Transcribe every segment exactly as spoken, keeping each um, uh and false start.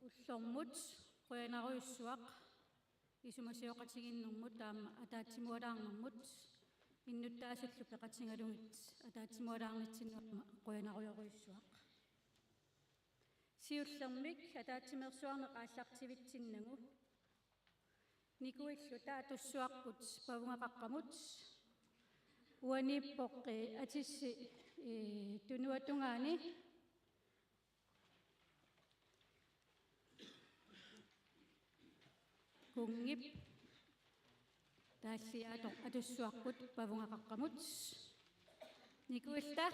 ullormut qujanarujussuaq isumasioqatigiinnermut aamma ataatsimualaarnermut innuttaasullu peqatigalugit ataatsimualaarnitsinnut aamma qujanarujorujussuaq. Siullermik ataatsimeersuarneq aallartivitsinnagu nikuilluta atussuarput Pavunga Qaqqamut, uaniippoq, eh, atissi, eh, tunuatungaani Kunngip, taalliaatoq atussuarput Pavunga Qaqqamut. Nikuilluta.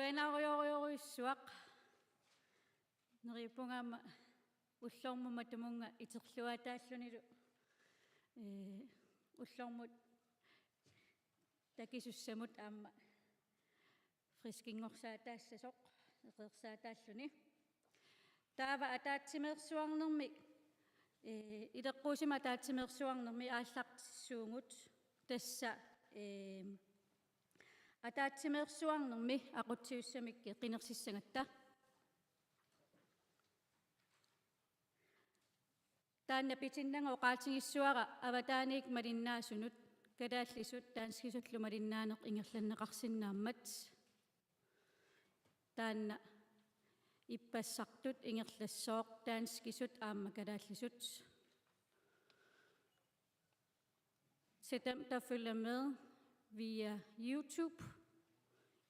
Qinarujorujorujussuaq. Neriuppunga aamma ullormut matumunnga iterluaataallunilu, ee, ullormut takisussamut aamma friskinngorsaataassasoq eqeersaataalluni. Taava ataatsimeersuarnermi, ee, ileqquusumik ataatsimeersuarnermi aallartissuugut tassa, ee, ataatsimeersuarnermi aqutsisussamik qinersissagatta. Taanna pitinnagooq oqaatigissavara avataaniit malinnaasunut kalaallisut danskisullu malinnaaneq ingerlanneqarsinnaammat. Taanna ippassartut ingerlassooq danskisut aamma kalaallisut. Til dem, der følger med via YouTube,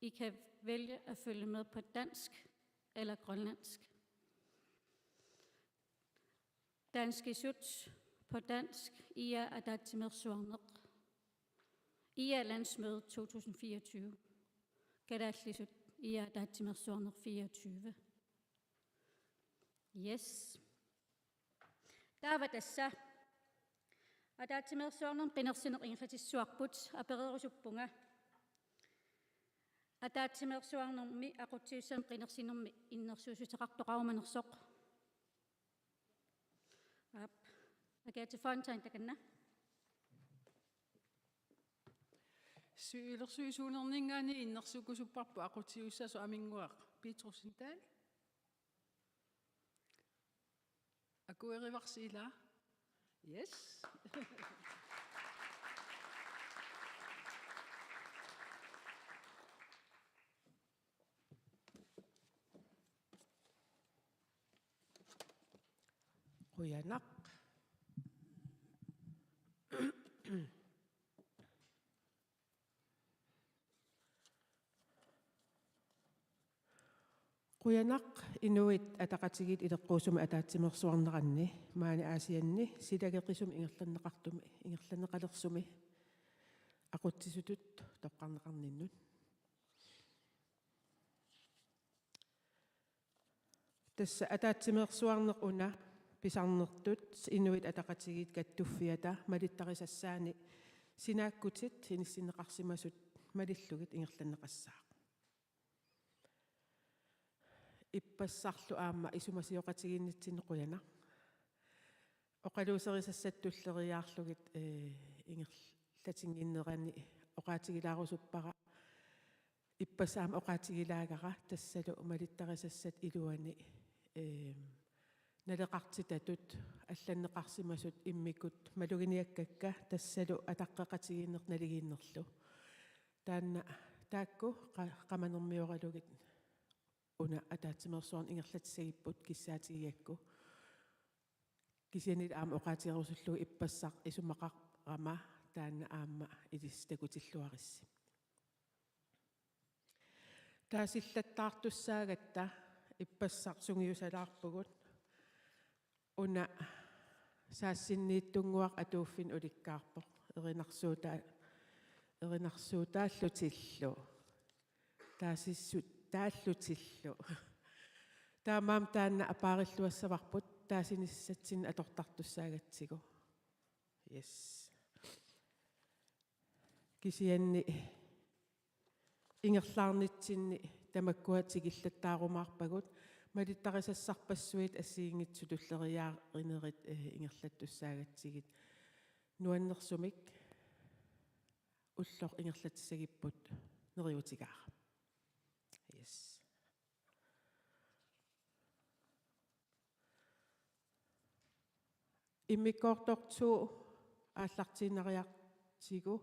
I kan vælge at følge med på dansk eller grønlandsk. Danskisut på dansk, IA ataatsimeersuarneq. IA landsmøde to tusind fireogtyve. Kalaallisut, IA ataatsimeersuarneq fireogtyve. Yes. Taava tassa ataatsimeersuarnermi qinersineq ingerlatissuarput, apererusuppunga ataatsimeersuarnermi aqutsisussamik qinersinermi innersuussuteqartoqarumanersoq. Aap. Agathe Fontain, takanna. Siulersuisuunerninngaanniit innersuukkusupparput aqutsisussaasoq Aminnguaq Petrussen Dahl. Akuerivarsi ilaa? Yes. Qujanaq. Qujanaq Inuit Ataqatigiit ileqquusumik ataatsimeersuarneranni maani Aasianni silageqisumik ingerlanneqartumi, ingerlanneqalersumi aqutsisutut toqqarneqarninnut. Tassa ataatsimeersuarneq una pisarnertut Inuit Ataqatigiit Kattuffiata malittarisassaani sinaakkutit inissinneqarsimasut malillugit ingerlanneqassaaq. Ippassarlu aamma isumasioqatigiinnitsinni qujanaq. Oqaluuserisassat tulleriiaarlugit, ee, ingerlatinnginnerani oqaatigilaarusuppara. Ippassaq aamma oqaatigilaagara tassalu malittarisassat iluani, ee, naleqartitatut allanneqarsimasut immikkut maluginiakkakka tassalu ataqqeqatigiinneq naligiinnerlu. Taanna taakku qa-, qamanermioralugit una ataatsimeersuarneq ingerlatissagipput kissaatigigakku. Kisianni aamma oqaatigerusullugu ippassaq isumaqarama taanna aamma ilissi takutilluarissi. Taasillattaartussaagatta ippassaq sungiusalaarpugut. Una saassinniittunnguaq atuuffinnut ulikkaarpoq. Erinarsuutaa-, erinarsuutaallutillu. Taasissuttaallutillu. Taamaammat taanna apaarilluassavavut taasinissatsinnut atortartussaagatsigu. Yes. Kisianni ingerlaarnitsinni tamakkua tikillattaarumaarpagut, malittarisassarpassuit assigiinngitsut tulleriiaarinerit, eh, ingerlattussaagatsigit. Nuannersumik ulloq ingerlatissagipput, neriuutigaara. Yes. Immikkoortortoq aallartiinnariartigu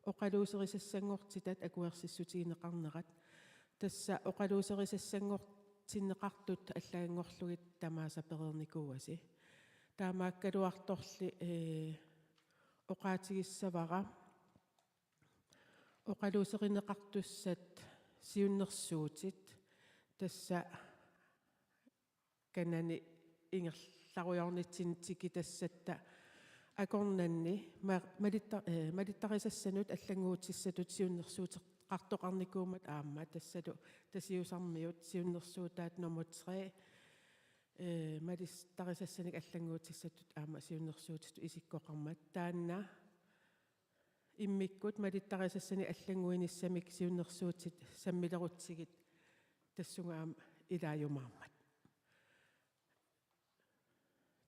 oqaluuserisassanngortitat akuersissutigineqarnerat. Tassa oqaluuserisassanngortinneqartut allaganngorlugit tamaasa pereernikuuasi. Taamaakkaluartorli, ee, oqaatigissavara oqaluuserineqartussat siunnersuutit, tassa kanani ingerlarujoornitsinni tikitassatta akornanni ma-, malitta-, eh, malittarisassanut allannguutissatut siunnersuuteq-, qartoqarnikuummat aamma tassalu Tasiusarmiut siunnersuutaat nummer tre, eh, malittarisassanik allannguutissatut aamma siunnersuutitut isikkoqarmat. Taanna immikkut malittarisassanik allannguinissamik siunnersuutit sammilerutsigit tassunga aamma ilaajumaarmat.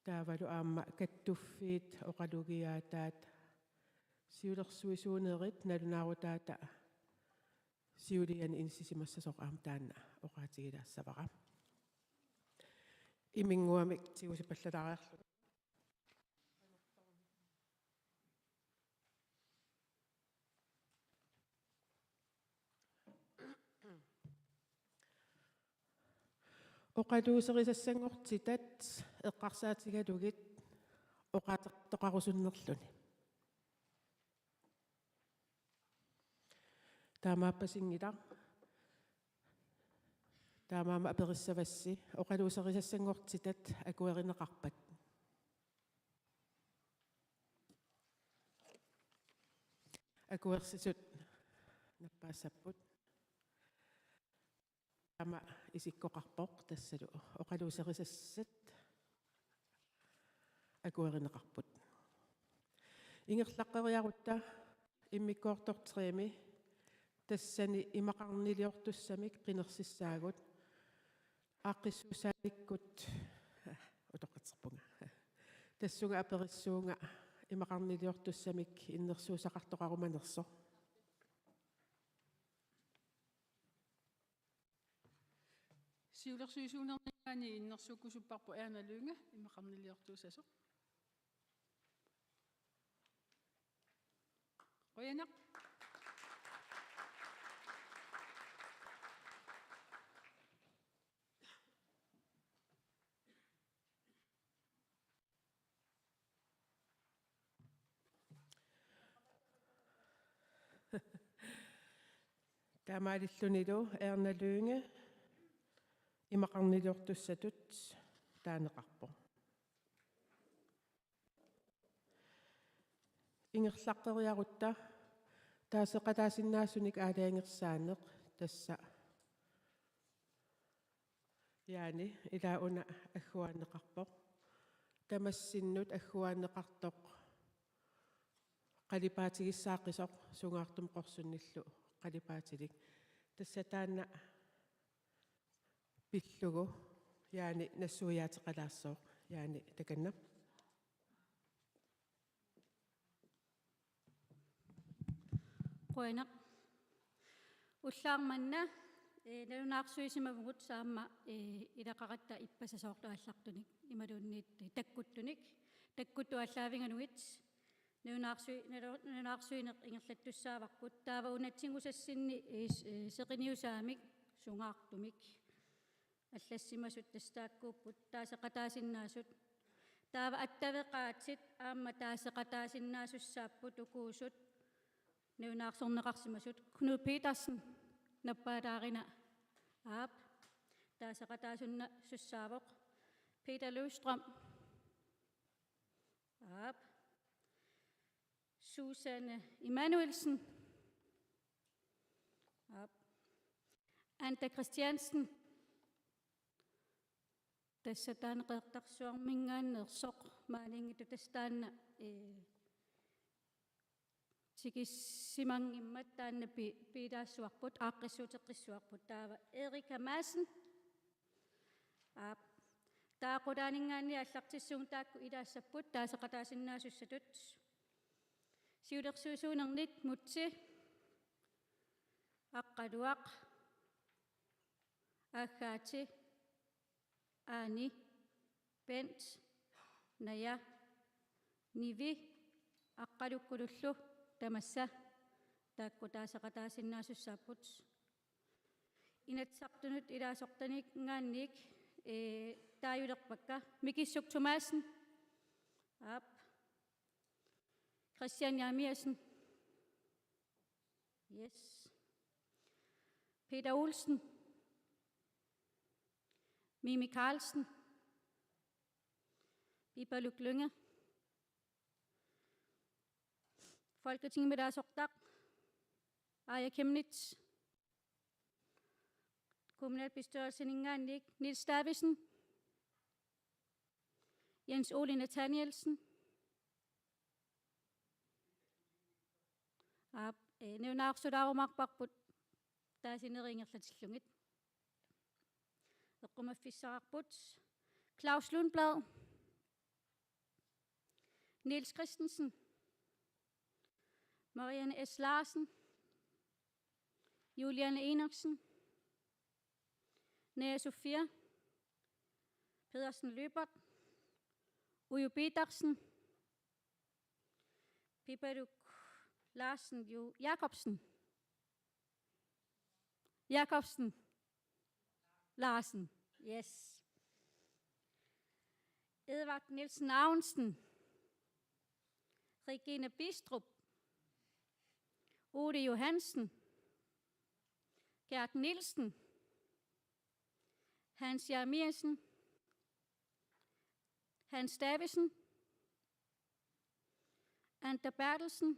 Taavalu aamma kattuffiit oqalugiaataat siulersuisuunerit nalunaarutaata siuliani inissisimassasoq aamma taanna oqaatigilaassavara. Iminnguamik tigusipallalaariarlugu. Oqaluuserisassanngortitat eqqarsaatigalugit oqaaseqartoqarusunnerluni. Taamaappasinngilaq. Taamaammat aperissavassi, oqaluuserisassanngortitat akuerineqarpat? Akuersisut nappaassapput. Taama isikkoqarpoq tassalu oqaluuserisassat akuerineqarput. Ingerlaqqeriarutta immikkoortoq tre-mi tassani imaqarniliortussamik qinersissaagut. Aaqqissuussaanikkut, utoqqatserpunga. Tassunga aperissuunga imaqarniliortussamik innersuussaqartoqarumanersoq. Siulersuisuunerninngaanniit innersuukkusupparput Erna Lynge imaqarniliortuussasoq. Qujanaq. Taamaalillunilu Erna Lynge imaqarniliortussatut taaneqarpoq. Ingerlaqqeriarutta taaseqataasinnaasunik aalajangersaaneq tassa Jaani ilaa una agguaanneqarpoq. Tamassinnut agguaanneqartoq qalipaatigissaaqqisoq sungaartumik qorsunnillu qalipaatilik. Tassa taanna pillugu Jaani nassuiaateqalaassooq. Jaani, takanna. Qujanaq. Ullaaq manna, eh, nalunaarsuisimavugut aamma, eh, ilaqaratta ippassaq soorlu aallartunik imaluunniit, eh, takkuttunik, takkuttut aallaavigalugit, nalunaarsui-, nalu-, nalunaarsuineq ingerlattussaavarput, taava unatsinngusassinni, eh, s-, eh, seqiniusaamik sungaartumik allassimasut tassa taakkuupput taaseqataasinnaasut. Taava attaveqaatit aamma taaseqataasinnaasussaapput ukuusut nalunaarsorneqarsimasut. Knud Petersen, nappaalaarina. Aap. Taaseqataasunna-, -sussaavoq. Peter Løvstrøm. Aap. Susanne Emanuelsen. Aap. Anda Christiansen. Tassa taanna Qeqertarsuarminngaanneersoq maaniinngitsoq, tassa taanna, eh, tikissimanngimmat taanna pi-, piilaassuarput, aaqqissuuteqqissuarput. Taava Erika Madsen. Aap. Taava qulaaninngaanniit aallartissagut taakku ilaassapput taaseqataasinnaasussatut. Siulersuisuunernit: Mutsi, Aqqaluaq, Agathe, Aani, Bent, Naja, Nivi, Aqqalukkulullu tamassa, taakku taaseqataasinnaasussaapput. Inatsisartunut ilaasortaninngaanniit, eh, taajulerpakka. Mikissuk Thomassen. Aap. Christian Jeremiassen. Yes. Peter Olsen. Mimi Karlsen. Pipaluk Lynge. Folketingimi ilaasortaq. Aaja Chemnitz, kommunalbestyrelsininngaanniit Niels Davidsen, Jens Ole Nathanielsen, aap, eh, nalunaarsulaarumaavarput taasinerit ingerlatillugit. Eqqumaffissaqarput Claus Lundblad, Niels Christensen, Marianne S. Larsen, Juliane Enoksen, Naja Sofia Pedersen Lyberth, Uju Petersen, Pipaluk Larsen, Ju Jakobsen, Jakobsen, Larsen, yes. Edvard Nielsen Aronsen, Regine Bistrup, Ole Johansen, Gert Nielsen, Hans Jeremiassen, Hans Davidsen, Anda Berthelsen,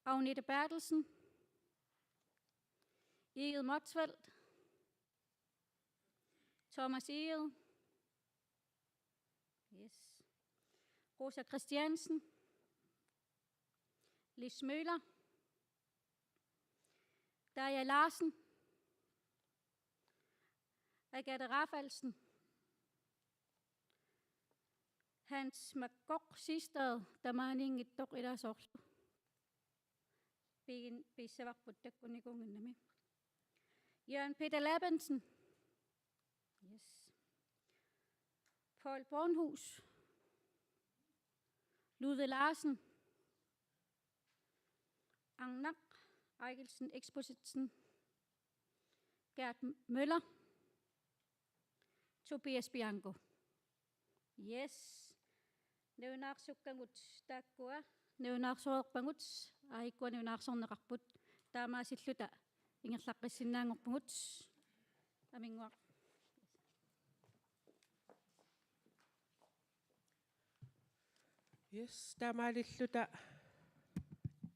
Agnete Berthelsen, Egil Motzfeldt, Thomas Egil, yes, Rosa Christiansen, Lis Møller, Daja Larsen, Agathe Rafaelsen, Hans Makkoq Sistad, tamaaniinngitsoq ilaa soorlu. Piin-, piissavarput takkunnikuunnginnami. Jørgen Peter Labensen. Yes. Paul Bornhus. Ludvig Larsen. Arnaq Eigelsen Expositsen. Gert Møller. Tobias Bianco. Yes. Nalunaarsukkagut taakkua, nalunaarsoreerpagut, aajukkua nalunaarsorneqarput, taamaasilluta ingerlaqqissinnaanngorpugut. Aminnguaq. Yes, taamaalilluta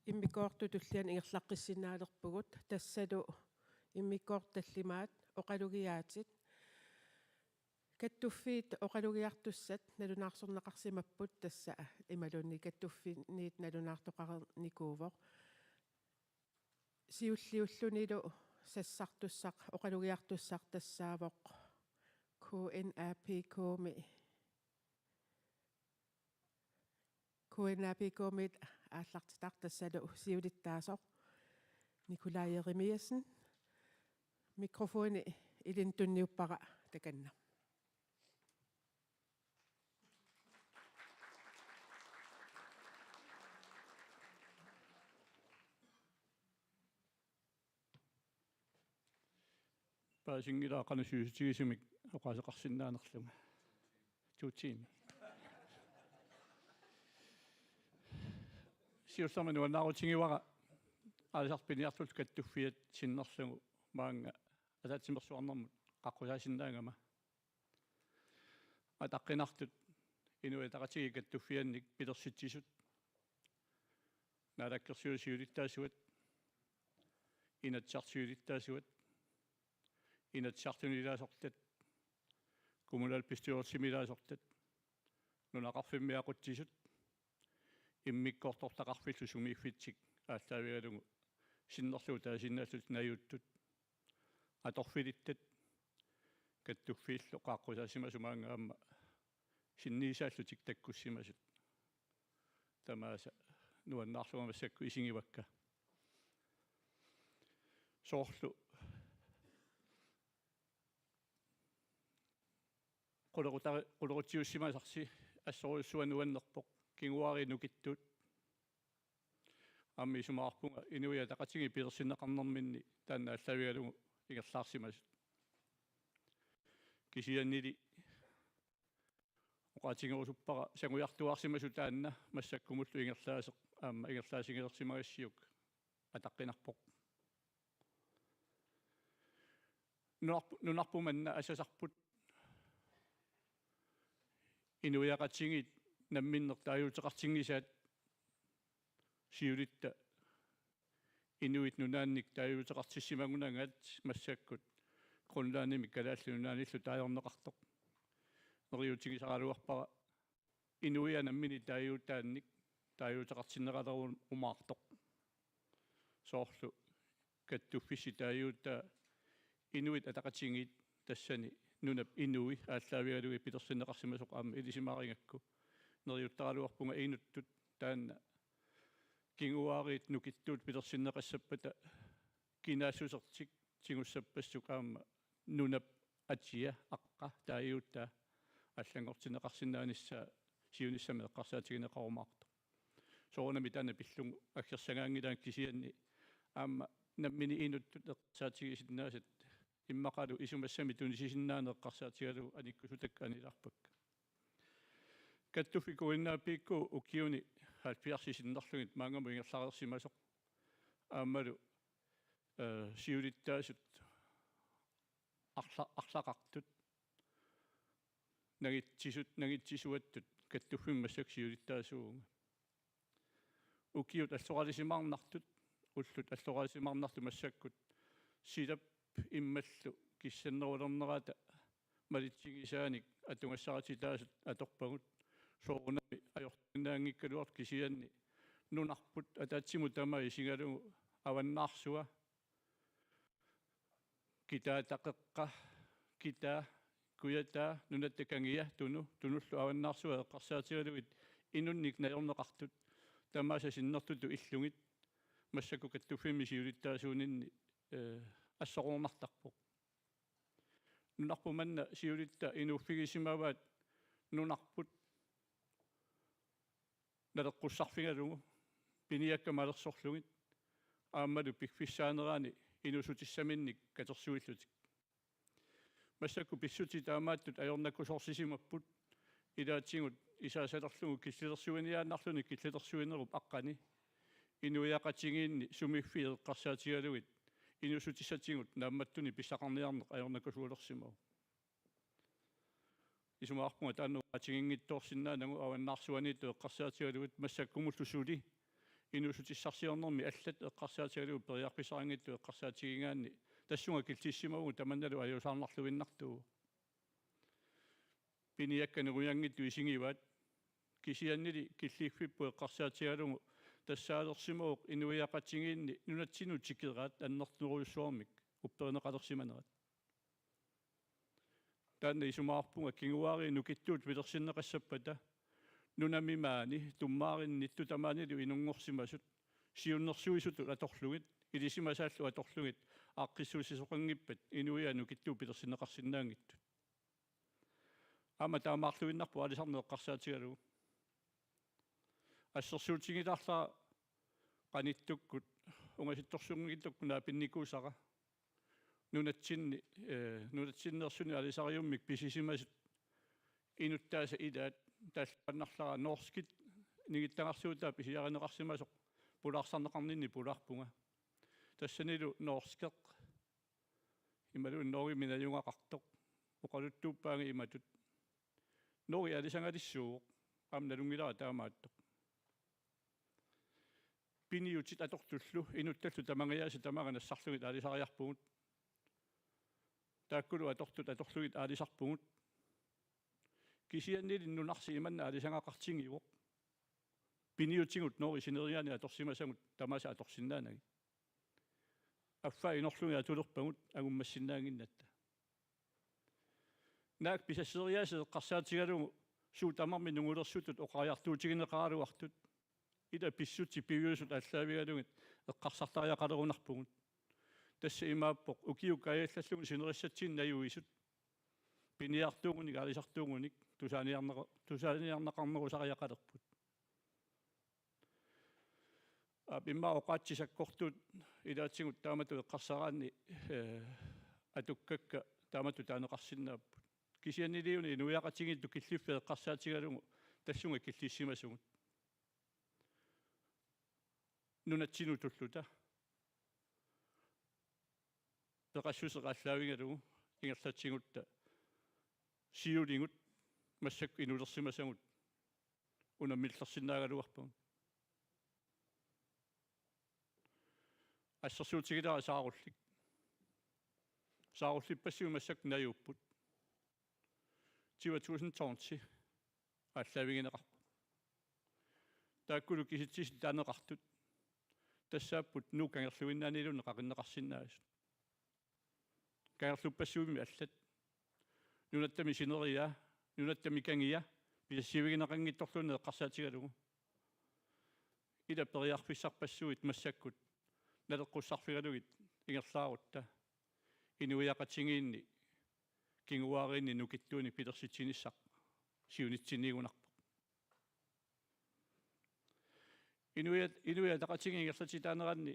immikkoortut tulliani ingerlaqqissinnaalerpugut, tassalu immikkoortut tallimaat oqalugiaatit. Kattuffiit oqalugiartussat nalunaarsorneqarsimapput, tassa imaluunniit kattuffinniit nalunaartoqarnikuuvoq. Siulliullunilu sassartussaq, oqalugiartussaq tassaavoq K N A P K-mi, K N A P K-miit aallartitaq, tassalu siulittaasoq Nikolaj Jeremiassen. Mikrofoni ilinnut tunniuppara, takanna. Paasinngilara qanoq sivisutigisumik oqaaseqarsinnaanerlunga. Tuutsiimi. Siullermik nuannaarutigivara aalisartut piniartullu kattuffiat sinnerlugu maannga ataatsimeersuarnermut qaqqusaasinnaagama. Ataqqinartut Inuit Ataqatigiit kattuffiannik pilersitsisut, Naalakkersuisut siulittaasuat, Inatsisartut siulittaasuat, Inatsisartuni ilaasortat, kommunalbestyrelsimi ilaasortat, nunaqarfimmi aqutsisut, immikkoortortaqarfillu sumiiffitsik aallaavigalugu sinnerlugu taasinnaallutik najuuttut, atorfilittat, kattuffiillu qaaqqusaasimasut maannga aamma sinniisaallutik takkussimasut. Tamaasa nuannaarlunga massakkut isigivakka. Soorlu qulequta-, qulequtsiussimasarsi assorujussuaq nuannerpoq, kinguaariit nukittuut. Aamma isumaqarpunga Inuit Ataqatigiit pilersinneqarnerminni taanna aallaavigalugu ingerlaarsimasut. Kisiannili oqaatigerusuppara sangujartuaarsimasoq taanna massakkumullu ingerlaaseq, aamma ingerlaasigilersimagassiuk ataqqinarpoq. Nunarp-, nunarput manna asasarput inuiaqatigiit namminneq taaguuteqartinngisaat siulitta inuit nunaannik taaguuteqartissimagunagaat massakkut Grønlandimit Kalaallit Nunaannillu taagorneqartoq. Neriuutigisaraluarpara inuiaat namminneq taaguutaannik taaguuteqartinneqalerumaartoq. Soorlu kattuffissi taaguutaa Inuit Ataqatigiit tassani nunap inui aallaavigalugit pilersinneqarsimasoq aamma ilisimaarigakku. Neriuttaraluarpunga inuttut taanna kinguaariit nukittuut pilersinneqassappata kinaassusertik tigussappassuk aamma nunap atia aqqa taaguutaa allanngortinneqarsinnaanissaa siunissami eqqarsaatigineqarumaartoq. Soorunami taanna pillugu aggersagaanngilaat kisianni aamma namminneq inuttut eqqarsaatigisinnaasat immaqalu isumassami tunisisinnaaneq eqqarsaatigalugu anikkusutakka annilaarpakka. Kattuffiup kuinnaappiikku ukiuni halvfjerdsip sinnerlugit maannamut ingerlareersimasoq. Aammalu, eh, siulittaasut arla-, arlaqartut nangitsisut, nangitsisuattut kattuffimmi massakkut siulittaasuuvunga. Ukiut alloqalisimaarnartut, ullut alloqalisimaarnartut massakkut silap immallu kissannerulernerata malitsigisaanik atugassarititaasut atorpagut, soorunami ajortuinnaanngikkaluartut kisianni nunarput ataatsimut tamaat isigalugu avannaarsua, kitaata qeqqa, kitaa, kujataa, nunatta kangia, tunu, tunullu avannaarsua eqqarsaatigalugit inunnik najorneqartut tamaasa sinnertutut illugit massakkut kattuffimmi siulittaasuuninni, eh, assorornartarpoq. Nunarput manna siulitta inuuffigisimavaat nunarput naleqqussarfigalugu piniakkat malersorlugit aammalu piffissaanerani inuussutissaminnik katersuillutik. Massakkut pissutsit taamaattut ajornakusoorsissimapput ilaatigut isaasalerlugu killilersuiniaannarluni killilersuinerup aqqani inuiaqatigiinni sumiiffiit eqqarsaatigalugit inuussutissatigut naammattunik pissaqarniarneq ajornakusuulersimavoq. Isumaqarpunga taanna oqaatiginngitsoorsinnaanagu avannaarsuaniittut eqqarsaatigalugit massakkumullu suli inuussutissarsiornermi allat eqqarsaatigalugit periarfissaqanngitsut eqqarsaatigigaanni tassunga killissimavugut tamannalu ajuusaarnarluinnartuuvoq. Piniakkat nerianngitsut isigivaat kisiannili killiffipput eqqarsaatigalugu tassaalersimavoq inuiaqatigiinni nunatsinnut tikeraat annertunerujussuarmik upperineqalersimanerat. Taanna isumaqarpunga kinguaariit nukittuut pilersinneqassappata nunami maani tummaarinnittut tamaanilu inunngorsimasut siunnersuisutut atorlugit ilisimasaallu atorlugit aaqqissuussisoqanngippat inuiaat nukittuut pilersinneqarsinnaanngitsut. Aamma taamaarluinnarpoq aalisarneq eqqarsaatigalugu. Assersuutigilaarlara qanittukkut ungasittorsuunngitsukkut naapinnikuusara nunatsinni, eh, nunatsinneersuni aalisariummik pisisimasut inuttaasa ilaat taalluinnarlara norskit ningittagarsuutaa pisiarineqarsimasoq pulaarsarneqarninni pulaarpunga. Tassanilu norskeq imaluunniit Norgemi najugaqartoq oqaluttuuppaanga imatut: Norge aalisagalissuuvoq, aamma nalunngilara taamaattoq. Piniutit atortullu inuttallu tamangajaasa tamaanga nassarlugit aalisariarpugut. Taakkulu atortut atorlugit aalisarpugut. Kisiannili nunarsi imanna aalisagaqartigivoq piniutigut Norge sineriaani atorsimasagut tamaasa atorsinnaanagit. Affaa inorlugit atulerpagut angummassinnaannginnatta. Naak pisasseriaaseq eqqarsaatigalugu suut tamarmik nungulersutut oqariartuutigineqaraluartut ila pissutsit piviusut aallaavigalugit eqqarsartariaqalerunarpugut. Tassa imaappoq ukiup kaajallallugu sinerissatsinni najuisut piniartuugunik aalisartuugunik tusaaniarneqa-, tusaaniarneqarnerusariaqalerput. Aap, immaqa oqaatsit sakkortuut ilaatigut taamatut eqqarsaraanni, eh, atukkakka taamatut taaneqarsinnaapput. Kisianniliuna inuiaqatigiittut killiffik eqqarsaatigalugu tassunga killissimasugut. Nunatsinnut tulluta peqassuseq aallaavigalugu ingerlatsigutta siuligut massakkut inulersimasagut unammillersinnaagaluarpagut. Assersuutigilaarlugu saarullik. Saarullippassuit massakkut najuupput. Tyve tusind tonsi aallaavigineqarput. Taakkulu kisitsisit taaneqartut tassaapput Nuuk kangerluinnaaniluunniit qaqinneqarsinnaasut. Kangerluppassuimmi allat. Nunattami sineriaa, nunattami kangia, pisassiivigineqanngitsorluunniit eqqarsaatigalugu. Ila periarfissarpassuit massakkut naleqqussarfigalugit ingerlaarutta. Inuiaqatigiinni kinguaariinni nukittuunik pilersitsinissaq siunitsinniigunarpoq. Inuiat, Inuit Ataqatigiit ingerlatitaaneranni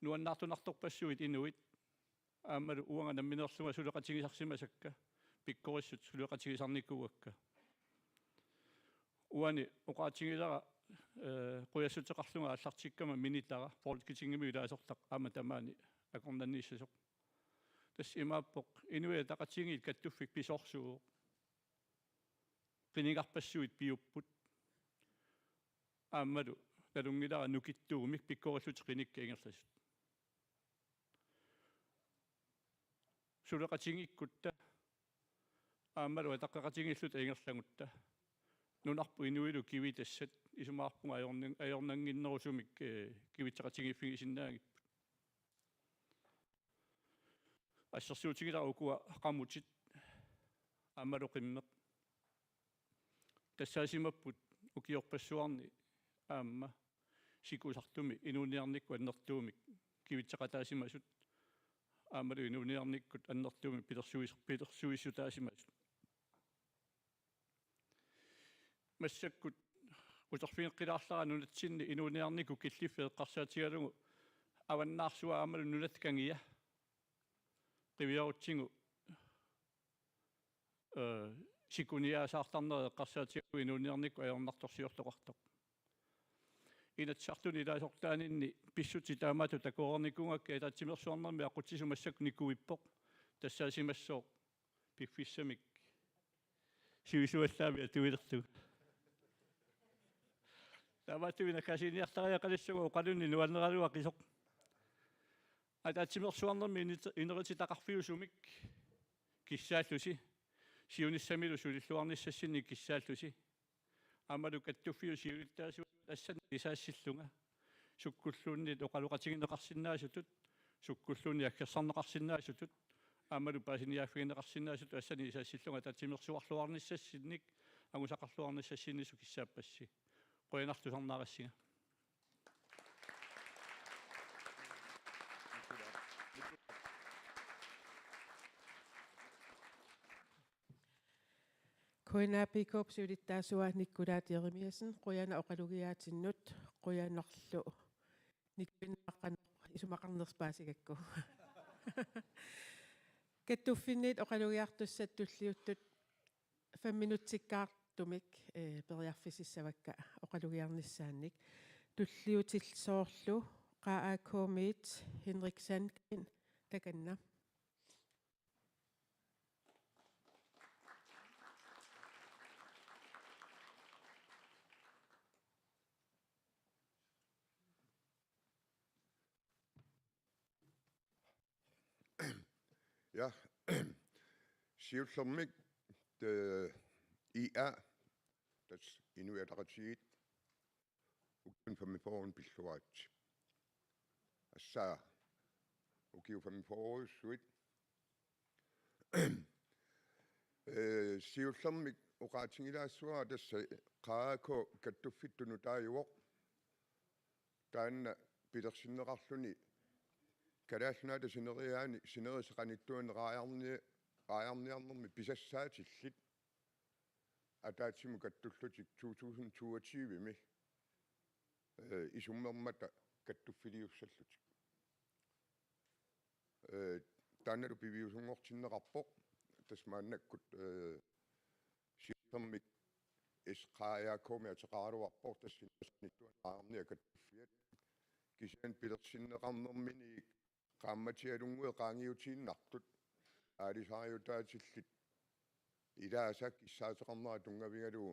nuannaartunartorpassuit inuit aammalu uanga nammineerlunga suleqatigisarsimasakka pikkorissut suleqatigisarnikuuakka. Uani oqaatigilara, eh, qujassuteqarlunga aallartikkama minitara Folketingimi ilaasortaq aamma tamaani akornanniissasoq. Tassa imaappoq Inuit Ataqatigiit kattuffik pisoorsuuvoq. Qinigarpassuit piupput. Aammalu nalunngilara nukittuumik pikkorillutik qinikkat ingerlasut. Suleqatigiikkutta aammalu ataqqeqatigiilluta ingerlagutta nunarput inuilu kivitassat isumaqarpunga ajornan-, ajornannginnerusumik, eh, kivitseqatigiiffigisinnaanngippat. Assersuutigilaarlugu ukua qamutit aammalu qimmeq tassaasimapput ukiorpassuarni aamma sikusartumi inuuniarnikkut annertuumik kivitseqataasimasut aammalu inuuniarnikkut annertuumik pilersuis-, pilersuissutaasimasut. Massakkut uterfigeqqilaarlara nunatsinni inuuniarnikkut killiffik eqqarsaatigalugu avannaarsua aammalu nunatta kangia. Qiviarutsigu, eh, sikuniaasaartarneri eqqarsaatigalugu inuuniarnikkut ajornartorsiortoqartoq. Inatsisartuni ilaasortaaninni pissutsit taamaattut takoreernikuugakkit ataatsimeersuarnermi aqutsisut massakkut nikuippoq. Tassaasimassooq piffissamik sivisuallaamik atuilerlugu. Taamaattumik naggasiiniartariaqalissaanga oqalunneq nuanneraluaqisoq. Ataatsimeersuarnermi init-, inerititaqarfiusumik kissaallusi. Siunissamilu sulilluarnissassinnik kissaallusi. Aammalu kattuffiup siulittaasuata tassani isaassillunga. Sukkulluunniit oqaloqatigineqarsinnaasutut, sukkulluunniit aggersarneqarsinnaasutut, aammalu paasiniaaffigineqarsinnaasutut tassani isaassillunga ataatsimeersuarluarnissassinnik, angusaqarluarnissassinnissu kissaappassi. Qujanarlu tusarnaarassinga. K N A P K-p siulittaasua Nikkulaat Jeremiassen, qujanaq oqalugiaatinnut, qujanarlu nikuinnaq qanoq isumaqarnersut paasigakku. Kattuffinniit oqalugiartussat tulliuttut fem minutsikkaartumik, eh, periarfississavakka oqalugiarnissaannik. Tulliuttut soorlu Q A K-miit Henrik Sandgreen, takanna. Ja, siullermik, eh, I A, tassa Inuit Ataqatigiit, ukiuni femogfyrre pilluaritsi. Tassa ukiut femogfyrrejussuit. Eh, siullermik oqaatigilaassavara tassa Q A K kattuffittut nutaajuvoq. Taanna pilersinneqarluni Kalaallit Nunaata sineriaani sinerissap qanittuani raajarni-, raajarniarnermi pisassaatillit ataatsimut kattullutik to tusind toogtyve-mi, eh, isummermata kattuffiliussallutik. Eh, taannalu piviusunngortinneqarpoq, tassa maannakkut, eh, siullermik S Q A K-mi ateqaraluarpoq, tassa sinerissap qanittuani raajarniat kattuffiat. Kisianni pilersinneqarnermini qaammatialunnguit qaangiutiinnartut aalisariutaatillit ilaasa kissaateqarnera tunngavigalugu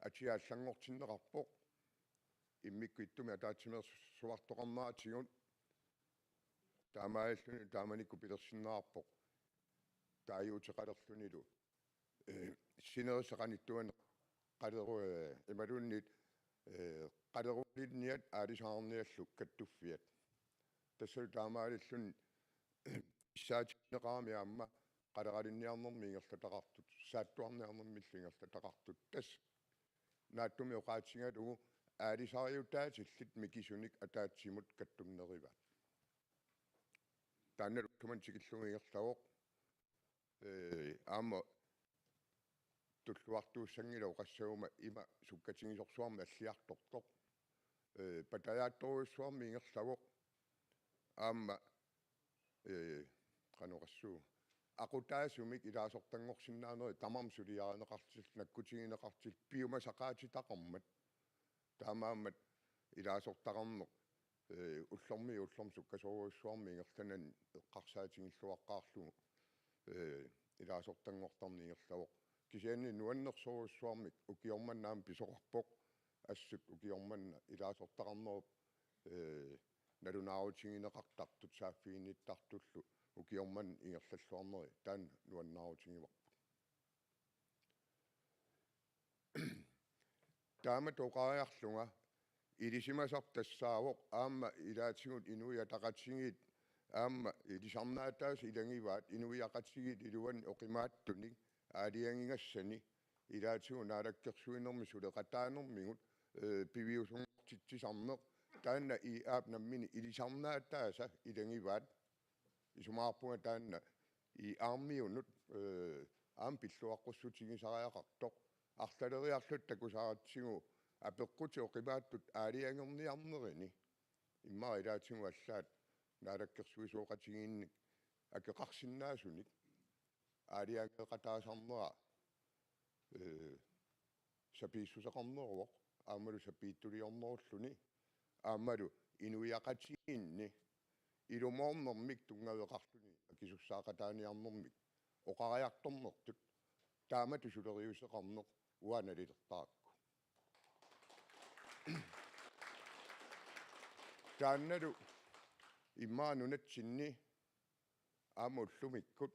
atia allanngortinneqarpoq. Immikkut ittumik ataatsimeersuartoqarneratigut taamaalilluni taamanikkut pilersinneqarpoq taaguuteqalerlunilu, ee, sinerissap qanittuani qaleru-, ee, imaluunniit, ee, qalerulinniat aalisarniallu kattuffiat. Tassalu taamaalilluni pissaatigineqarami aamma qaleralinniarnermi ingerlataqartut, saattuarniarnermillu ingerlataqartut. Tassa naatsumik oqaatigalugu aalisariutaatillit mikisunik ataatsimut kattunnerivaat. Taannalu ullumimut tikillugu ingerlavoq. Ee, aamma tulluartuussanngilaq oqassaguma ima sukkatigisorsuarmik alliartortoq. Ee, patajaattorujussuarmik ingerlavoq. Aamma, ee, qanoq oqassuunga, aqutaasumik ilaasortanngorsinnaanerit tamarmik suliarineqartut, nakkutigineqartut piumasaqaatitaqarmat. Taamaammat ilaasortaqarneq, ee, ullormiit ullormut sukkasoorujussuarmik ingerlanani eqqarsaatigilluaqqaarlugu, ee, ilaasortanngortarneq ingerlavoq. Kisianni nuannersorujussuarmik ukioq manna aamma pisoqarpoq, assut ukioq manna ilaasortaqarnerup, ee, nalunaarutigineqartartut saaffiginnittartullu ukioq manna ingerlalluarneri taanna nuannaarutigivarput. Taamatut oqariarlunga ilisimasarput tassaavoq aamma ilaatigut Inuit Ataqatigiit aamma ilisarnaataasa ilagivaat inuiaqatigiit iluanni oqimaatsunik aalajangigassani ilaatigut naalakkersuinermi suleqataanermigut, ee, piviusunngortitsisarneq taanna I A-p nammineq ilisarnaataasa ilagivaat. Isumaqarpunga taanna I A-miunut, ee, aamma pilluaqqussutigisariaqartoq. Arlaleriarluta takusaratsigu apeqqutit oqimaatsut aalajangerniarnerini. Immaqa ilaatigut allaat naalakkersuisooqatigiinnik akeqarsinnaasunik aalajangeeqataasarnera, ee, sapiissuseqarneruvoq, aammalu sapiitsuliornerulluni, aammalu inuiaqatigiinni ilumoornermik tunngaveqarluni akisussaaqataaniarnermik oqariartornertut taamatut suleriuseqarneq uanga nalilertarakku. Taannalu immaqa nunatsinni aamma ullumikkut,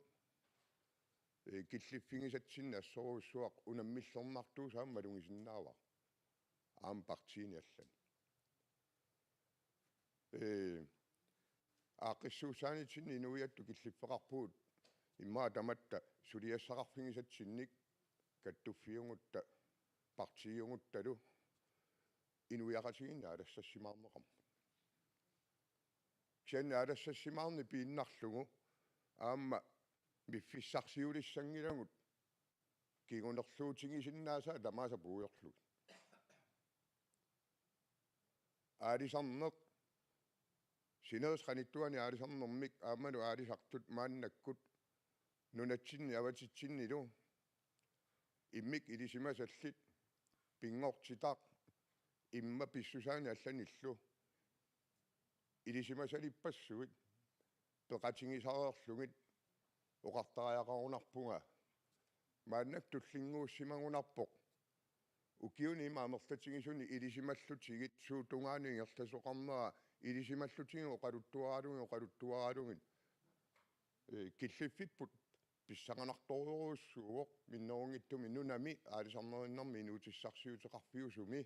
ee, killiffigisatsinnik assorujussuaq unammillernartuusoq aamma malugisinnaavara. Aamma partiini allani. Ee, aaqqissuussaanitsinni inuiattut killiffeqarpugut immaqa tamatta suliassaqarfigisatsinnik kattuffiugutta partiiuguttalu inuiaqatigiinni aalassassimaarneqarmat. Kisianni aalassassimaarneq piinnarlugu aamma miffissarsiulissanngilagut kingunerluutigisinnaasaat tamaasa puigorlugit. Aalisarneq, sinerissap qanittuani aalisarnermik aammalu aalisartut maannakkut nunatsinni avatitsinnilu immikkut ilisimasallit, pinngortitaq immaqa pissusaanik allanillu ilisimasalippassuit peqatigisareerlugit oqartariaqarunarpunga maannakkut tullinnguussimagunarpoq ukiuni ima amerlatigisunik ilisimallutigit suut tungaanut ingerlasoqarnera ilisimallutigit oqaluttuaralugit oqaluttuaralugit, ee, killiffipput pissanganartorujussuuvoq minnerunngitsumik nunami aalisarnerinnarmi inuutissarsiuteqarfiusumi.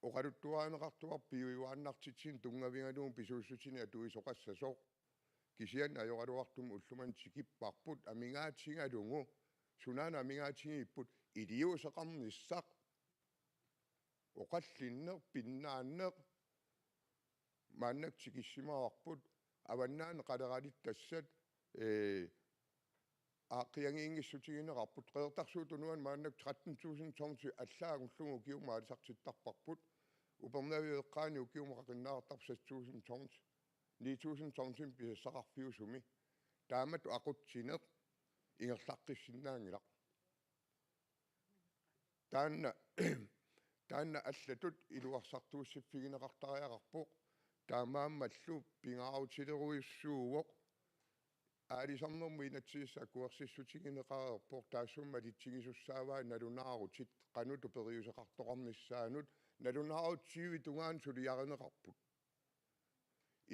Oqaluttuarineqartuarput piujuaannartitsineq tunngavigalugu pisuussutinik atuisoqassasoq. Kisianni ajoraluartumik ullumimut tikipparput amigaatigalugu, sunaana amigaatigipput iliuuseqarnissaq, oqallinneq, pinnaanneq, maannakkut tikissimavarput, avannaani qaleralittassat, ee, aaqqiagiinngissutigineqarput, Qeqertarsuup Tunuani maannakkut tretten tusind tons allaagullugu ukiumut aalisartittarparput, Upernaviup eqqaani ukiumut qaqinneqartarpoq seks tusind tons, ni tusind tonsinik pisassaqarfiusumi, taamatut aqutsineq ingerlaqqissinnaanngilaq. Taanna, taanna allatut iluarsartuussiffigineqartariaqarpoq, taamaammallu pingaarutilerujussuuvoq, aalisarnermut inatsisissaq akuersissutigineqareerpoq, taassuma malitsigisussaavai nalunaarutit, qanoq tuperiuseqartoqarnissaanut, nalunaarutit tyve tungaanut suliarineqarput.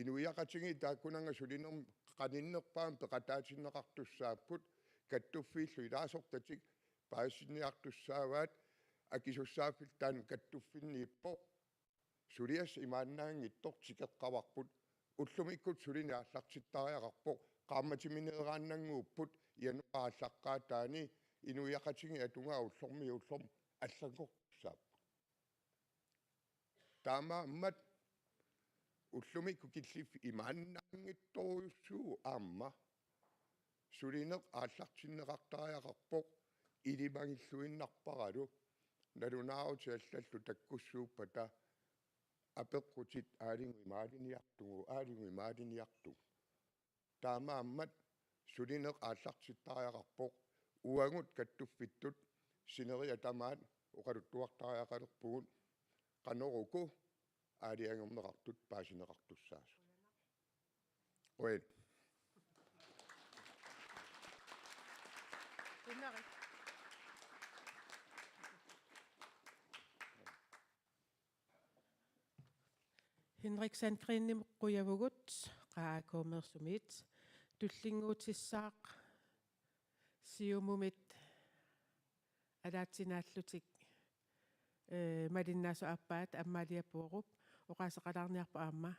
Inuiaqatigiit taakkunannga sulinermi qaninnerpaamik peqataatinneqartussaapput, kattuffiillu ilaasortatik paasiniartussaavaat, akisussaaffillu taanna kattuffinniippoq. Suliassaq imaannaanngitsoq tikeqqavarput, ullumikkut sulineq aallartittariaqarpoq, qaammatimineeraannannguupput januaarip aallaqqaataani, inuiaqatigiit atugaat ullormiit ullormut allanngortussaapput. Taamaammat ullumikkut killiffik imaannaanngitsorujussuuvoq aamma. Sulineq aallartinneqartariaqarpoq ilimagilluinnarparalu, nalunaarutit allallu takkussuuppata apeqqutit: Aalinnguit imaaliniartugut, aalinnguit imaaliniartugut? Taamaammat sulineq aallartittariaqarpoq, uagut kattuffittut sineriak tamaat oqaluttuartariaqalerpugut, qanoruku aalajangerneqartut paasineqartussaasut. Qujan. Henrik Sandgreenimut qujavugut, Q A K-meersumiit. Tullinnguutissaaq Siumumit alaatsinaallutik, eh, malinnaasoq aappaat Amalia Borup, oqaaseqalaarniarpoq aamma.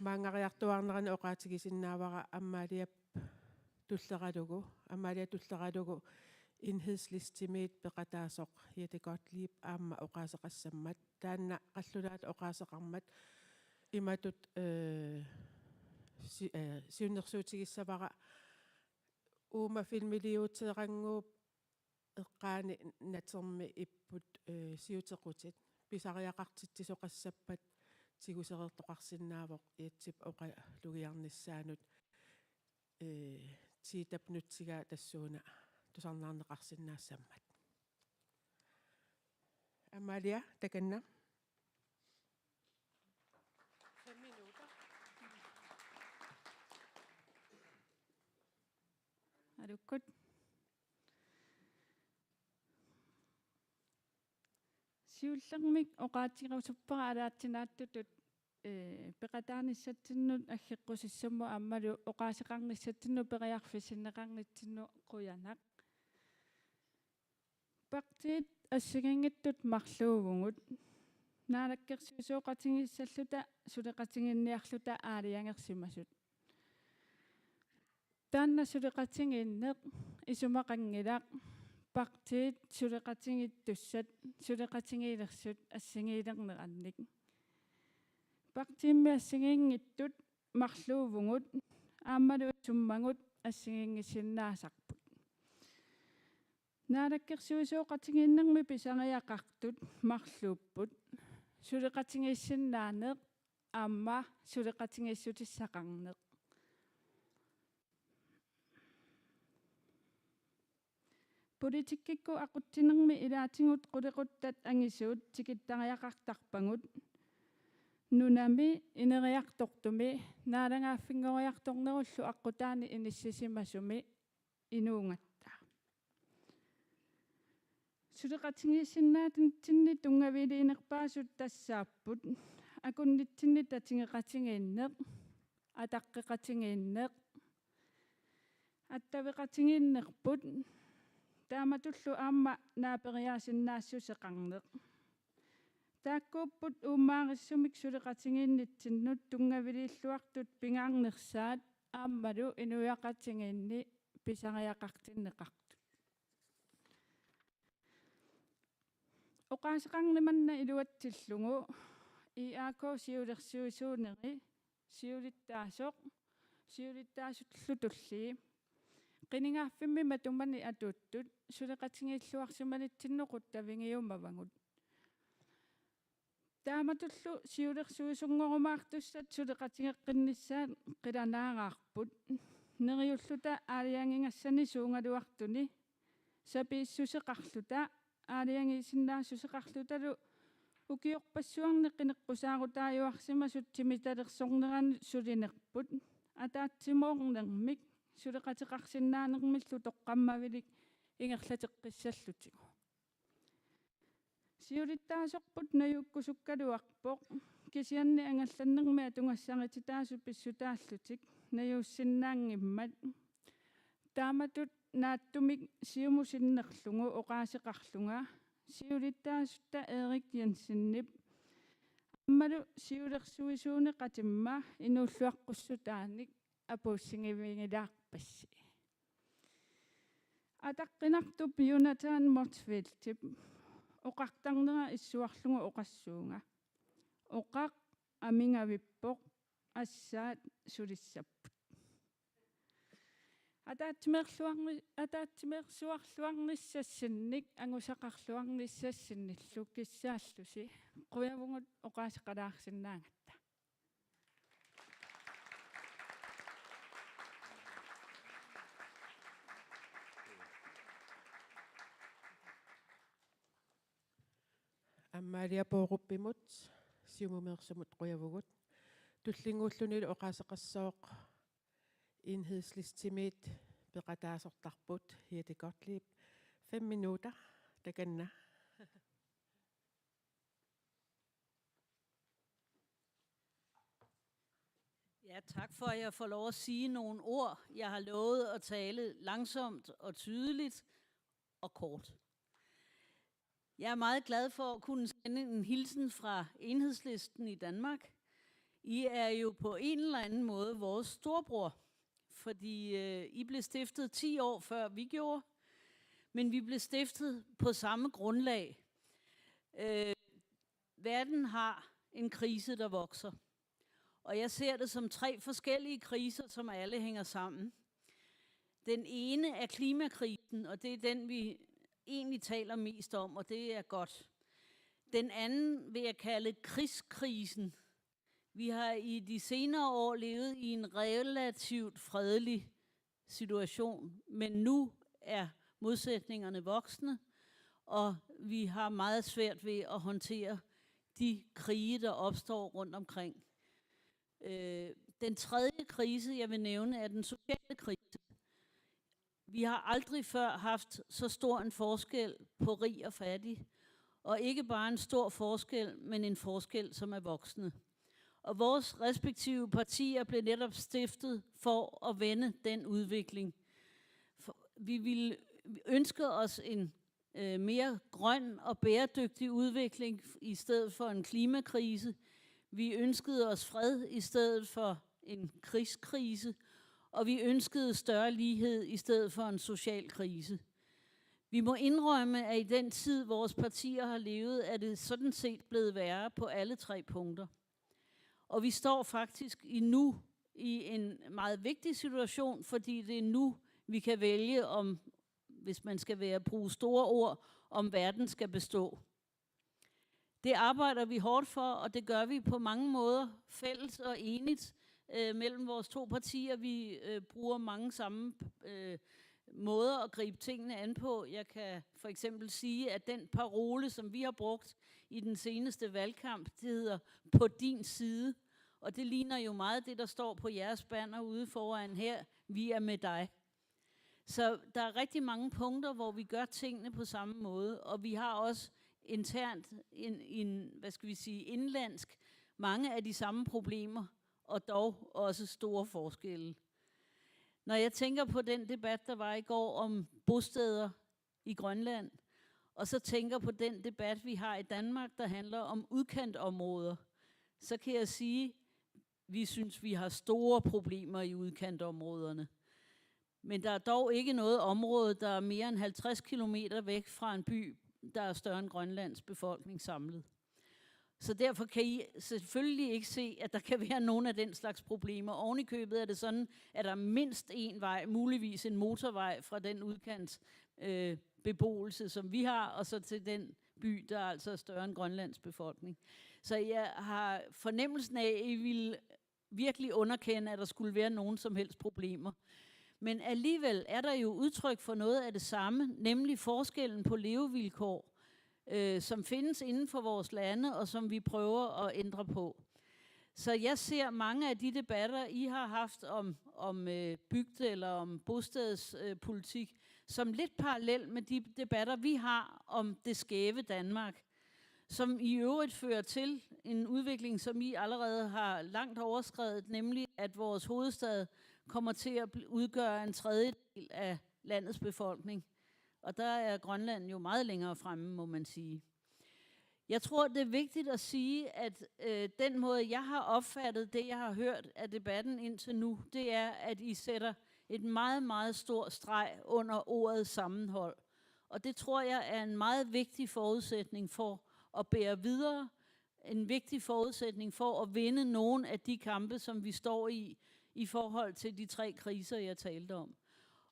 Maanngariartuaarnerani oqaatigisinnaavara Amaliap tulleralugu, Amalia tulleralugu Enhedslistemiit peqataasoq Jette Gottlieb aamma oqaaseqassammat. Taanna qallunaatut oqaaseqarmat imatut, eh, si-, eh, siunnersuutigissavara: Uuma filmiliuuteerannguup eqqaani natermi ipput, eh, siutequtit pisariaqartitsisoqassappat tigusereertoqarsinnaavoq Jettep oqalugiarnissaanut, eh, Titap nutsigaa tassuuna tusarnaarneqarsinnaassammat. Amalia, takanna. Fem minutter. Alukkut. Siullermik oqaatigerusuppara alaatsinaatutut, eh, peqataanissatsinnut aggeqqusissammut aammalu oqaaseqarnissatsinnut periarfissinneqarnitsinnut qujanaq. Partiit assigiinngitsut marluuvugut, naalakkersuisooqatigiissalluta suleqatigiinniarluta aalajangersimasut. Taanna suleqatigiinneq isumaqanngilaq partiit suleqatigiittussat suleqatigiilersut assigiilernerannik. Partiimmi assigiinngitsut marluuvugut aammalu isummagut assigiinngissinnaasarput. Naalakkersuisooqatigiinnermi pisariaqartut marluupput: suleqatigiissinnaaneq aamma suleqatigiissutissaqarneq. Politikkikkut aqutsinermi ilaatigut qulequttat angisuut tikittariaqartarpagut. Nunami ineriartortumi naalagaaffinngoriartornerullu aqqutaani inissisimasumi inuugatta. Suleqatigiissinnaatinitsinni tunngaviliinerpaasut tassaapput: akunnitsinni tatigeqatigiinneq, ataqqeqatigiinneq, attaveqatigiinnerput, taamatullu aamma naaperiaasinnaassuseqarneq. Taakkuupput uummaarissumik suleqatigiinnitsinnut tunngaviliilluartut pingaarnersaat aammalu inuiaqatigiinni pisariaqartinneqartut. Oqaaseqarneq manna iluatsillugu: I A K siulersuisuuneri, siulittaasoq, siulittaasutullu tullii, qinigaaffimmi matumani atuuttut suleqatigiilluarsimanitsinnut quttavigiumavagut. Taamatullu siulersuisunngorumaartussat suleqatigeqqinnissaat qilanaaraarput, neriulluta aalajangigassani suugaluartuni sapiissuseqarluta aalajangiisinnaassuseqarlutalu ukiorpassuarni qineqqusaarutaajuarsimasut timitalersorneranut sulinerput ataatsimoornermik suleqateqarsinnaanermillu toqqammavilik ingerlateqqissallutigu. Siulittaasorput najuukkusukkaluarpoq, kisianni angallannermi atugassarititaasut pissutaallutik najuussinnaanngimmat. Taamatut naatsumik Siumut sinnerlugu oqaaseqarlunga siulittaasutta Erik Jensenip aammalu siulersuisuuneq qatimma inuulluaqqussutaanik apuussigivigilaarpassi. Ataqqinartup Jonathan Motzfeldtip oqartarnera issuarlugu oqassuunga: Oqaq amigavippoq, assaat sulissapput. Ataatsimeerluarni-, ataatsimeersuarluarnissassinnik angusaqarluarnissassinnillu kissaallusi. Qujavugut oqaaseqalaarsinnaagatta. Amalia Borup-imut, Siumumeersummut, qujavugut. Tullinnguullunilu oqaaseqassooq Enhedslistemiit peqataasortarput, Jette Gottlieb. Fem minutter, takanna. Ja, tak for, at jeg får lov at sige nogle ord. Jeg har lovet at tale langsomt og tydeligt og kort. Jeg er meget glad for at kunne sende en hilsen fra Enhedslisten i Danmark. I er jo på en eller anden måde vores storebror, fordi, øh, I blev stiftet ti år før vi gjorde, men vi blev stiftet på samme grundlag. Øh, verden har en krise, der vokser. Og jeg ser det som tre forskellige kriser, som alle hænger sammen. Den ene er klimakrisen, og det er den, vi egentlig taler mest om, og det er godt. Den anden vil jeg kalde krigskrisen. Vi har i de senere år levet i en relativt fredelig situation, men nu er modsætningerne voksende, og vi har meget svært ved at håndtere de krige, der opstår rundt omkring. Øh, den tredje krise, jeg vil nævne, er den sociale krise. Vi har aldrig før haft så stor en forskel på rig og fattig, og ikke bare en stor forskel, men en forskel, som er voksende. Og vores respektive partier blev netop stiftet for at vende den udvikling. For vi ville, vi ønskede os en, øh, mere grøn og bæredygtig udvikling i stedet for en klimakrise. Vi ønskede os fred i stedet for en krigskrise, og vi ønskede større lighed i stedet for en social krise. Vi må indrømme, at i den tid, vores partier har levet, er det sådan set blevet værre på alle tre punkter. Og vi står faktisk i nu i en meget vigtig situation, fordi det er nu, vi kan vælge, om, hvis man skal være, bruge store ord, om verden skal bestå. Det arbejder vi hårdt for, og det gør vi på mange måder fælles og enigt, øh, mellem vores to partier. Vi, øh, bruger mange samme, øh, måder at gribe tingene an på. Jeg kan for eksempel sige, at den parole, som vi har brugt i den seneste valgkamp, det hedder "På din side". Og det ligner jo meget det, der står på jeres banner ude foran her: "Vi er med dig." Så der er rigtig mange punkter, hvor vi gør tingene på samme måde, og vi har også internt en, en, hvad skal vi sige, indenlandsk mange af de samme problemer, og dog også store forskelle. Når jeg tænker på den debat, der var i går om bosteder i Grønland, og så tænker på den debat, vi har i Danmark, der handler om udkantområder, så kan jeg sige, vi synes, vi har store problemer i udkantområderne. Men der er dog ikke noget område, der er mere end halvtreds kilometer væk fra en by, der er større end Grønlands befolkning samlet. Så derfor kan I selvfølgelig ikke se, at der kan være nogen af den slags problemer. Oven i købet er det sådan, at der er mindst en vej, muligvis en motorvej fra den udkant, øh, beboelse, som vi har, og så til den by, der altså er større end Grønlands befolkning. Så jeg har fornemmelsen af, at I vil virkelig underkende, at der skulle være nogen som helst problemer. Men alligevel er der jo udtryk for noget af det samme, nemlig forskellen på levevilkår, øh, som findes inden for vores lande, og som vi prøver at ændre på. Så jeg ser mange af de debatter, I har haft om, om, øh, bygde- eller om bostedspolitik, som lidt parallel med de debatter, vi har om det skæve Danmark. som i øvrigt fører til en udvikling, som I allerede har langt overskredet, nemlig at vores hovedstad kommer til at bl- udgøre en tredjedel af landets befolkning. Og der er Grønland jo meget længere fremme, må man sige. Jeg tror, det er vigtigt at sige, at øh, den måde, jeg har opfattet det, jeg har hørt af debatten indtil nu, det er, at I sætter et meget, meget stor streg under ordet sammenhold. Og det tror jeg er en meget vigtig forudsætning for at bære videre, en vigtig forudsætning for at vinde nogle af de kampe, som vi står i, i forhold til de tre kriser, jeg talte om.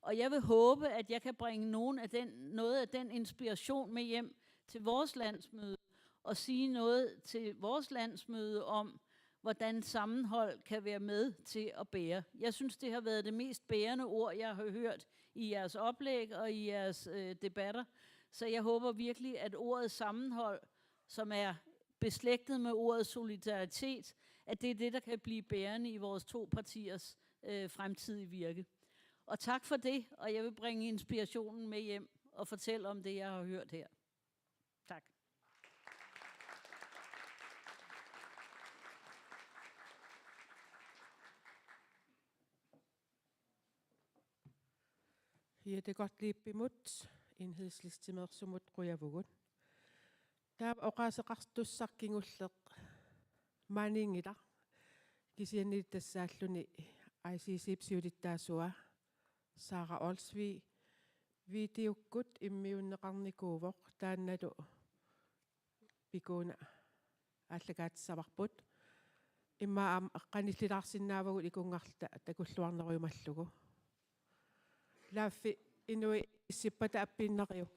Og jeg vil håbe, at jeg kan bringe nogen af den, noget af den inspiration med hjem til vores landsmøde og sige noget til vores landsmøde om, hvordan sammenhold kan være med til at bære. Jeg synes, det har været det mest bærende ord, jeg har hørt i jeres oplæg og i jeres øh, debatter. Så jeg håber virkelig, at ordet sammenhold, som er beslægtet med ordet solidaritet, at det er det, der kan blive bærende i vores to partiers øh, fremtidige virke. Og tak for det, og jeg vil bringe inspirationen med hjem og fortælle om det, jeg har hørt her. Tak. Jette Gottliebimut, Enhedslistemiisumut, qujavugut. Taava oqaaseqartussaq kingulleq maaniinngilaq, kisianni tassaalluni I C C-p siulittaasua Sara Olsvig videokkut immiunneqarnikuuvoq, taannalu pikuuna aallakaatissavarput. Immaqa aamma eqqanillaarsinnaavagut ikunngarluta takulluarnerujumallugu. Laaffi, inuit issippata appiinnariuk.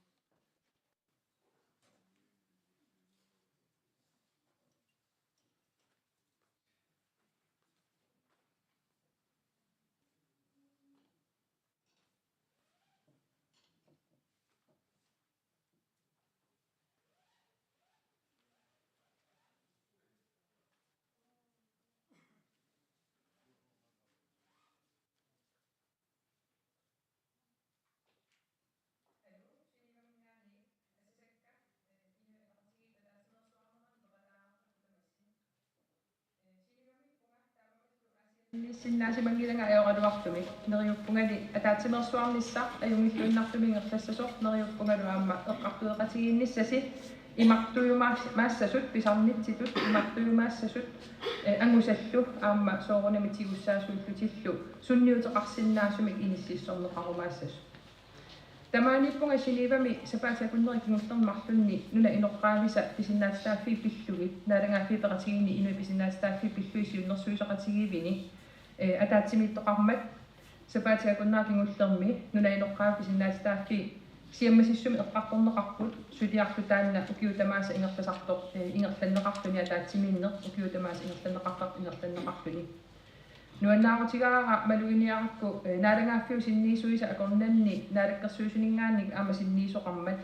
Sinnaasimanngilanga ajoraluartumik. Neriuppungali ataatsimeersuarnissaq ajunngilluinnartumik ingerlassasoq, neriuppungalu aamma eqqartueqatigiinnissasi imartujumaas-, -maassasut, pisarnitsitut imartujumaassasut, eh, angusallu aamma soorunami tigussaasuullutillu sunniuteqarsinnaasumik inississorneqarumaassasut. Tamaaniippunga Genèvemi sapaatip akunneri kingullerni marlunni nunap inoqqaavisa pisinnaatitaaffii pillugit, naalagaaffiit peqatigiinni inuit pisinnaatitaaffii pillugit siunnersuisoqatigiivini, eh, ataatsimiittoqarmat sapaatip akunnera kingullermi nunap inoqqaavisa pisinnaatitaaffii siammasissumik eqqartorneqarput, suliarlu taanna ukiut tamaasa ingerlasartoq, eh, ingerlanneqarluni, ataatsimiinneq ukiut tamaasa ingerlanneqartartoq ingerlanneqarluni. Nuannaarutigaara maluginiarakku, eh, naalagaaffiup sinniisuisa akornanni naalakkersuisuninngaanniit aamma sinniisoqarmat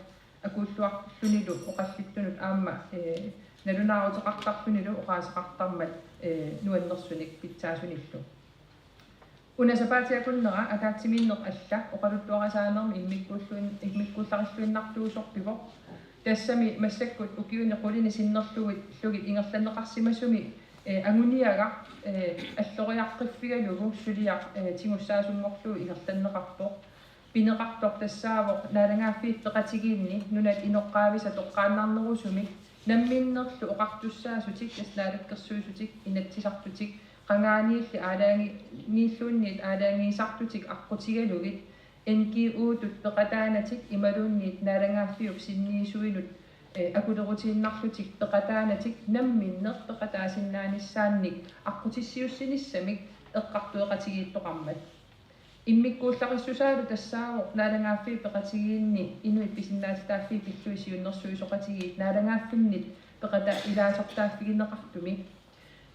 akuulluarlunilu oqallittunut aamma, eh, nalunaaruteqartarlunilu oqaaseqartarmat, eh, nuannersunik pitsaasunillu. Una sapaatip akunnera ataatsimiinneq alla oqaluttuarisaanermi immikkuulluin-, immikkuullarilluinnartuusoq pivoq. Tassami massakkut ukiuni qulini sinnerlugit, -lugit ingerlanneqarsimasumi, eh, anguniagaq, eh, alloriaqqiffigalugu suliaq, eh, tigussaasumorlugu ingerlanneqarpoq. Pineqartoq tassaavoq naalagaaffiit peqatigiinni nunat inoqqaavisa toqqaannarnerusumik namminnerlu oqartussaassutik, tassa naalakkersuissutik, inatsisartutik, qangaaniilli aalajangi-, -niilluunniit aalajangiisartutik aqqutigalugit, N G O-tut peqataanatik imaluunniit naalagaaffiup sinniisuinut, eh, akulerutiinnarlutik peqataanatik namminneq peqataasinnaanissaannik aqqutissiuussinissamik eqqartueqatigiittoqarmat. Immikkuullarissusaalu tassaavoq naalagaaffiit peqatigiinni inuit pisinnaatitaaffii pillugit siunnersuisoqatigiit naalagaaffinnit peqata-, ilaasortaaffigineqartumi,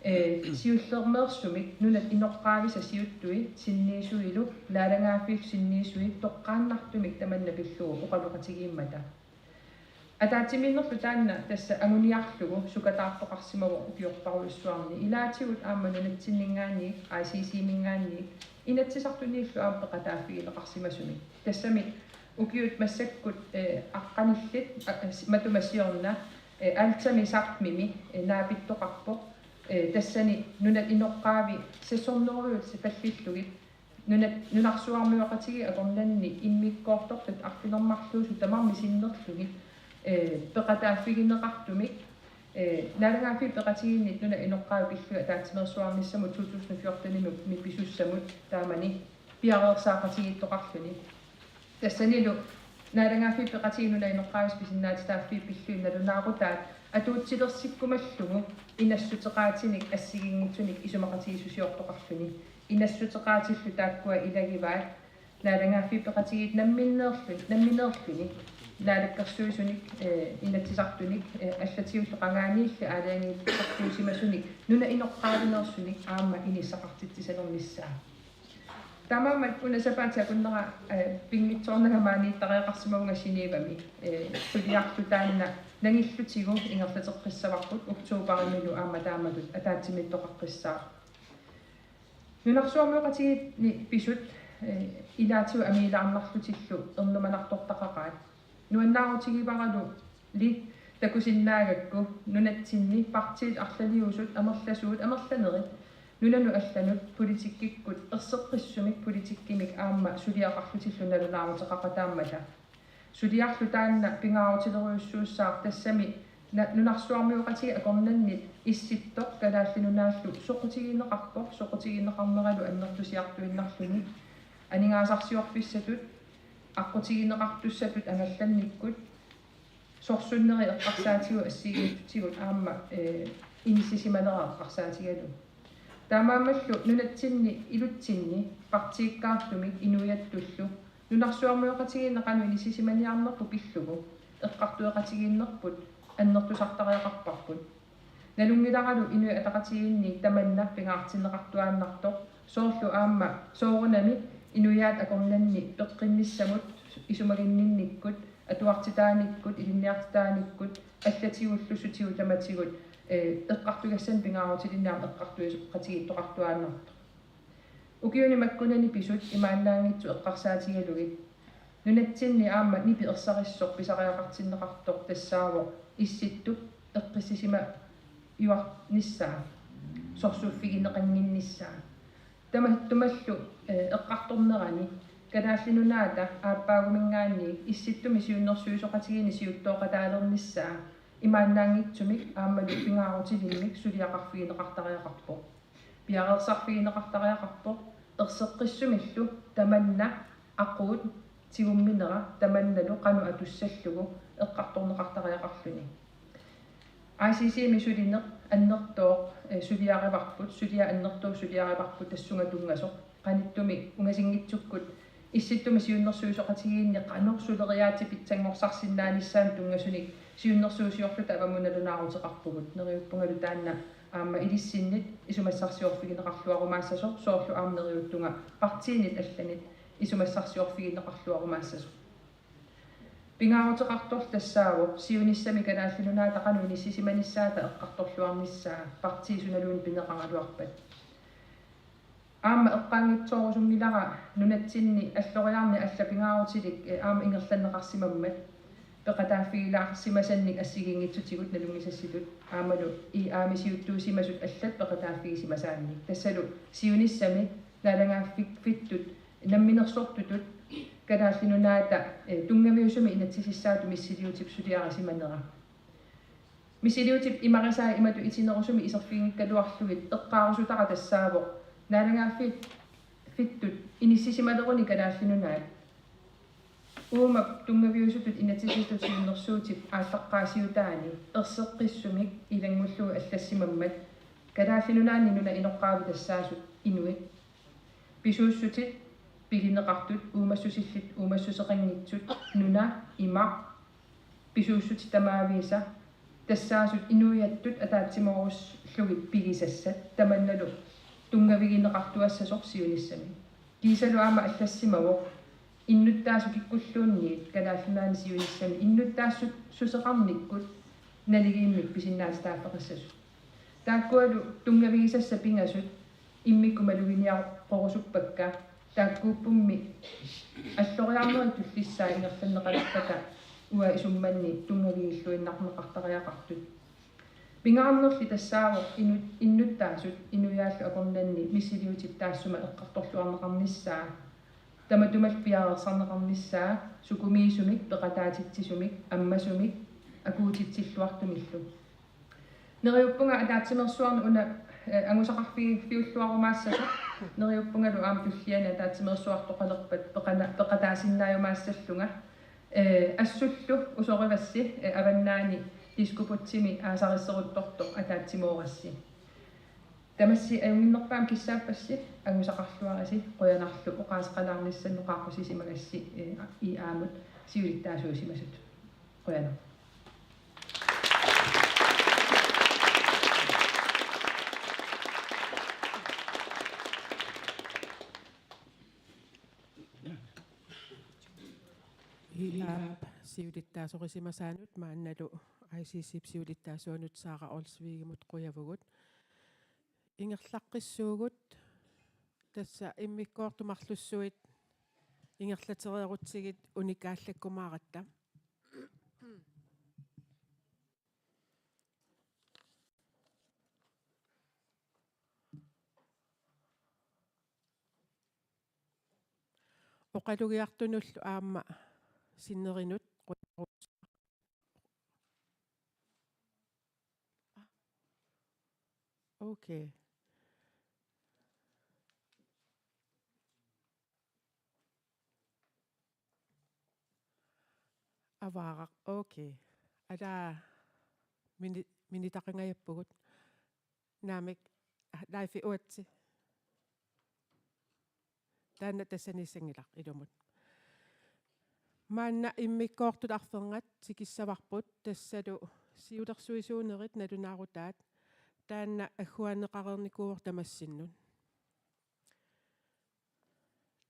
eh, siullermeersumik nunat inoqqaavisa siuttui sinniisuilu naalagaaffiillu sinniisui toqqaannartumik tamanna pillugu oqaloqatigiimmata. Ataatsimiinnerlu taanna tassa anguniarlugu sukataartoqarsimavoq ukiorparujussuarni. Ilaatigut aamma nunatsinninngaanniit, I C C-minngaanniit, Inatsisartuniillu aamma peqataaffigineqarsimasumik. Tassami ukiut massakkut, eh, aqqanillit, a-, s-, matuma siorna, Ee, Altami Sápmimi, ee, naapittoqarpoq. Ee, tassani nunat inoqqaavi seks hundrede sipallillugit nunat, nunarsuarmioqatigiit akornanni immikkoortortat arfineq-marluusut tamarmik sinnerlugit, ee, peqataaffigineqartumik, ee, Naalagaaffiit Peqatigiinnit nunat inoqqaavi pillugit ataatsimeersuarnissamut to tusind fjortenimi pisussamut taamani piareersaaqatigiittoqarluni. Tassanilu Naalagaaffiit Peqatigiit nunat inoqqaavisa pisinnaatitaaffii pillugit nalunaaqutaat atuutilersikkumallugu inassuteqaatinik assigiinngitsunik isumaqatigiissusiortoqarluni. Inassuteqaatillu taakkua ilagivaat Naalagaaffiit Peqatigiit namminneerluni, nammineerluni, Naalakkersuisunik, ee, Inatsisartunik, ee, allatigullu qangaaniilli aalajangiisartuusimasunik nunat inoqqaavineersunik aamma inissaqartitsisalernissaa. Taamaammat una sapaatip akunnera, ee, pinngitsoornanga maaniittariaqarsimavunga Genèvemi, ee, suliarlu taanna nangillutigu ingerlateqqissavarput oktoberimilu aamma taamatut ataatsimiittoqaqqissaaq. Nunarsuarmioqatigiinni pisut, ee, ilaatigut amiilaarnarlutillu ernumanartortaqaqaat. Nuannaarutigivaralu li takusinnaagakku nunatsinni partiit arlaliusut amerlasuut amerlanerit nunanut allanut politikkikkut erseqqissumik politikkimik aamma suliaqarlutillu nalunaaruteqaqataammata. Suliarlu taanna pingaarutilerujussuussaaq tassami na-, nunarsuarmioqatigiit akornanni Issittoq Kalaallit Nunaallu soqutigineqarpoq, soqutigineqarneralu annertusiartuinnarluni. Aningaasarsiorfissatut, aqqutigineqartussatut angallannikkut, sorsunnerit eqqarsaatigut assigiinngitsutigut aamma, ee, inissisimanera eqqarsaatigalugu. Taamaammallu nunatsinni ilutsinni partiikkaartumik inuiattullu nunarsuarmioqatigiinneq qanoq inissisimaniarnerput pillugu eqqartueqatigiinnerput annertusartariaqarparput. Nalunngilaralu Inuit Ataqatigiinni tamanna pingaartinneqartuaannartoq, soorlu aamma soorunami inuiaat akornanni peqqinnissamut isumaginninnikkut, atuartitaanikkut, ilinniartitaanikkut, allatigullu sutigut tamatigut, ee, eqqartugassanik pingaarutilinnik aamma eqqartueqatigiittoqartuaannartoq. Ukiuni makkunani pisut imaannaanngitsut eqqarsaatigalugit. Nunatsinni aamma nipi ersarissoq pisariaqartinneqartoq tassaavoq Issittup eqqissisimajuarnissaa, sorsuffigineqannginnissaa. Tamattumallu, ee, eqqartornerani Kalaallit Nunaata aappaaguminngaanniit Issittumi siunnersuisoqatigiinni siuttooqataalernissaa imaannaanngitsumik aammalu pingaarutilimmik suliaqarfigineqartariaqarpoq. Piareersarfigineqartariaqarpoq erseqqissumillu tamanna aquut tigumminera tamannalu qanoq atussallugu eqqartorneqartariaqarluni. I C C-mi sulineq annertooq, ee, suliarivarput, suliaq annertooq suliarivarput tassunga tunngasoq. Qanittumi ungasinngitsukkut Issittumi siunnersuisoqatigiinni qanoq suleriaatsip pitsanngorsarsinnaanissaanut tunngasunik siunnersuusiorluta avammut nalunaaruteqarpugut. Neriuppungalu taanna aamma ilissinnit isumassarsiorfigineqarluarumaassasoq, soorlu aamma neriuttunga partiinit allanit isumassarsiorfigineqarluarumaassasoq. Pingaaruteqartoq tassaavoq siunissami Kalaallit Nunaata qanoq inissisimanissaata eqqartorluarnissaa, partiit sunaluunniit pineqaraluarpat. Aamma eqqaanngitsoorusunngilara nunatsinni alloriarneq allat pingaarutilik, ee, aamma ingerlanneqarsimammat peqataaffigilaarsimasannik assigiinngitsutigut nalunngisassitut aammalu I A-mi siuttuusimasut allat peqataaffigisimasaannik. Tassalu siunissami naalagaaffittut namminersortutut Kalaallit Nunaata, ee, tunngaviusumik inatsisissaatut missiliutip suliarisimanera. Missiliutip imarisaa imatut itinerusumik iserfiginngikkaluarlugit eqqaarusutara tassaavoq naalagaaffittut inissisimaleruni Kalaallit Nunaat uuma tunngaviusutut inatsisissatut siunnersuutip aallaqqaasiutaani erseqqissumik ilanngullugu allassimammat Kalaallit Nunaanni nunat inoqqaavit tassaasut inuit pisuussutit pigineqartut uumassusillit uumassuseqanngitsut nuna imaq pisuussutit tamaavisa tassaasut inuiattut ataatsimoorussuullugit pigisassat tamannalu tunngavigineqartuassasoq siunissami. Kiisalu aamma allassimavoq innuttaasut kikkulluunniit Kalaallit Nunaanni siunissami innuttaassuseqarnikkut naligiimmik pisinnaatitaaffeqassasut. Taakkualu tunngavigisassat pingasut immikkut maluginiaqorusuppakka, taakkuuppummi alloriarnerit tullissaat ingerlanneqalerpata uanga isummanni tunngavigiilluinnarneqartariaqartut. Pingaarnerli tassaavoq inut-, innuttaasut inuiaallu akornanni missiliutip taassuma eqqartorluarneqarnissaa, tamatumalu piareersarneqarnissaa sukumiisumik, peqataatitsisumik, ammasumik, akuutitsilluartumillu. Neriuppunga ataatsimeersuarneq una, eh, angusaqarfigiulluarumaassasoq, neriuppungalu aamma tulliani ataatsimeersuartoqalerpat peqana-, peqataasinnaajumaassallugu, eh, assullu usorivassi, eh, Avannaani Diskobugtimi aasarisseruttortoq ataatsimoorassi. Tamassi ajunnginnerpaamik kissaappassi, angusaqarluarisi, qujanarlu oqaaseqalaarnissannut qaaqqusisimagassi, eh, I A-mut siulittaasuusimasut. Qujanaq. I A-p siulittaasorisimasaanut maannalu I C C-p siulittaasuanut Sara Olsvigimut qujavugut. Ingerlaqqissuugut, tassa immikkoortut marlussuit ingerlatereerutsigit unikaallakkumaaratta. Oqalugiartunullu aamma sinnerinut. Okay. Avaaraq. Okay. Ala mini-, minitaqangajappugut. Naamik, live uatsi. Taanna tassaniissanngilaq ilumut. Maanna immikkoortut arfernat tikissavarput, tassalu siulersuisuunerit nalunaarutaat, taanna agguaanneqareernikuuvoq tamassinnut.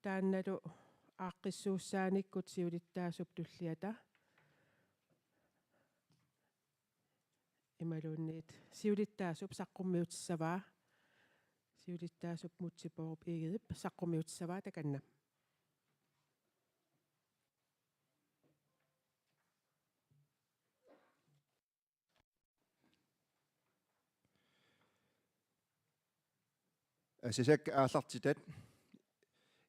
Taannalu aaqqissuussaanikkut siulittaasup tulliata imaluunniit siulittaasup saqqummiutissavaa, siulittaasup Múte Bourup Egedep saqqummiutissavaa takanna. Asasakka aallartitat,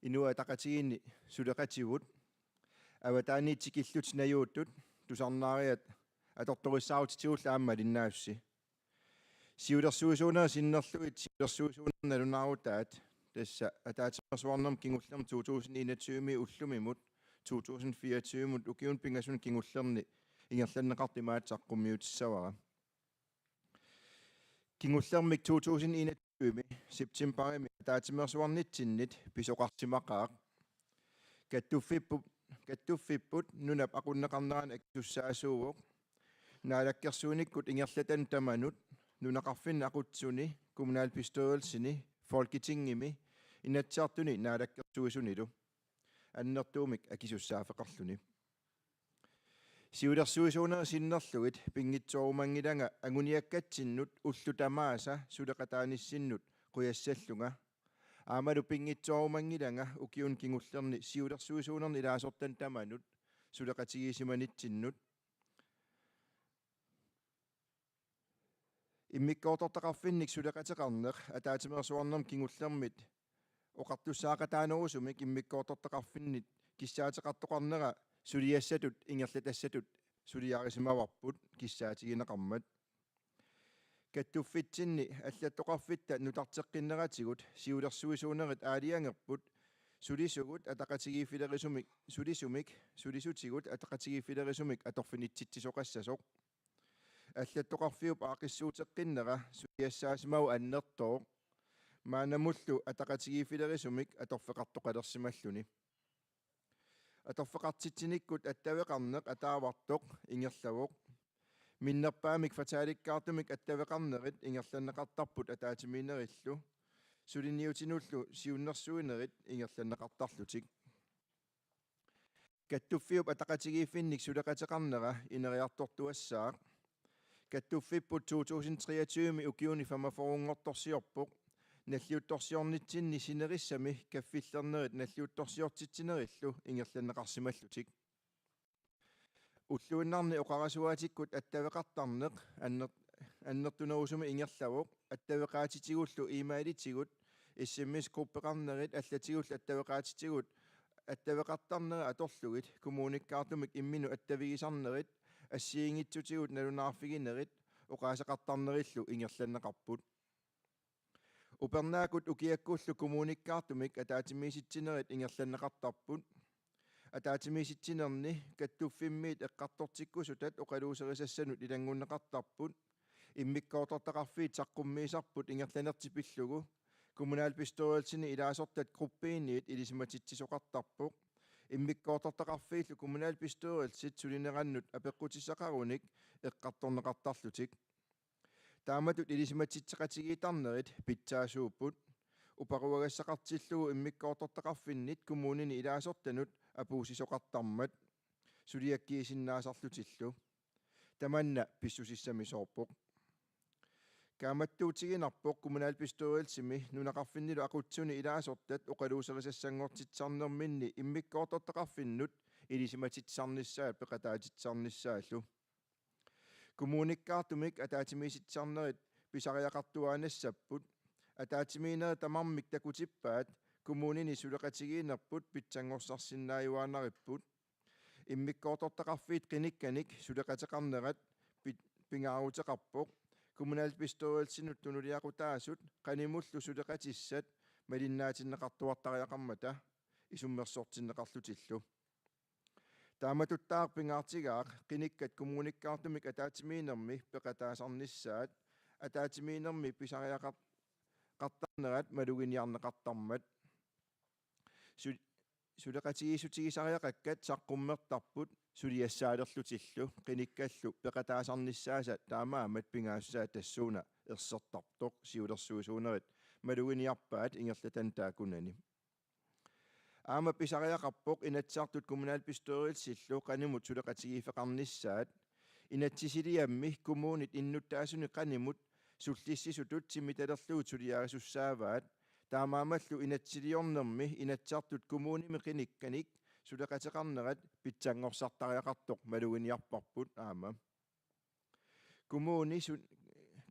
Inuit Ataqatigiinni suleqatigut, avataaniit tikillutit najuuttut, tusarnaariat atortorissaarutigullu aamma malinnaasusi. Siulersuisuunerit sinnerlugit siulersuisuunerit nalunaarutaat, tassa ataatsimeersuarnermut kingullermut to tusind enogtyve ullumimut to tusind fireogtyvemut ukiuni pingasuni kingullerni ingerlanneqartut imaattoq saqqummiutissavara. Kingullermik to tusind enogtyve septembarimi ataatsimeersuarnitsinnit pisoqarsimaqaaq. Kattuffipput, kattuffipput nunap aqunneqarnerani akisussaasuuvoq. Naalakkersuinikkut ingerlatanut tamanut, nunaqarfinni aqutsisuni, kommunalbestyrelsini, Folketingimi, Inatsisartuni naalakkersuisunilu. Annertuumik akisussaaffeqarluni. Siulersuisuunerit sinnerlugit pinngitsoorumanngilanga anguniakkatsinnut ullut tamaasa suleqataanissinnut qujassallunga. Aammalu pinngitsoorumanngilanga ukiuni kingullerni siulersuisuunerni ilaasortanut tamanut suleqatigiissimanitsinnut. Immikkoortortaqarfinnik suleqateqarneq ataatsimeersuarnermut kingullermit oqartussaaqataanerusumik immikkoortortaqarfinnit kissaateqartoqarnera suliassatut ingerlatassatut suliarisimavarput kissaatigineqarmat. Kattuffitsinni allattoqarfitta nutarteqqinneratigut siulersuisuunerit aalajangerput sulisugut ataqatigiiffilerisumik, sulisumik, sulisutigut ataqatigiiffilerisumik atorfinitsitsisoqassasoq. Allattoqarfiup aaqqissuuteqqinnera suliassaasimavoq annertooq. Maannamullu ataqatigiiffilerisumik atorfeqartoqalersimalluni. Atorfeqartitsinikkut attaveqarneq ataavartoq ingerlavoq. Minnerpaamik kvartalikkaartumik attaveqarnerit ingerlanneqartarput ataatsimiinnerillu. Suliniutinullu siunnersuinerit ingerlanneqartarlutik. Kattuffiup ataqatigiiffinnik suleqateqarnera ineriartortuassaaq. Kattuffipput to tusind treogtyve ukiuni femogfyrrenngortorsiorpoq. Nalliuttorsiornitsinni sinerissami kaffillernerit nalliuttorsiortitsinerillu ingerlanneqarsimallutik. Ulluinnarni oqarasuaatikkut attaveqartarneq anner-, annertunerusumik ingerlavoq, attaveqaatitigullu e-mailitigut, S M S-gruppeqarnerit allatigullu attaveqaatitigut attaveqartarnerit atorlugit kommunikkaartumik imminut attavigisarnerit assigiinngitsutigut nalunaarfiginerit oqaaseqartarnerillu ingerlanneqarput. Upernaakkut ukiakkullu kommunikkaartumik ataatsimiisitsinerit ingerlanneqartarput. Ataatsimiisitsinerni kattuffimmiit eqqartortikkusutat oqaluuserisassanut ilanngunneqartarput. Immikkoortortaqarfiit saqqummiisarput ingerlanertik pillugu kommunalbestyrelsini ilaasortat gruppiiniit ilisimatitsisoqartarpoq. Immikkoortortaqarfiillu kommunalbestyrelsit sulinerannut apeqqutissaqarunik eqqartorneqartarlutik. Taamatut ilisimatitseqatigiittarnerit pitsaasuupput. Uparuagassaqartillugu immikkoortortaqarfinnit kommunini ilaasortanut apuussisoqartarmat suliakkiisinnaasarlutillu. Tamanna pissusissamisoorpoq. Kaammattuutiginarpoq kommunalbestyrelsimi nunaqarfinnilu aqutsisuni ilaasortat oqaluuserisassanngortitsisarnerminni immikkoortortaqarfinnut ilisimatitsisarnissaat peqataatitsisarnissaallu. Kommunikkaartumik ataatsimiisitsisarnerit pisariaqartuaannassapput. Ataatsimiinnerit tamarmik takutippaat kommunini suleqatigiinnerput pitsanngorsarsinnaajuaannaripput. Immikkoortortaqarfiit qinikkanik suleqateqarnerat pi-, pingaaruteqarpoq. Kommunalbestyrelsinut tunuliaqutaasut qanimullu suleqatissat malinnaatinneqartuartariaqarmata isummersortinneqarlutillu. Taamatuttaaq pingaartigaaq qinikkat kommunikkaartumik ataatsimiinnermi peqataasarnissaat, ataatsimiinnermi pisariaqar-, qartarnerat maluginiarneqartarmat. Su-, suleqatigiissutigisariaqakkat saqqummertarput suliassaalerlutillu, qinikkallu peqataasarnissaasa taamaammat pingaassusaa tassuuna ersertartoq siulersuisuunerit maluginiarpaat ingerlatannik taakkunani. Aamma pisariaqarpoq Inatsisartut kommunalbestyrelsillu qanimut suleqatigiiffeqarnissaat. Inatsisiliammi kommunit innuttaasunik qanimut sullissisutut timitalerlugit suliarisussaavaat. Taamaammallu inatsisiliornermi Inatsisartut kommunimi qinikkanik suleqateqarnerat pitsanngorsartariaqartoq maluginiarparput aamma. Kommuni su-,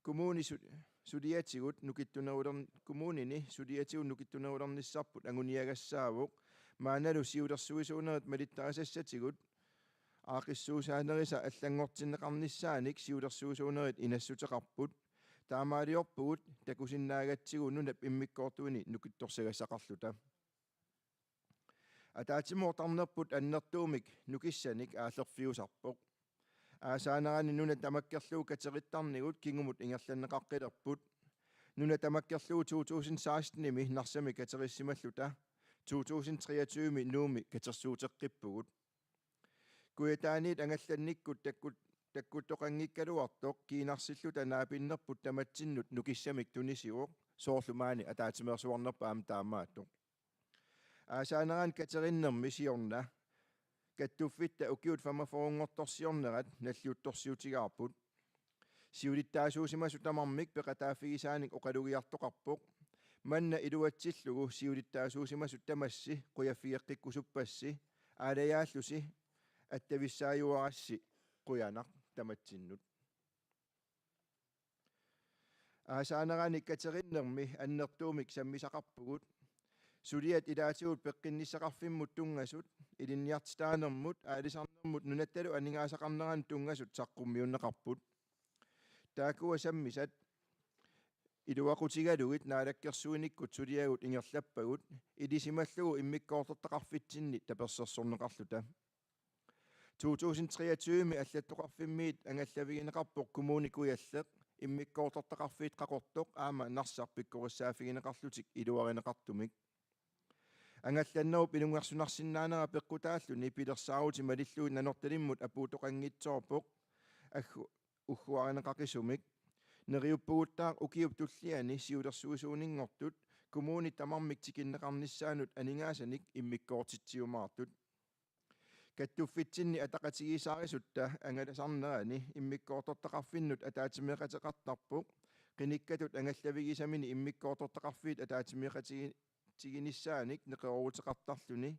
kommuni su-, suliatigut nukittunerulern-, kommunini suliatigut nukittunerulernissarput anguniagassaavoq. Maannalu siulersuisuunerit malittarisassatigut aaqqissuussaanerisa allanngortinneqarnissaanik siulersuisuunerit inassuteqarput. Taamaaliorpugut takusinnaagatsigu nunap immikkoortuini nukittorsagassaqarluta. Ataatsimoortarnerput annertuumik nukissanik aallerfiusarpoq. Aasaanerani nuna tamakkerlugu katerittarnigut kingumut ingerlanneqaqqilerput. Nuna tamakkerlugu to tusind seksten-imi Narsami katerissimalluta to tusind treogtyve-mi Nuummi katersuuteqqippugut. Kujataaniit angallannikkut takkut-, takkuttoqanngikkaluartoq kiinarsilluta naapinnerput tamatsinnut nukissamik tunisivoq, soorlu maani ataatsimeersuarnerput aamma taamaattoq. Aasaanerani katerinnermi siorna kattuffitta ukiut femogfyrre-nngortorsiornerat nalliuttorsiutigaarput. Siulittaasuusimasut tamarmik peqataaffigisaanik oqalugiartoqarpoq. Manna iluatsillugu siulittaasuusimasut tamassi qujaffigeqqikkusuppassi, aalajaallusi attavissaajuarassi, qujanaq tamatsinnut. Aasaanerani katerinnermi annertuumik sammisaqarpugut. Suliat ilaatigut peqqinnissaqarfimmut tunngasut, ilinniartitaanermut, aalisarnermut nunattalu aningaasaqarneranut tunngasut saqqummiunneqarput. Taakkua sammisat iluaqutigalugit naalakkersuinikkut suliagut ingerlappagut, ilisimallugu immikkoortortaqarfitsinni tapersersorneqarluta. To tusind treogtyve-mi allattoqarfimmiit angallavigineqarpoq Kommune Kujalleq, immikkoortortaqarfiit Qaqortoq aamma Narsaq pikkorissaaffigineqarlutik iluarineqartumik. Angallannerup ilungersunarsinnaanera peqqutaalluni pilersaarutit malillugit Nanortalimmut apuuttoqanngitsoorpoq aggu-, ugguarineqaqisumik. Neriuppuguttaaq ukiup tulliani siulersuisuuninngortut kommunit tamarmik tikinneqarnissaannut aningaasanik immikkoortitsiumaartut. Kattuffitsinni ataqatigiissaarisutta angalasarnerani immikkoortortaqarfinnut ataatsimeeqateqartarpoq. Qinikkatut angallavigisaminik immikkoortortaqarfiit ataatsimeeqatigi-, tiginissaanik neqerooruteqartarluni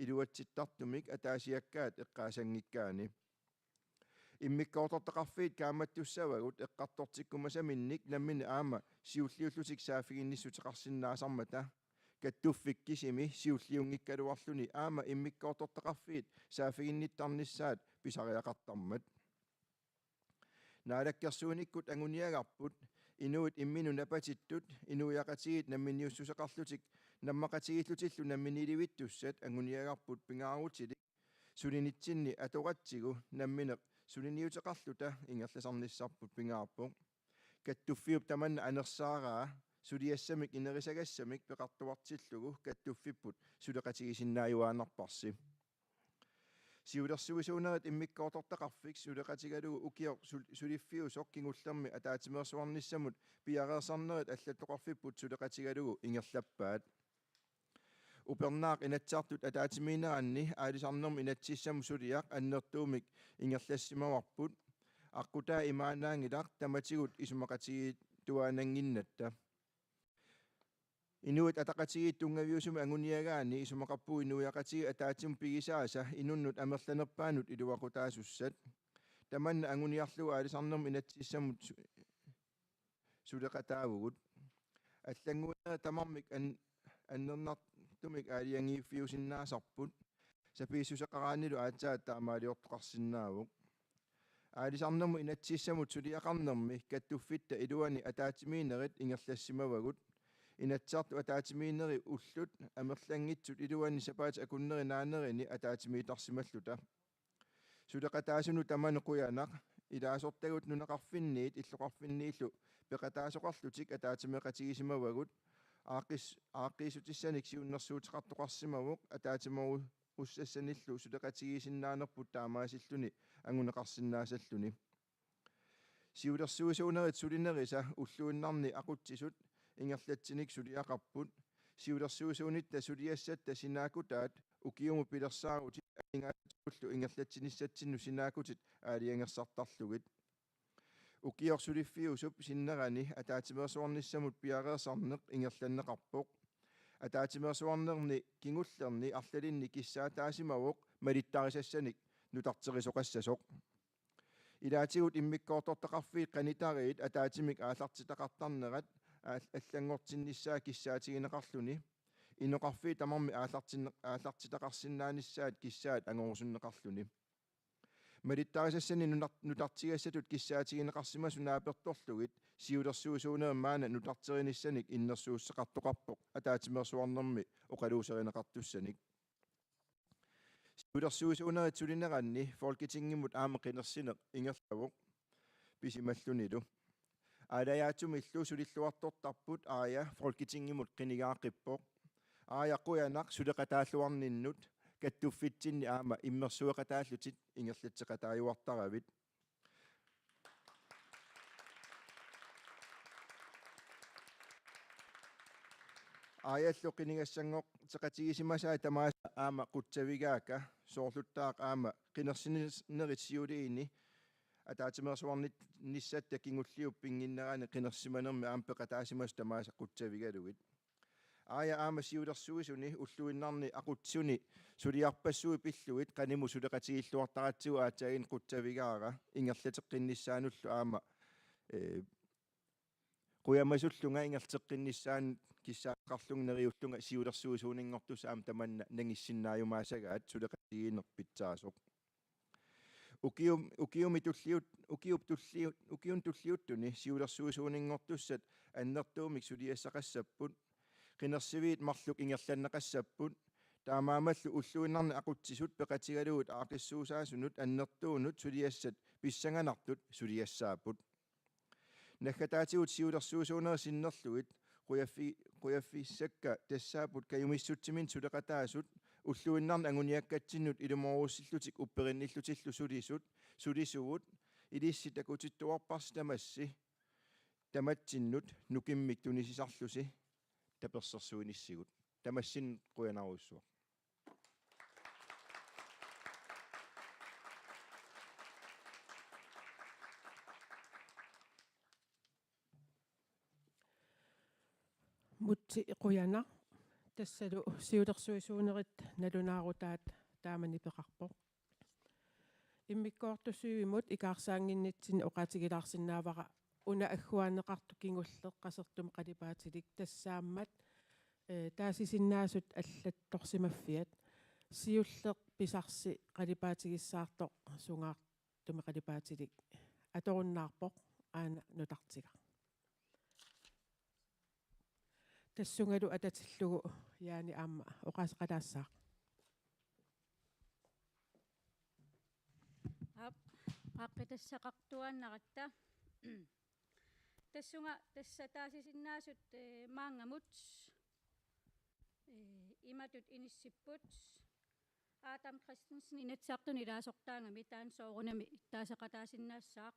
iluatsittartumik ataasiakkaat eqqaasanngikkaanni. Immikkoortortaqarfiit kaammattussavagut eqqartortikkumasaminnik nammineq aamma siulliullutik saaffiginnissuteqarsinnaasarmata. Kattuffik kisimi siulliunngikkaluarluni aamma immikkoortortaqarfiit saaffiginnittarnissaat pisariaqartarmat. Naalakkersuinikkut anguniagarput inuit imminnut napatittut inuiaqatigiit namminiussuseqarlutik nammaqatigiillutillu namminiilivittussat anguniagarput pingaarutilik sulinitsinni atoratsigu nammineq suliniuteqarluta ingerlasarnissarput pingaarpoq. Kattuffiup tamanna anersaaraa suliassamik inerisagassamik peqartuartillugu kattuffipput suleqatigisinnaajuaannarparsi. Siulersuisuunerit immikkoortortaqarfik suleqatigalugu ukioq sul-, suliffiusoq kingullermi ataatsimeersuarnissamut piareersarnerit allattoqarfipput suleqatigalugu ingerlappaat. Upernaaq Inatsisartut ataatsimiinneranni aalisarnermut inatsisissamut suliaq annertuumik ingerlassimavarput. Aqqutaa imaannaanngilaq tamatigut isumaqatigiittuaannannginnatta. Inuit Ataqatigiit tunngaviusumik anguniagaanni isumaqarpugut inuiaqatigiit ataatsimut pigisaasa inunnut amerlanerpaanut iluaqutaasussat. Tamanna anguniarlugu aalisarnermut inatsisissamut su-, suleqataavugut. Allannguinerit tamarmik an-, annernartumik aalajangiiffiusinnaasarput. Sapiissuseqaraannilu aatsaat taamaaliortoqarsinnaavoq. Aalisarnermut inatsisissamut suliaqarnermi kattuffitta iluani ataatsimiinnerit ingerlassimavagut. Inatsisartut ataatsimiinnerit ullut amerlanngitsut iluani sapaatip akunneri naanerini ataatsimiittarsimalluta. Suleqataasunut tamanut qujanaq. Ilaasortagut nunaqarfinniit illoqarfinniillu peqataasoqarlutik ataatsimeeqatigisimavagut. Aaqqis-, aaqqiissutissanik siunnersuuteqartoqarsimavoq ataatsimoorus-, -ussassanillu suleqatigisinnaanerput taamaasilluni anguneqarsinnaasalluni. Siulersuisuunerit sulinerisa ulluinnarni aqutsisut ingerlatsinik suliaqarput. Siulersuisuunitta suliassatta sinaakkutaat ukiumut pilersaarutit aningaasatigullu ingerlatsinissatsinnut sinaakkutit aalajangersartarlugit. Ukioq suliffiusup sinnerani ataatsimeersuarnissamut piareersarneq ingerlanneqarpoq. Ataatsimeersuarnerni kingullerni arlalinni kissaataasimavoq malittarisassanik nutarterisoqassasoq. Ilaatigut immikkoortortaqarfiit qanitariit ataatsimik aallartitaqartarnerat aal-, allanngortinnissaa kissaatigineqarluni. Inoqarfiit tamarmik aallartin-, aallartitaqarsinnaanissaat kissaat angorusunneqarluni. Malittarisassanik nunar-, nutartigassatut kissaatigineqarsimasut naapertorlugit siulersuisuunerit maanna nutarterinissanik innersuusseqartoqarpoq ataatsimeersuarnermi oqaluuserineqartussanik. Siulersuisuunerit sulineranni Folketingimut aamma qinersineq ingerlavoq pisimallunilu. Aalajaatsumillu sulilluartortarput Aaja Folketingimut qinigaaqqippoq. Aaja, qujanaq suleqataalluarninnut, kattuffitsinni aamma immersueqataallutit ingerlatseqataajuartaravit. Aajallu qinigassanngorteqatigisimasai tamaasa aamma qutsavigaakka, soorluttaaq aamma qinersinerit siuliini ataatsimeersuarnissatta kingulliup pinnginnerani qinersimanermi aamma peqataasimasut tamaasa qutsavigalugit. Aaja aamma siulersuisuni ulluinnarni aqutsisuni suliarpassuit pillugit qanimut suleqatigiilluartaratsigu aatsaaginnaq qutsavigaara ingerlateqqinnissaanullu aamma, ee, qujamasullunga ingerlateqqinnissaanut kissaateqarlunga neriullunga siulersuisuuninngortussaq aamma tamanna nangissinnaajumaasagaat suleqatigiinneq pitsaasoq. Ukium-, ukiumi tulliut-, ukiup tulliut-, ukiuni tulliuttuni siulersuisuuninngortussat annertuumik suliassaqassapput. Qinersiviit marluk ingerlanneqassapput. Taamaammallu ulluinnarni aqutsisut peqatigalugit aaqqissuussaasunut annertuunut suliassat pissanganartut suliassaapput. Naggataatigut siulersuisuunerit sinnerlugit qujaffi-, qujaffissakka tassaapput kajumissutsiminnik suleqataasut, ulluinnarni anguniakkatsinnut ilumoorussillutik upperinnillutillu sulisut, sulisuvut, ilissi takutittuarparsi tamassi, tamatsinnut nukimmik tunisisarlusi tapersersuinissigut. Tamassinnut qujanarujussuaq. Mutsi, qujanaq. Tassalu siulersuisuunerit nalunaarutaat taamani peqarpoq. Immikkoortorsiuimut ikaarsaannginnitsinni oqaatigilaarsinnaavara una agguaanneqartoq kingulleq qasertumik qalipaatilik, tassaammat, eh, taasisinnaasut allattorsimaffiat. Siulleq pisarsi qalipaatigissaartoq sungaartumik qalipaatilik atorunnaarpoq, aana nutartigaq. Tassungalu atatillugu Jaani aamma oqaaseqalaassaaq. Aap, aaqqitassaqartuaannaratta. Tassunga tassa taasisinnaasut, eh, maannamut, eh, imatut inissipput. Adam Christensen Inatsisartuni ilaasortaagami taanna soorunami taaseqataasinnaassaaq.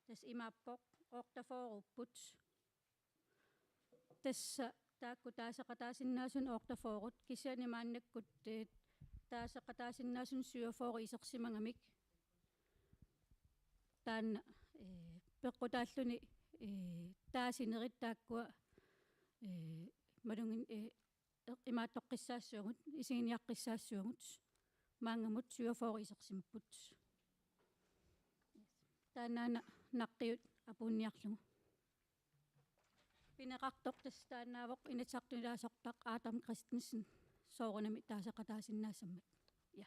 Tassa imaappoq otteogfyrreupput. Tassa taakku taaseqataasinnaasunik otteogfyrre, kisianni maannakkut, eh, taaseqataasinnaasunik syvogfyrre isersimagamik. Taanna, eh, peqqutaalluni, eh, taasinerit taakkua, eh, malugin-, eh, eq-, imaattoqqissaassuagut, isiginiaqqissaassuagut, maannamut syvogfyrre isersimapput. Taannaana naqqiut apuunniarlugu. Pineqartoq tassa taannaavoq Inatsisartuni ilaasortaq Adam Christensen soorunami taaseqataasinnaassammat. Ja.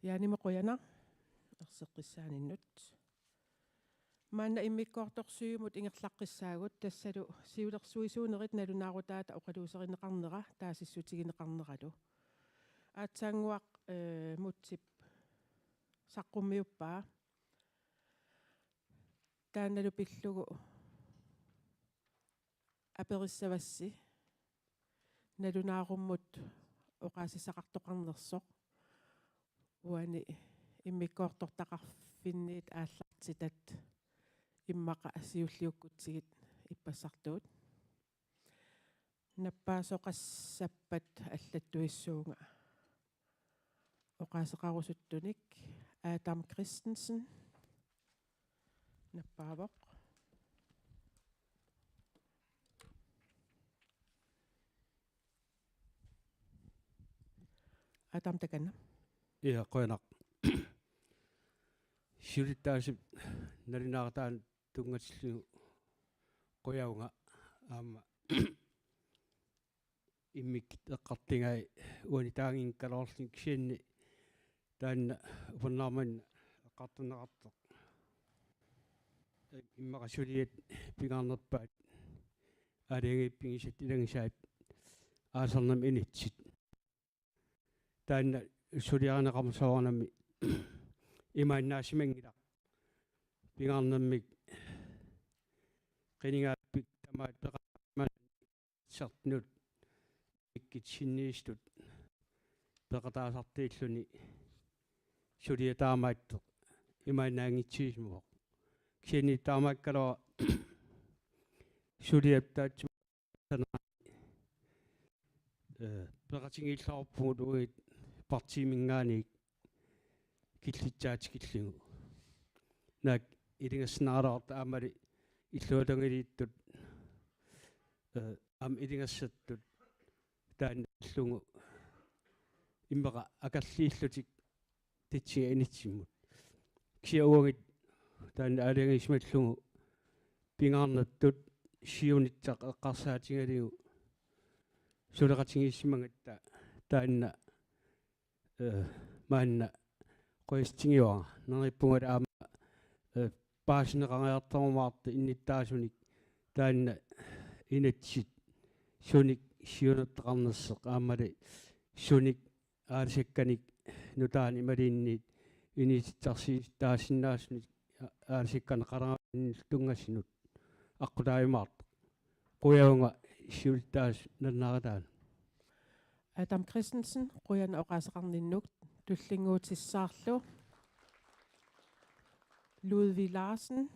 Jaanimut qujanaq erseqqissaaninnut. Maanna immikkoortorsiuimut ingerlaqqissaagut, tassalu siulersuisuunerit nalunaarutaata oqaluuserineqarnera taasissutigineqarneralu. Aatsaannguaq, eh, Mutsip saqqummiuppaa. Taannalu pillugu aperissavassi nalunaarummut oqaasissaqartoqarnersoq. Uani immikkoortortaqarfinniit aallartitat immaqa siulliukkutsigit ippassartugut. Nappaasoqassappat allattuissuunga oqaaseqarusuttunik. Adam Christensen nappaavoq. Adam, takanna. Ja, qujanaq. Siulittaasup nalunaarutaanut tunngatillugu qujavunga aamma immikkut eqqartugai uani taanngikkaluarluni, kisianni taanna upernaarmanna eqqartorneqartoq. Immaqa suliat pingaarnerpaat aalajangiiffigisat ilagisaat aalisarnermut inatsit. Taanna suliarineqarmat soorunami imaannaasimanngilaq. Pingaarnermik qinigaappik tamaat peqataasartunut immikkut sinniisutut peqataasartuulluni suliaq taamaattoq imaannaanngitsigisimavoq. Kisianni taamaakkaluartoq suliap taatsu- eh, peqatigiilluarpugut uagut partiiminngaanniit killitsaat tikillugu. Naak ilungersunaraluartut aammali illuatungiliuttut, eh, aamma ilungersortut taanna pillugu immaqa akerliullutik tatsiga inatsimmut. Kisianni uagut taanna aalajangiisimallugu pingaarnertut siunissaq eqqarsaatigalugu suleqatigiissimagatta taanna, eh, maanna qujassutigiuara. Neriuppunga aamma, eh, paasineqariartorumaartoq innuttaasunik taanna inatsit sunik siunertaqarnersoq aammali sunik aalisakkanik nutaanik imaluunniit inuutissarsiutaasinnaasunik aalisakkanik qaleraanillu tunngasunut aqqutaajumaartoq. Qujavunga siulittaasup nalunaarutaanut. Adam Christensen, qujanaq oqaaseqarninnut. Tullinnguutissaarlu Ludvig Larsen.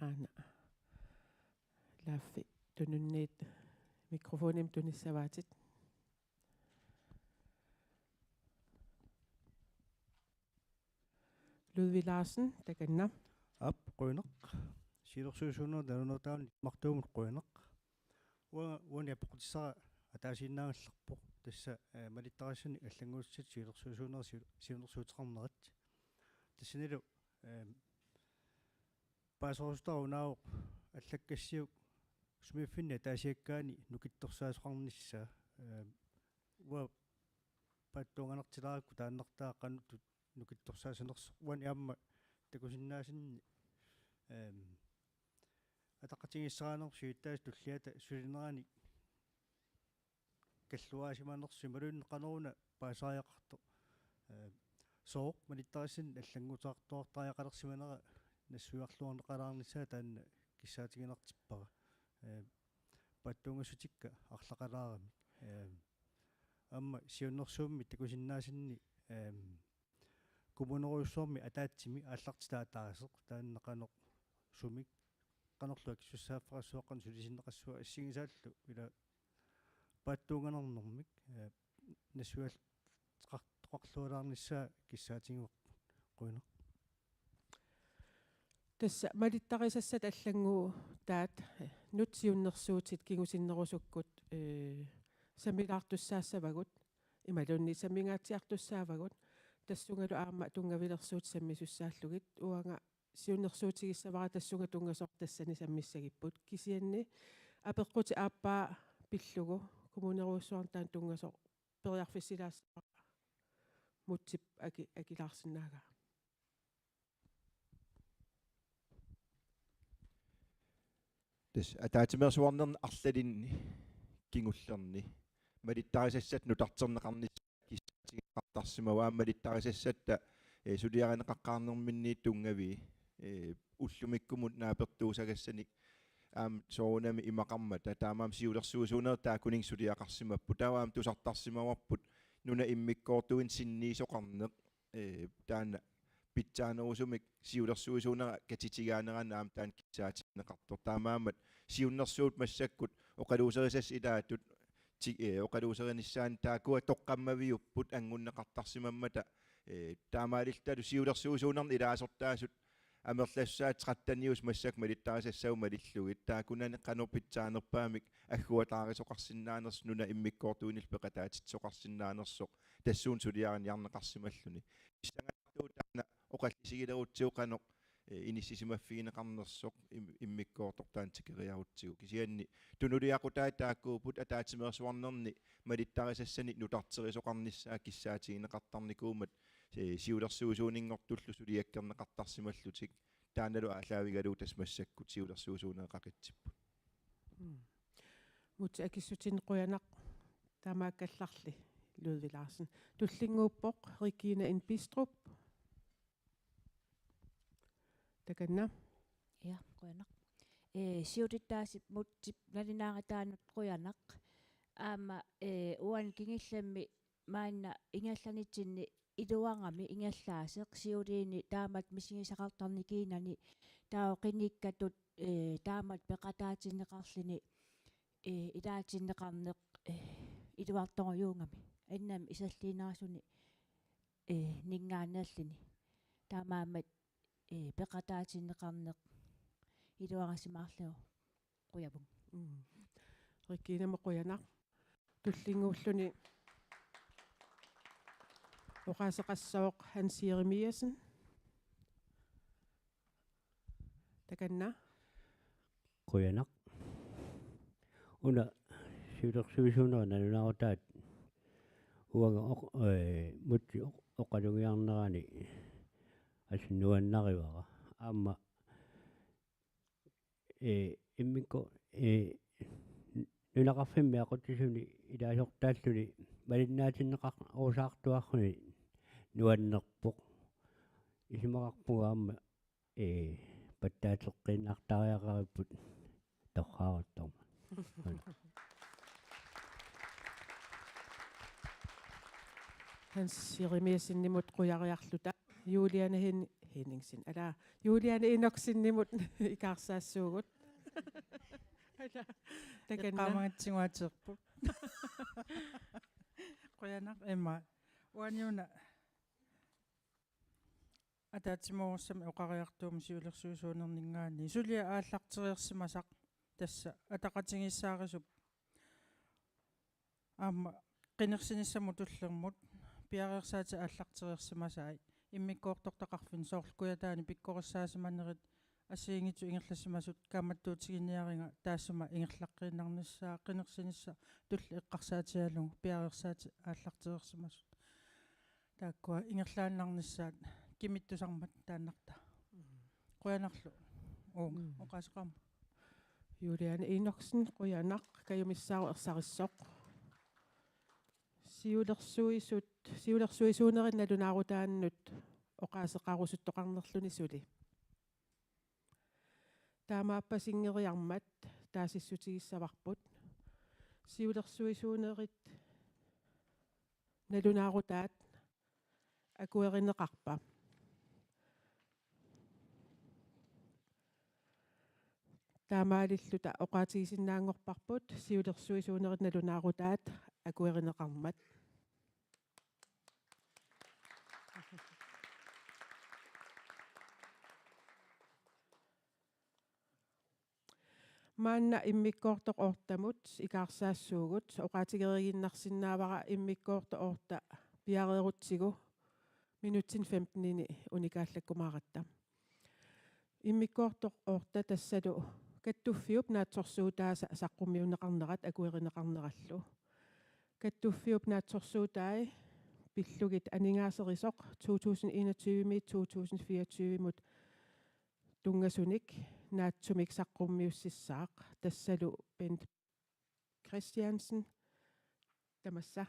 Aana. Laaffi tununniit mikrofonimik tunissavaatit. Ludvig Larsen, takanna. Aap, qujanaq. siulersuisuunerata nalunaarutaannik martuumut qujanaq. Uanga uani apeqqutissara ataasiinnaagallarpoq. Tassa, eh, malittarisassat allannguutissat siulersuisuunera siu-, siunnersuuteqarnerat. Tassanilu, eh, paaserusutara unaavoq allakkassiuk sumiiffinni ataasiakkaani nukittorsaasoqarnissaa. Eh, uanga paatsuunganartilaarakku taannartaa qanoq nukittorsaasanersoq uani aamma takusinnaasanni, ehm, ataqatigiissaarinerput siulittaasup tulliata sulinerani kalluaasimanersoq imaluunniit qanoruna paasisariaqartoq. Ehm, sooq malittarisassanik allannguuteqartuartariaqalersimanera nassuiarluarneqalaarnissaa taanna kissaatiginartippara. Ehm, paatsuungassutikka arlaqalaaramik. Ehm, aamma siunnersuummi takusinnaasanni, ehm, kommunerujussuarmi ataatsimi aallartitaq ataaseq taanna qanoq sumik qanorlu akisussaaffeqassuaq qanoq sulisinneqassuaq assigisaallu ila paatsuunganarnermik, eh, nassuiartoqarlualaarnissaa kissaatigaarput. Qujanaq. Tassa malittarisassat allannguutaat, eh, nut siunnersuutit kingusinnerusukkut, eh, sammilaartussaassavagut, imaluunniit sammingaatsiartussaavagut, tassungalu aamma tunngavilersuutit sammisussaallugit, uanga siunnersuutigissavara tassunga tunngasoq tassani sammissagipput. Kisianni apeqqutit aappaa pillugu kommunerujussuarni taanna tunngasoq periarfissilaassavara Mutsip aki-, akilaarsinnaagaa. Tassa ataatsimeersuarnerni arlalinni kingullerni malittarisassat nutarterneqarnissaat kissaatigineqartarsimavoq aamma malittarisassatta, eh, suliarineqaqqaarnerminniit tunngavii, eh, ullumikkumut naapertuusagassanik aamma soorunami imaqarmata taamaammat siulersuisuunerit taakkuninnga suliaqarsimapput. Taava aamma tusartarsimavarput nunap immikkoortuini sinniisoqarneq, eh, taanna pitsaanerusumik siulersuisuunera katitigaanerannut aamma taanna kissaatigineqartoq. Taamaammat siunnersuut massakkut oqaluuserisassat ilaatut ti-, eh, oqaluuserinissaannut taakkua toqqammaviupput anngunneqartarsimammata, eh, taamaalilluta siulersuisuunerni ilaasortaasut amerlassusaat tretteniusut massakkut malittarisassavut malillugit taakkunani qanoq pitsaanerpaamik agguataarisoqarsinnaanersoq nunap immikkoortuinillu peqataatitsisoqarsinnaanersoq tassuuna suliariniarneqarsimalluni. Pissanganartuuvoq taanna oqallisigilerutsigu qanoq, eh, inissisimaffigineqarnersoq im-, immikkoortortaanut tikeriarutsigu. Kisianni tunuliaqutaat taakkuupput ataatsimeersuarnerni malittarisassanik nutarterisoqarnissaa kissaatigineqartarnikuummat, eh, siulersuisuuninngortullu suliakkerneqartarsimallutik. Taannalu aallaavigalugu tassa massakkut siulersuisuuneq qaqitsipput. Mm. Mutsi akissutinneq qujanaq taamaakkallarli Ludvig Larsen. Tullinnguuppoq Regina N. Bidstrup. Takanna. Ja, qujanaq. Eh, siulittaasup Mutsip nalunaarutaanut qujanaq. Aamma, eh, uani kingullermi maanna ingerlanitsinni iluarami ingerlaaseq siuliini taamatut misigisaqartarnikuunani taava qinikkatut, eh, taamatut peqataatinneqarluni, eh, ilaatinneqarneq, eh, iluartorujuugami. Annami iserliinerusuni, eh, ninngaanneerluni. Taamaammat, eh, peqataatinneqarneq iluarisimaarlugu qujavunga. Mm. Regina-mut qujanaq. Tullinnguulluni oqaaseqassooq Hans Jeremiassen. Takanna. Qujanaq. Una siulersuisuunera nalunaarutaat uanga oq-, ee, Mutsi oq-, oqalugiarnerani assut nuannarivara. Aamma, ee, immikkut, ee, nunaqarfimmi aqutsisuni ilaasortaalluni malinnaatinneqar-, -usaartuarluni nuannerpoq. Isumaqarpunga aamma, ee, pattaateqqiinnartariaqaripput torraaruttormat. Hans Jeremiassenimut qujariarluta Juliane Hen-, Henningsen. Ala, Juliane Enoksenimut ikaarsaassuugut. Ala, takanna. Eqqaamagatsigu ateqarpoq. Qujanaq, Emma. Uani una ataatsimoorussamik oqariartuummat siulersuisuunerninngaanniit. Suliaq aallartereersimasaq tassa ataqatigiissaarisup aamma qinersinissamut tullermut piareersaatit aallartereersimasai immikkoortortaqarfinni, soorlu Kujataani pikkorissaasimanerit assigiinngitsut ingerlassimasut kaammattuutiginiariga taassuma ingerlaqqiinnarnissaa qinersinissaq tulleq eqqarsaatigalugu piareersaatit aallartereersimasut. Taakkua ingerlaannarnissaat kimittusarmat taannartaa. Mm. Qujanarlu. Uunga, mm, oqaaseqarmat. Juliane Enoksen, qujanaq, kajumissaaruk ersarissoq. Siulersuisut, siulersuisuunerit nalunaarutaannut oqaaseqarusuttoqarnerluni suli. Taamaappasinngeriarmat taasissutigissavarput. Siulersuisuunerit nalunaarutaat akuerineqarpa? Taamaalilluta oqaatigisinnaanngorparput siulersuisuunerit nalunaarutaat akuerineqarmat. Maanna immikkoortoq ottemut ikaarsaassuugut, oqaatigereeriinnarsinnaavara immikkoortoq otte piareerutsigu minutsini femtenini unikaallakkumaaratta. Immikkoortoq otte tassalu kattuffiup naatsorsuutaasa saqqummiunneqarnerat akuerineqarnerallu. Kattuffiup naatsorsuutai pillugit aningaaserisoq to tusind enogtyve-miit to tusind fireogtyve-mut tunngasunik naatsumik saqqummiussissaaq, tassalu Bent Christiansen, tamassa.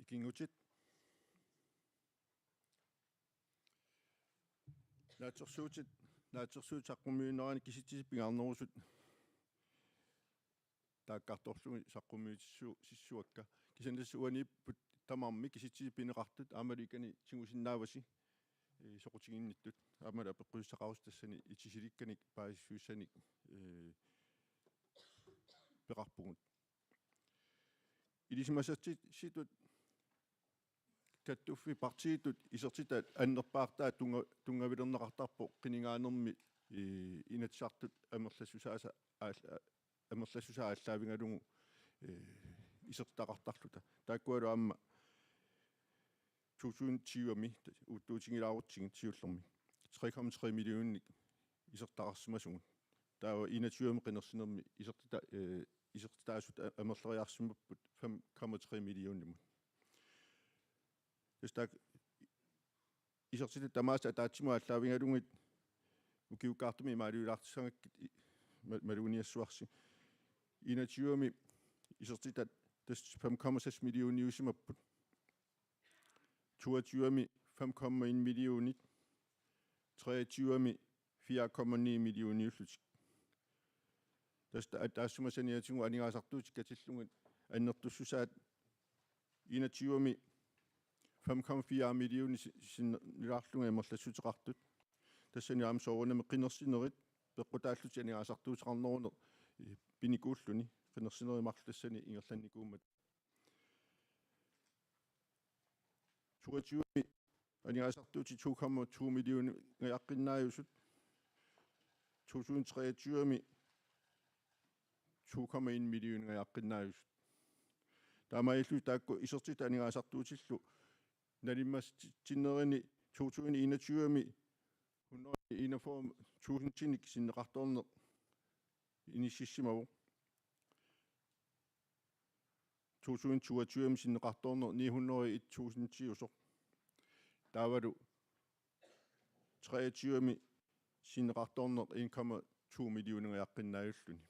Ikinngutit. Naatsorsuutit, naatsorsuutit saqqummiunneranni kisitsisit pingaarnerusut taakkartorlugit saqqummiutissu-, sissuakka. Kisianni tassa uaniipput tamarmik kisitsisit pineqartut, aammalu ikani tigusinnaavasi, ee, soqutiginnittut. Aammalu apeqqutissaqarusi tassani itisilikkanik paasissutissanik, ee, peqarpugut. Ilisimasatsitut kattuffiit partiitut isertitat annerpaartaat tunnga-, tunngavilerneqartarpoq qinigaanermi, ee, Inatsisartut amerlassusaasa aalla-, amerlassusaa aallaavigalugu, ee, isertitaqartarluta. Taakkualu aamma to tusind tyve-mi uuttuutigilaarutsigit siullermi tre komma tre millioninik isertitaqarsimasugut. Taava enogtyve-mi qinersinermi isertita-, ee, isertitaasut a-, amerleriarsimapput fem komma tre millionimut. Tassa taakku isertitat tamaasa ataatsimut aallaavigalugit ukiukkaartumik imaaliulaartissagakkit i-, ma-, maluginiassuarsi. Enogtyve-mi isertitat tassa fem komma seks millioniusimapput. Toogtyve-mi fem komma en millionit, treogtyve-mi fire komma ni millioniullutik. Tassa ta-, taassuma saniatigut aningaasartuutit katillugit annertussusaat enogtyve-mi fem komma fire millionit si-, sinnilaarlugit amerlassuteqartut. Tassani aamma soorunami qinersinerit peqqutaallutik aningaasartuuteqarneruneq, eh, pinikuulluni qinersinerit marluk tassani ingerlannikuummat. Toogtyve-mi aningaasartuutit to komma to millioningajaqqinnaajusut, to tusind treogtyve-mi to komma en millioningajaqqinnaajusut. Taamaalillutik taakku isertitat aningaasartuutillu nalimmassitsinnerini to tusind enogtyve-mi hundrede enogfyrre tusindinik sinneqartoorneq inississimavoq. To tusind toogtyve-mi sinneqartoorneq ni hundrede et tusindiusoq. Taavalu treogtyve-mi sinneqartoorneq en komma to millioningajaqqinnaajullutik.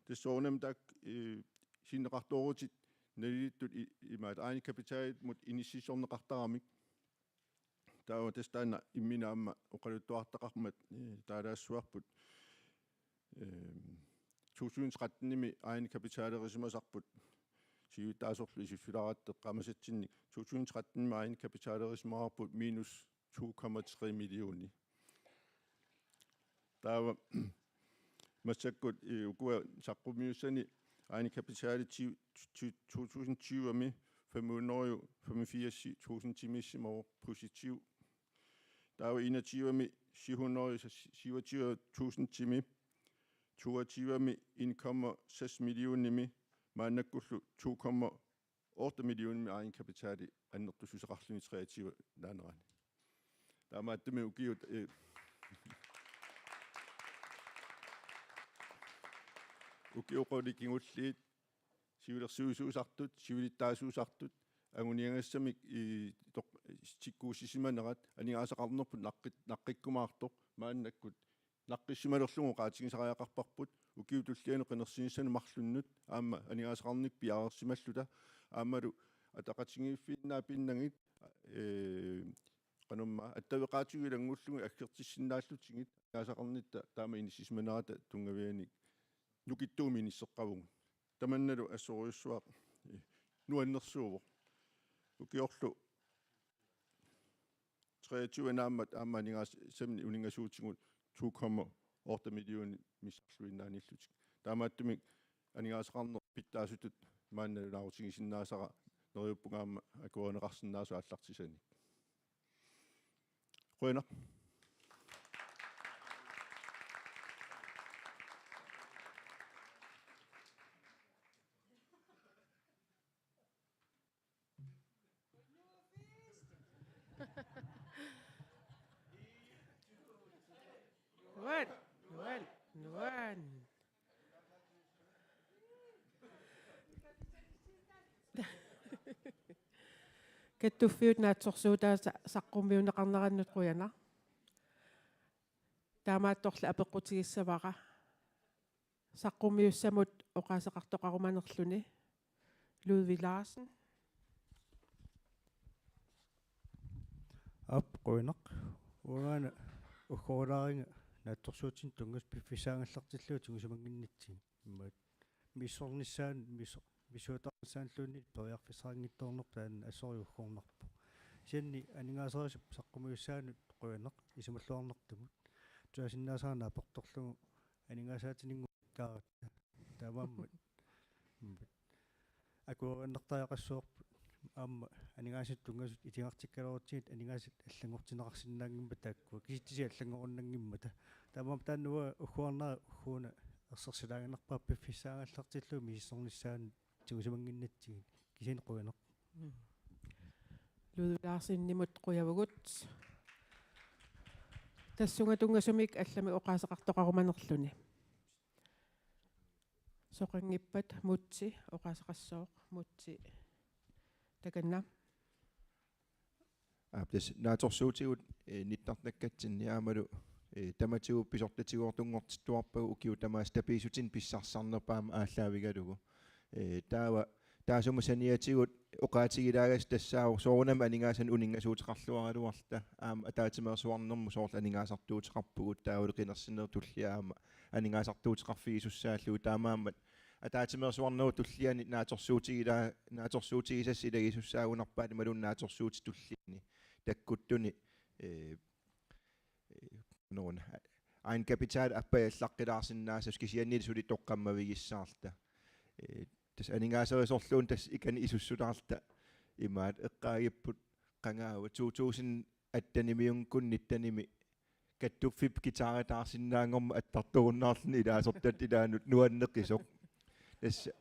Tassa soorunami taakku, eh, sinneqartoorutit nalilittut i-, imaat egenkapitalimut inissisiorneqartaramik. Taava tassa taanna imminut aamma oqaluttuartaqarmat, eh, taalaassuarput, eh, to tusind tretten-imi egenkapitalerisimasarput siulittaasorlu isussilaaratsigit eqqaamasatsinnik to tusind tretten-imi egenkapitalerisimavarput minus to komma tre millioner. Taava massakkut, eh, ukua saqqummiussani egenkapitali ti-, ti-, to tusind tyve-mi fem hundrede og femogfirs tusindimiissimavoq positiv. Taava enogtyve-mi syv hundrede og syvogtyve tusindimi, toogtyve-mi en komma seks millionimi, maannakkullu to komma otte millionimi egenkapitali annertussuseqarluni treogtyve naanerani. Taamaattumik ukiut, eh, ukiut qulit kingulliit siulersuisuusartut, siulittaasuusartut anguniagassamik i toq-, tikkuussisimanerat aningaasaqarnerput naqqit-, naqqikkumaartoq maannakkut naqqissimalerlugu oqaatigisariaqarparput, ukiup tullianut qinersinissanut marlunnut aamma aningaasaqarnikkut piareersimalluta, aammalu ataqatigiiffiinnaat pinnagit, ee, qanormaa, attaveqaatigut ilanngullugit aggertissinnaallutigit aningaasaqarnitta taama inissisimanerata tunngavianik nukittuumik inisseqqavugut. Tamannalu assorujussuaq, ee, nuannersuuvoq. Ukiorlu treogtyve naammat aamma aningaasanik uninngasuutigut to komma otte millioner missarluinnaanillutik. Taamaattumik aningaasaqarneq pitsaasutut maanna nalunaarutigisinnaasara neriuppunga aamma akuerineqarsinnaasoq aallartisanik. Qujanaq. Nuan, nuan, nuan. Kattuffiup naatsorsuutaasa saqqummiunneqarnerannut qujanaq. Taamaattorli apeqqutigissavara saqqummiussamut oqaaseqartoqarumanerluni. Ludvig Larsen. Aap, qujanaq. Uangaana uggorulaariga naatsorsuutinik tunngasut piffissaagallartillugu tigusimannginnatsigit. Imaat misissornissaanut, mis-, misissuataarnissaanulluunniit periarfissaqanngitsoornerput taanna assorujuk uggornarpoq. Kisianni aningaaserisup saqqummiussaanut qujanaq isumalluarnartumut. Tusaasinnaasara naapertorlugu aningaasaatininnguit kaaratta. Taamaammat. Akuerinnartariaqassavarput aamma aningaasat tunngasut itigartikkaluarutsigit aningaasat allanngortinneqarsinnaanngimmata taakkua. Kisitsisit allanngorunanngimmata. Taamaammat taanna uanga ugguarnera ugguuna ersersilaaginnarpara piffissaagallartillugu misissornissaanut tigusimannginnatsigit. Kisianni qujanaq. Mm. Ludvig Larsenimut qujavugut. Tassunga tunngasumik allamik oqaaseqartoqarumanerluni. Soqanngippat Mutsi oqaaseqassooq, Mutsi takanna. Aap, tassa naatsorsuutigut, eh, nittartakkatsinni aammalu, eh, tamatigut pisortatigoortunngortittuarpagut ukiut tamaasa tapiissutinik pissarsisarnerput aamma aallaavigalugu. Eh, taava taassuma saniatigut oqaatigilaagassi tassaavoq soorunami aningaasanik uninngasuuteqarluaraluarluta aamma ataatsimeersuarnermut soorlu aningaasartuuteqarpugut taavalu qinersinerup tullia aamma aningaasartuuteqarfigisussaallugu, taamaammat ataatsimeersuarnerup tulliani naatsorsuutigilaa-, naatsorsuutigisassat ilagisussaagunarpaat imaluunniit naatsorsuutip tulliani takkuttuni, eh, eh, nuuna, egenkapital appajallaqqilaasinnaassasoq kisianni suli toqqammavigissaarluta. Eh, tassa aningaaserisorluunniit tassa ikani isussulaarluta imaat eqqaagipput qangaava to tusind attenimiunngikkuni nittenimi Kattuffiup guitaritaarsinnaanngormat attartorunnaarluni ilaasortatut ilaannut nuanneqisoq. Tassa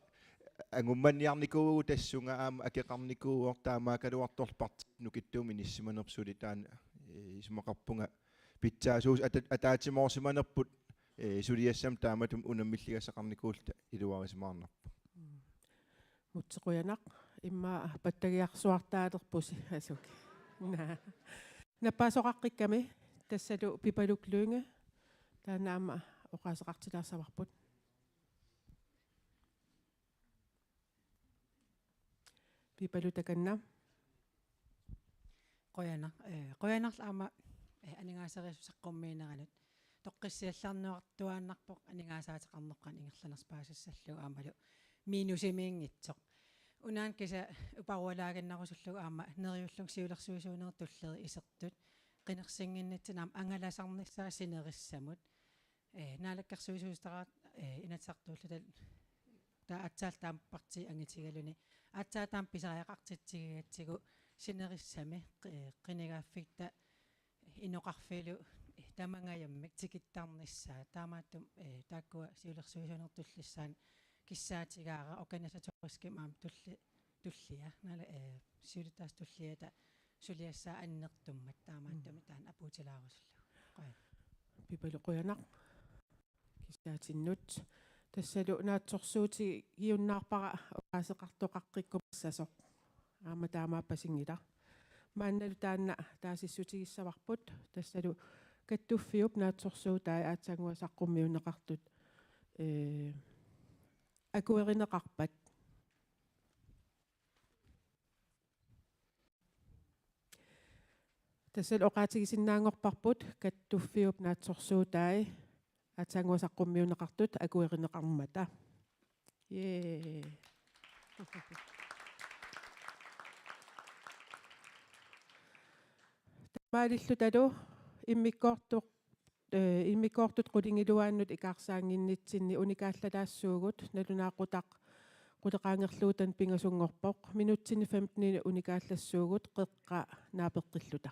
angummanniarnikuuvugut tassunga aamma akeqarnikuuvoq taamaakkaluartorlu partiit nukittuumik inissisimanerput suli taanna, eh, isumaqarpunga pitsaasuusoq ata-, ataatsimoorsimanerput, eh, suliassamik taamatut unammilligassaqarnikuulluta iluarisimaarnarpoq. Mm. Mutsi qujanaq, immaqa pattagiarsuartaalerpusi asuki. Naa. Nappaasoqaqqikkami tassalu Pipaluk Lynge, taanna aamma oqaaseqartilaassavarput. Pipalu takanna. Qujanaq, eh, qujanarlu aamma, eh, aningaaserisup saqqummiineranut. Toqqi- Qissiallarnuartuaannarpoq aningaasaateqarneq qanoq ingerlanersoq paasissallugu aammalu minusimiinngitsoq. Unaana kisianni uparualaaginnarusullugu aamma neriullunga siulersuisuunerup tulliit isertut qinersinnginnitsinni aamma angalasarnissaa sinerissamut. Ee, naalakkersuisuutara, ee, Inatsisartuulluta taava aatsaat taama partiit angitigaluni aatsaat taama pisariaqartitsigigatsigu sinerissami qi-, qinigaaffitta inoqarfiillu tamangajammik tikittarnissaa. Taamaattumik, ee, taakkua siulersuisuunerup tullissaani kissaatigaara organisatoriskimik aamma tulli-, tullia. Naala, ee, siulittaasup tulliata suliassaat annertummat taamaattumik taanna apuutilaarusullugu. Qujan. Pipaluk qujanaq kissaatinnut. Tassalu naatsorsuutigiunnaarpara oqaaseqartoqaqqikkumassasoq. Aamma taamaappasinngilaq. Maannalu taanna taasissutigissavarput. Tassalu Kattuffiup naatsorsuutai aatsannguaq saqqummiunneqartut, ee, akuerineqarpat. Tassalu oqaatigisinnaanngorparput Kattuffiup naatsorsuutai aatsannguaq saqqummiunneqartut akuerineqarmata. Yay. Taamaalillutalu immikkoortoq ee, immikkoortut qulingiluaannut ikaarsaannginnitsinni unikaallalaassaagut, nalunaaqutaq quleqaangerluutani pingasunngorpoq, minutsinni femteninik unikaallassuugut, qeqqa naapeqqilluta.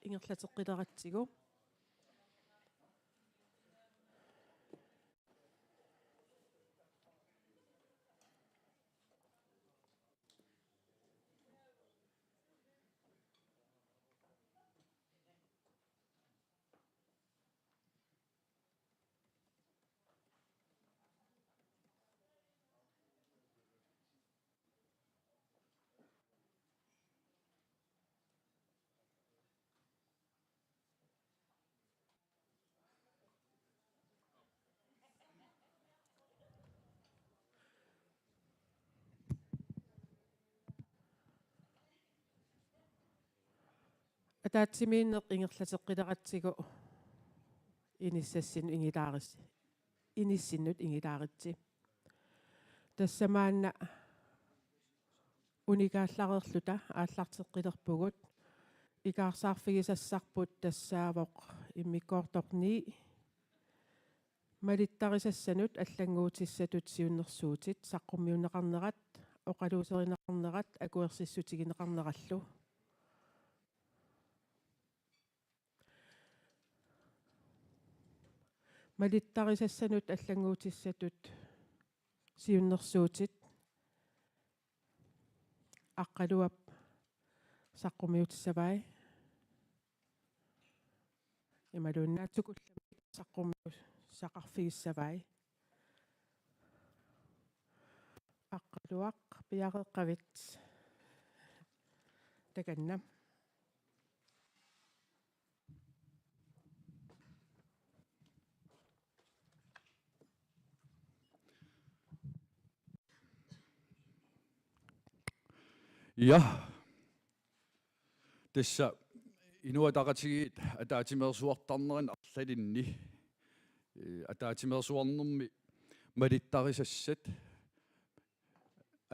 ingerlateqqileratsigu. Ataatsimiinneq ingerlateqqileratsigu inissassinnut ingilaaris-, inissinnut ingilaaritsi. Tassa maanna unikaallareerluta aallarteqqilerpugut. Ikaarsaarfigisassarput tassaavoq immikkoortoq ni, malittarisassanut allannguutissatut siunnersuutit saqqummiunneqarnerat, oqaluuserineqarnerat akuersissutigineqarnerallu. Malittarisassanut allannguutissatut siunnersuutit Aqqaluap saqqummiutissavai. Imaluunniit naatsukullammik saqqummiussaqarfigissavai. Aqqaluaq, piareeqqavit? Takanna. Ja. Tassa Inuit Ataqatigiit ataatsimeersuartarnerini arlalinni, ee, ataatsimeersuarnermi malittarisassat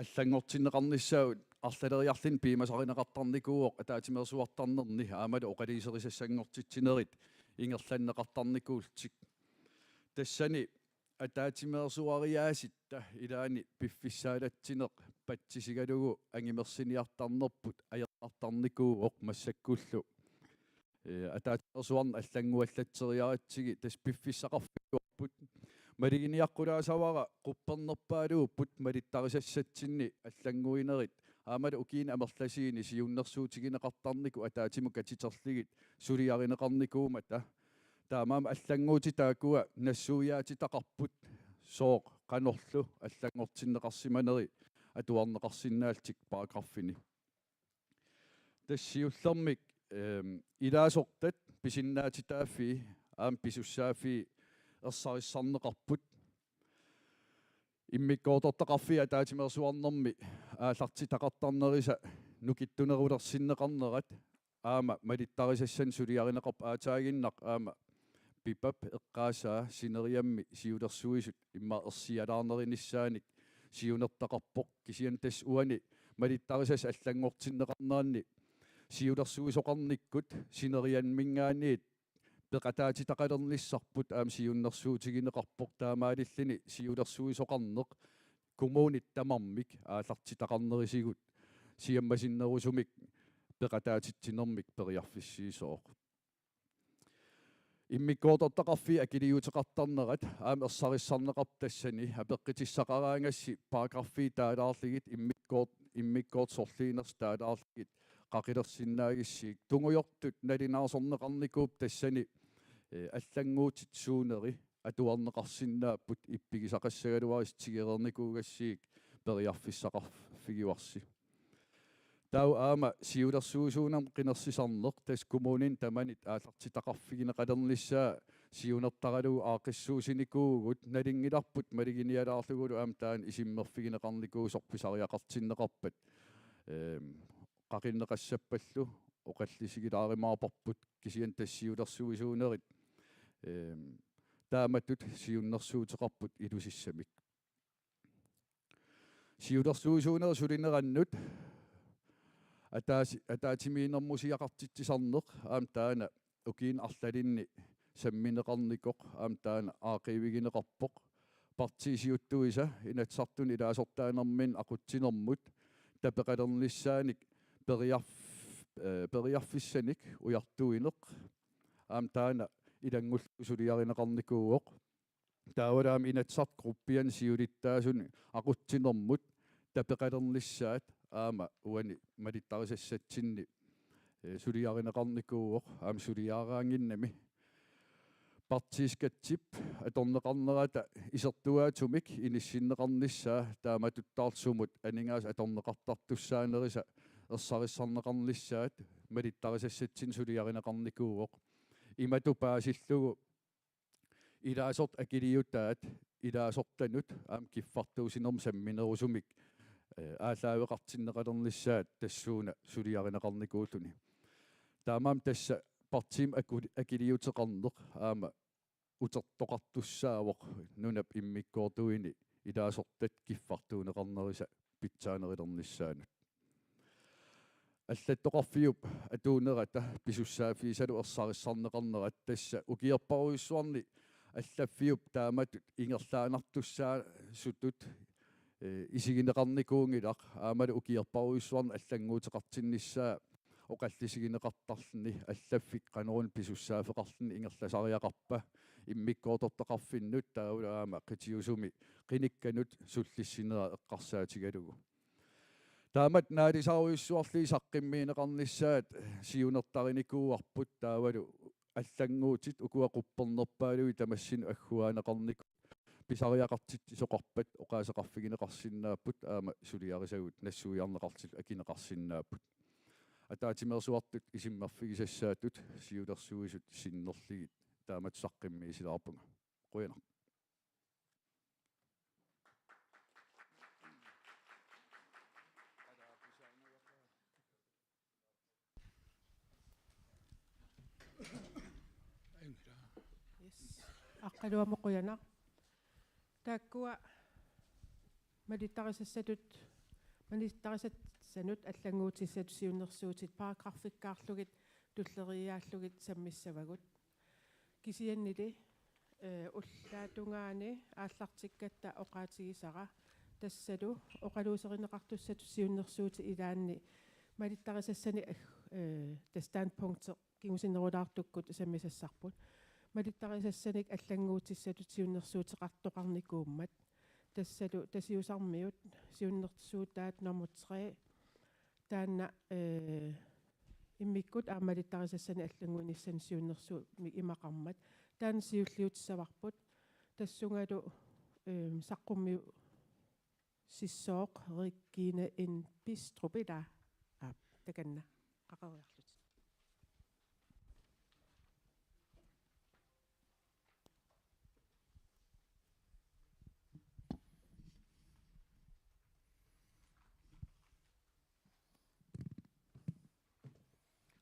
allanngortinneqarnissaat arlaleriarluni piumasarineqartarnikuuvoq ataatsimeersuartarnerni aammalu oqaluuserisassanngortitsinerit ingerlanneqartarnikuullutik. Tassani ataatsimeersuariaasitta ilaanni piffissaalatsineq patsisigalugu angumersiniartarnerput ajornartarnikuuvoq massakkullu. Ee, ataatsimeersuarneq allannguallatseriaratsigu tassa piffissaqarfigivarput. Maluginiaqqulaassavara quppernerpaaluupput malittarisassatsinni allannguinerit aammalu ukiuni amerlasuuni siunnersuutigineqartarnikut ataatsimut katiterlugit suliarineqarnikuummata. Taamaammat allannguutit taakkua nassuiaatitaqarput sooq qanorlu allanngortinneqarsimaneri atuarneqarsinnaallutik paragraffini. Tassa siullermik, ehm, ilaasortat pisinnaatitaaffii aamma pisussaaffii ersarissarneqarput. Immikkoortortaqarfiit ataatsimeersuarnermi aallartitaqartarnerisa nukittunerulersinneqarnerat aamma malittarisassanik suliarineqarpoq, aatsaaginnaq aamma Pipap eqqaasaa sineriammi siulersuisut immaqa ersialaarnerunissaanik siunertaqarpoq, kisianni tassa uani malittarisassat allanngortinneqarneranni siulersuisoqarnikkut sineriamminngaanniit peqataatitaqalernissarput aamma siunnersuutigineqarpoq, taamaalilluni siulersuisoqarneq kommunit tamarmik aallartitaqarnerisigut siammasinnerusumik peqataatitsinermik periarfissiisoq. Immikkoortortaqarfiit akiliuteqartarnerat aamma ersarissarneqarpoq, tassani apeqqutissaqaraangassi paragraffit taalaarlugit immikkoort-, immikkoortoq sorliinersoq taalaarlugit qaqilersinnaagissigit. Tungujortut nalunaarsorneqarnikuupput tassani, eh, allannguutit suuneri atuarneqarsinnaapput ippigisaqassagaluarussi tigoreernikuugassigik periarfissaqarfigivarsi. Taava aamma siulersuisuunermut qinersisarneq, tassa kommunini tamanit aallartitaqarfigineqalernissaa siunertaralugu aaqqissuussinikuuvugut, nalunngilarput maluginialaarlugulu aamma taanna isummerfigineqarnikuusoq pisariaqartinneqarpat. Ehm, qaqinneqassappallu oqallisigilaarumaarparput, kisianni tassa siulersuisuunerit, ehm, taamatut siunnersuuteqarput ilusissamik. Siulersuisuunerup sulinerannut ataasi-, ataatsimiinnermusiaqartitsisarneq aamma taanna ukiuni arlalinni sammineqarnikoq aamma taanna aaqqiivigineqarpoq. Partiit siuttuisa Inatsisartuni ilaasortaanerminni aqutsinermut tapeqalernissaanik periarf-, eh, periarfissanik ujartuineq aamma taanna ilanngullugu suliarineqarnikuuvoq. Taavalu aamma Inatsisartut gruppianni siulittaasuni aqutsinermut tapeqalernissaat aamma uani malittarisassatsinni, eh, suliarineqarnikuuvoq, aamma suliaraanginnami. Partiiskatsip atorneqarnerata isertuaatsumik inissinneqarnissaa taamatuttaarlu sumut aningaasat atorneqartartussaanerisa ersarissarneqarnissaat malittarisassatsinni suliarineqarnikuuvoq. Imatut paasillugu ilaasortat akiliutaat ilaasortanut aamma kiffartuussinermut samminerusumik, eh, aallaaveqartinneqalernissaat tassuuna suliarineqarnikuulluni. Taamaammat tassa partiimi aku-, akiliuteqarneq aamma utertoqartussaavoq nunap immikkoortuini ilaasortat kiffartuunneqarnerisa pitsaanerulernissaanut. Allattoqarfiup atuunerata pisussaaffigisalu ersarissarneqarnerat tassa ukiorparujussuarni allaffiup taamatut ingerlaannartussaasutut, eh, isigineqarnikuunngilaq, aammalu ukiorparujussuarni allannguuteqartinnissaa oqallisigineqartarluni allaffik qanoruna pisussaaffeqarluni ingerlasariaqarpa immikkoortortaqarfinnut taavalu aamma qitiusumi qinikkanut sullissinera eqqarsaatigalugu. Taamatut naalisarujussuarlugit saqqummiunneqarnissaat siunertarinikuuarput taavalu allannguutit ukua quppernerpaalui tamassinnut agguaanneqarnikut pisariaqartitsisoqarpat oqaaseqarfigineqarsinnaapput aamma suliarisagut nassuiarneqartut akineqarsinnaapput. Ataatsimeersuartut isummerfigisassaatut siulersuisut sinnerlugit taamatut saqqummiussilaarpunga. Qujanaq. Yes. Aqqaluamut qujanaq. Taakkua malittarisassatut, malittarisassanut allannguutissatut siunnersuutit paragraffikkaarlugit tulleriiaallugit sammissavagut. Kisiannili, eh, ullaap tungaani aallartikkatta oqaatigisara tassalu oqaluuserineqartussatut siunnersuutit ilaanni malittarisassanik ag-, eh, tassa standpunkti kingusinnerulaartukkut sammisassarput. Malittarisassanik allannguutissatut siunnersuuteqartoqarnikuummat. Tassalu Tasiusarmiut siunnersuutaat nummer tre. Taanna, eh, immikkut aamma malittarisassanik allannguinissannut siunnersuummik imaqarmat. Taanna siulliutissavarput. Tassungalu, eh, saqqummiu- sissooq Regine N. Bistrup, ilaa? Aap, takanna. Qaqeriarlutit.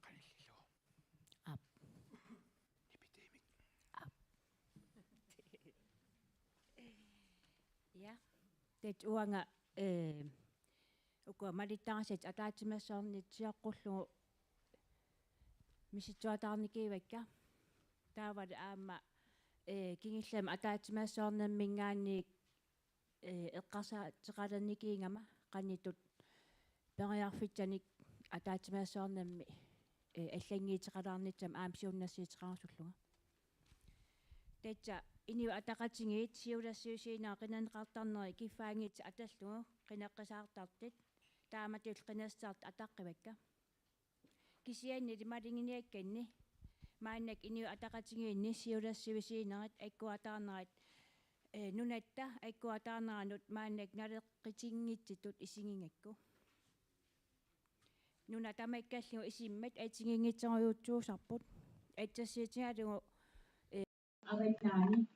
Qanillilu. Aap. Nipitiimik. Aap. Ja. Tassa uanga, eh, ukua malittarisatit ataatsimeersuarnitsiaqqullugit misissuataarnikiivakka. Taavalu aamma, eh, kingullermik ataatsimeersuarnerminngaanniit, eh, eqqarsaateqalernikiigama qanoq ittut periarfissanik ataatsimeersuarnermi, eh, allannguuteqalaarnissamut aamma siunnersuuteqarusullunga. Tassa Inuit Ataqatigiit siulersuisuinera qinerneqartarneri kiffaanngissuseq atorlugu qineqqusaartartut taamatullu qinersisartut ataqqivakka. Kisiannili malinnginniakkanni maannakkut Inuit Ataqatigiinni siulersuisuinerit agguataarnerat, eh, nunatta agguataarneranut maannakkut naleqqitinngitsutut isigigakku. Nuna tamakkerlugu isummat assigiinngitsorujussuusarput. Assersuutigalugu, eh, avannaani.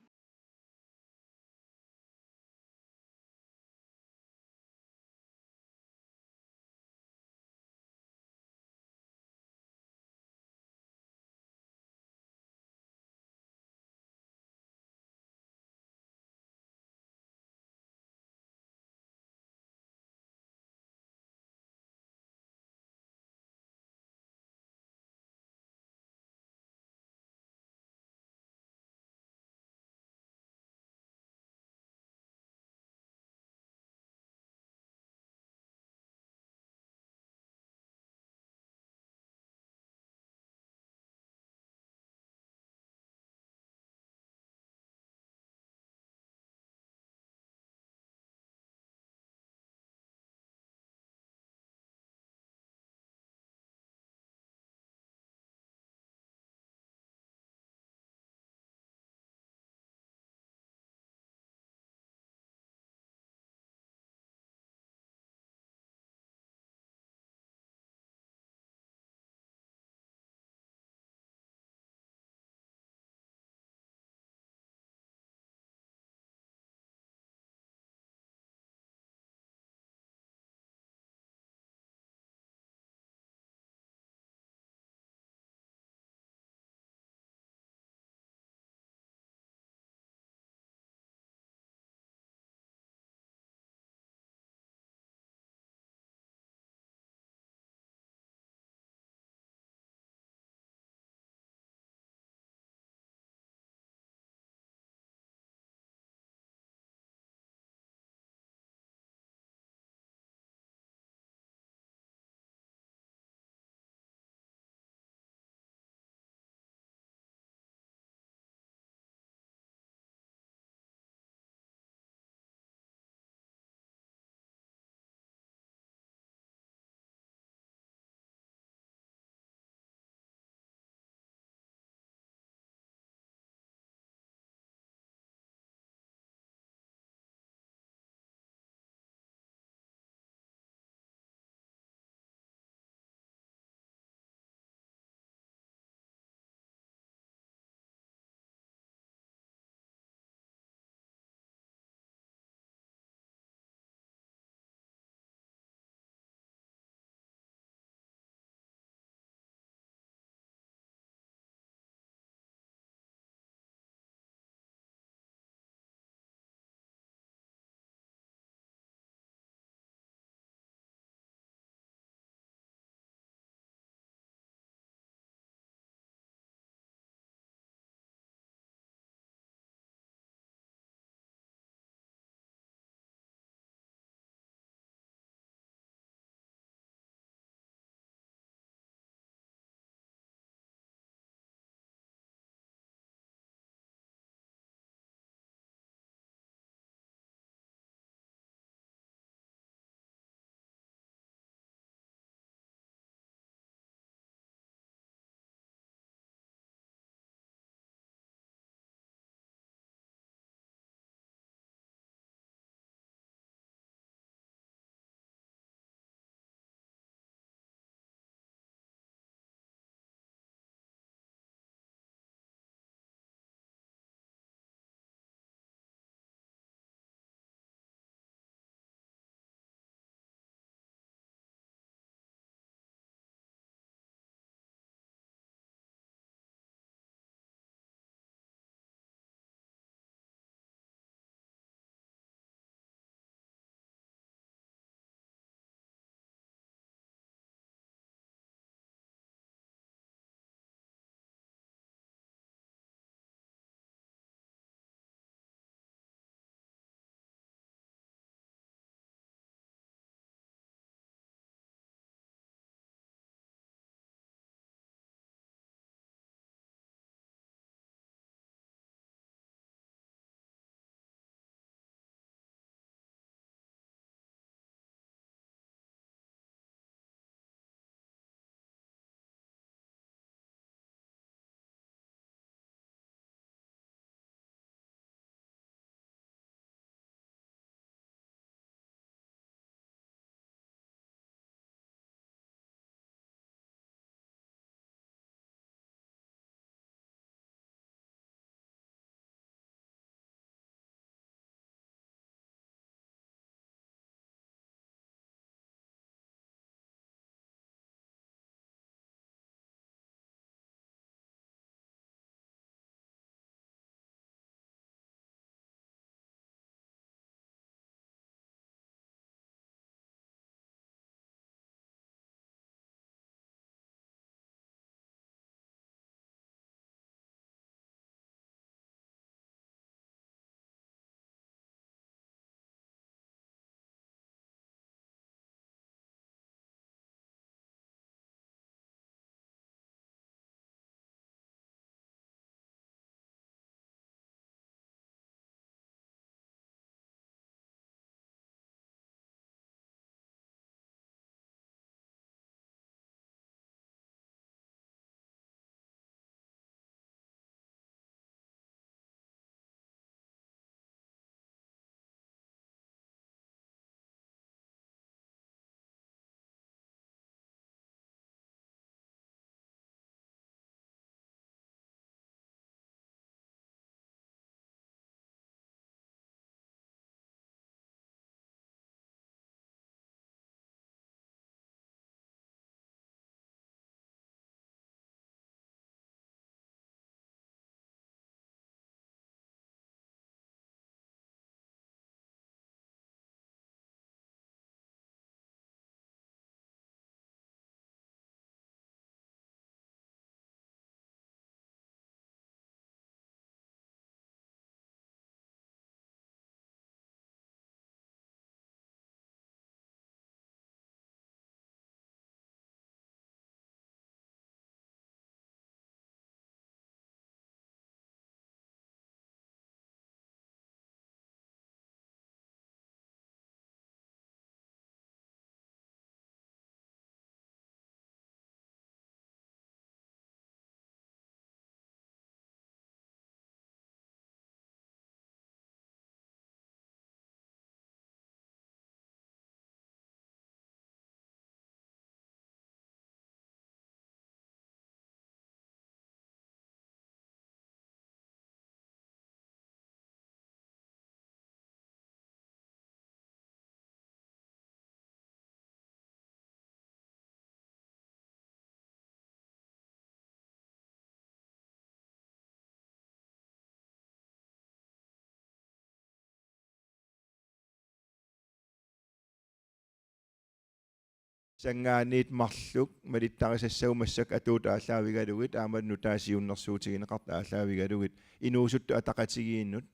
sanngaanniit marluk malittarisassagut massakkut atuuttut aallaavigalugit aamma nutaat siunnersuutigineqartut aallaavigalugit inuusuttut ataqatigiinnut,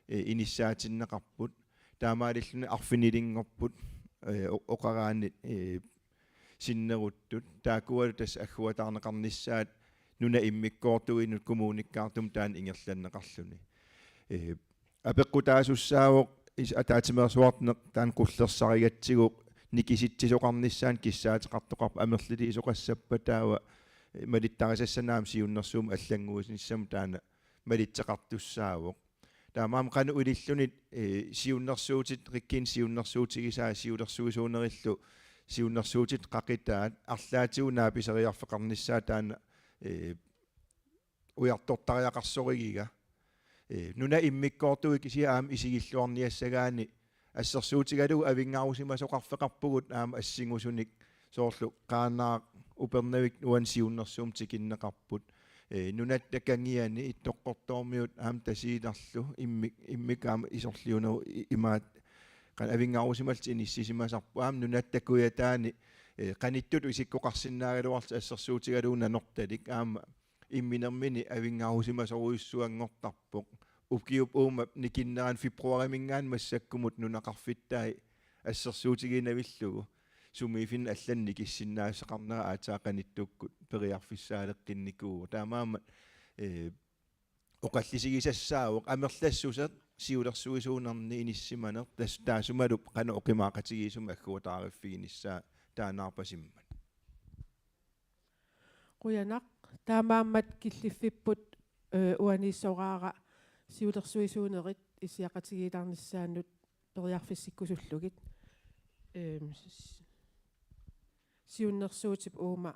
eh, inissaatinneqarput. Taamaalilluni arfinilinngorput, eh, o-, oqaraanni, eh, sinneruttut. Taakkualu tassa agguataarneqarnissaat nunap immikkoortuinut kommunikkaartumik taanna ingerlanneqarluni. Eh, apeqqutaasussaavoq is-, ataatsimeersuarneq taanna qullersarigatsigu nikisitsisoqarnissaanut kissaateqartoqarpoq amerlatigisoqassappat taava, eh, malittarisassanik aamma siunnersuummik allannguinissamut taanna malitseqartussaavoq. Taamaammat qanoq ilillunilu, eh, siunnersuutit, Rikkiinit siunnersuutigisaa siulersuisuunerillu siunnersuutit qaqitaat arlaatigut naapiseriarfeqarnissaat taanna, eh, ujartortariaqarsorigiga. Eh, nunap immikkoortuit kisianni aamma isigilluarniassagaanni assersuutigalugu avinngarusimasoqarfeqarpugut aamma assingusunik soorlu Qaanaaq Upernavik uani siunnersuummut tikinneqarput. Eh, nunatta kangiani Ittoqqortoormiut aamma Tasiilarlu immik-, immikkut aamma isorliunerup i-, imaattoq qanoq avinngarusimallutik inissisimasarput aamma nunatta kujataani, eh, qanittutut isikkoqarsinnaagaluarlutik assersuutigalugu Nanortalik aamma imminermini avinngarusimasorujussuanngortarpoq. Ukiup uuma nikinnerani februariminngaanniit massakkumut nunaqarfittai assersuutigiinnavillugu sumiiffinni allani nikissinnaassaqarnera aatsaat qanittukkut periarfissaaleqqinnikuuvoq. Taamaammat, eh, oqallisigisassaavoq amerlassuseq siulersuisuunerni inissimaneq tas-, taassumalu qanoq oqimaaqatigiissumik agguataariffiginissaa taannaarpasimmat. Qujanaq, taamaammat killiffipput, eh, uaniissoraara siulersuisuunerit issiaqatigiilaarnissaannut periarfissikkusullugit. Ehm, s-, siunnersuutip uuma,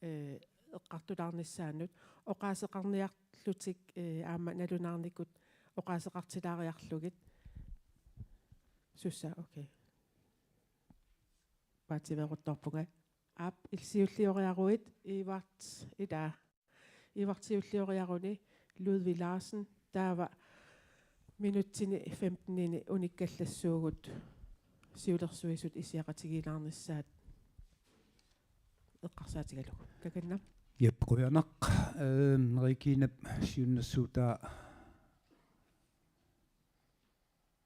eh, eqqartulaarnissaannut oqaaseqarniarlutik, eh, aamma nalunaarnikut oqaaseqartilaariarlugit. Sussa, okay. Paatsiveeruttorpunga. Aap, il-, siullioriaruit Ivart, ilaa. Ivart siullioriaruni Ludvig Larsen, taava minutsini femtenini unikkallassuugut siulersuisut issiaqatigiilaarnissaat eqqarsaatigalugu. Takanna. Jep, qujanaq. Ehm, Reginap siunnersuutaa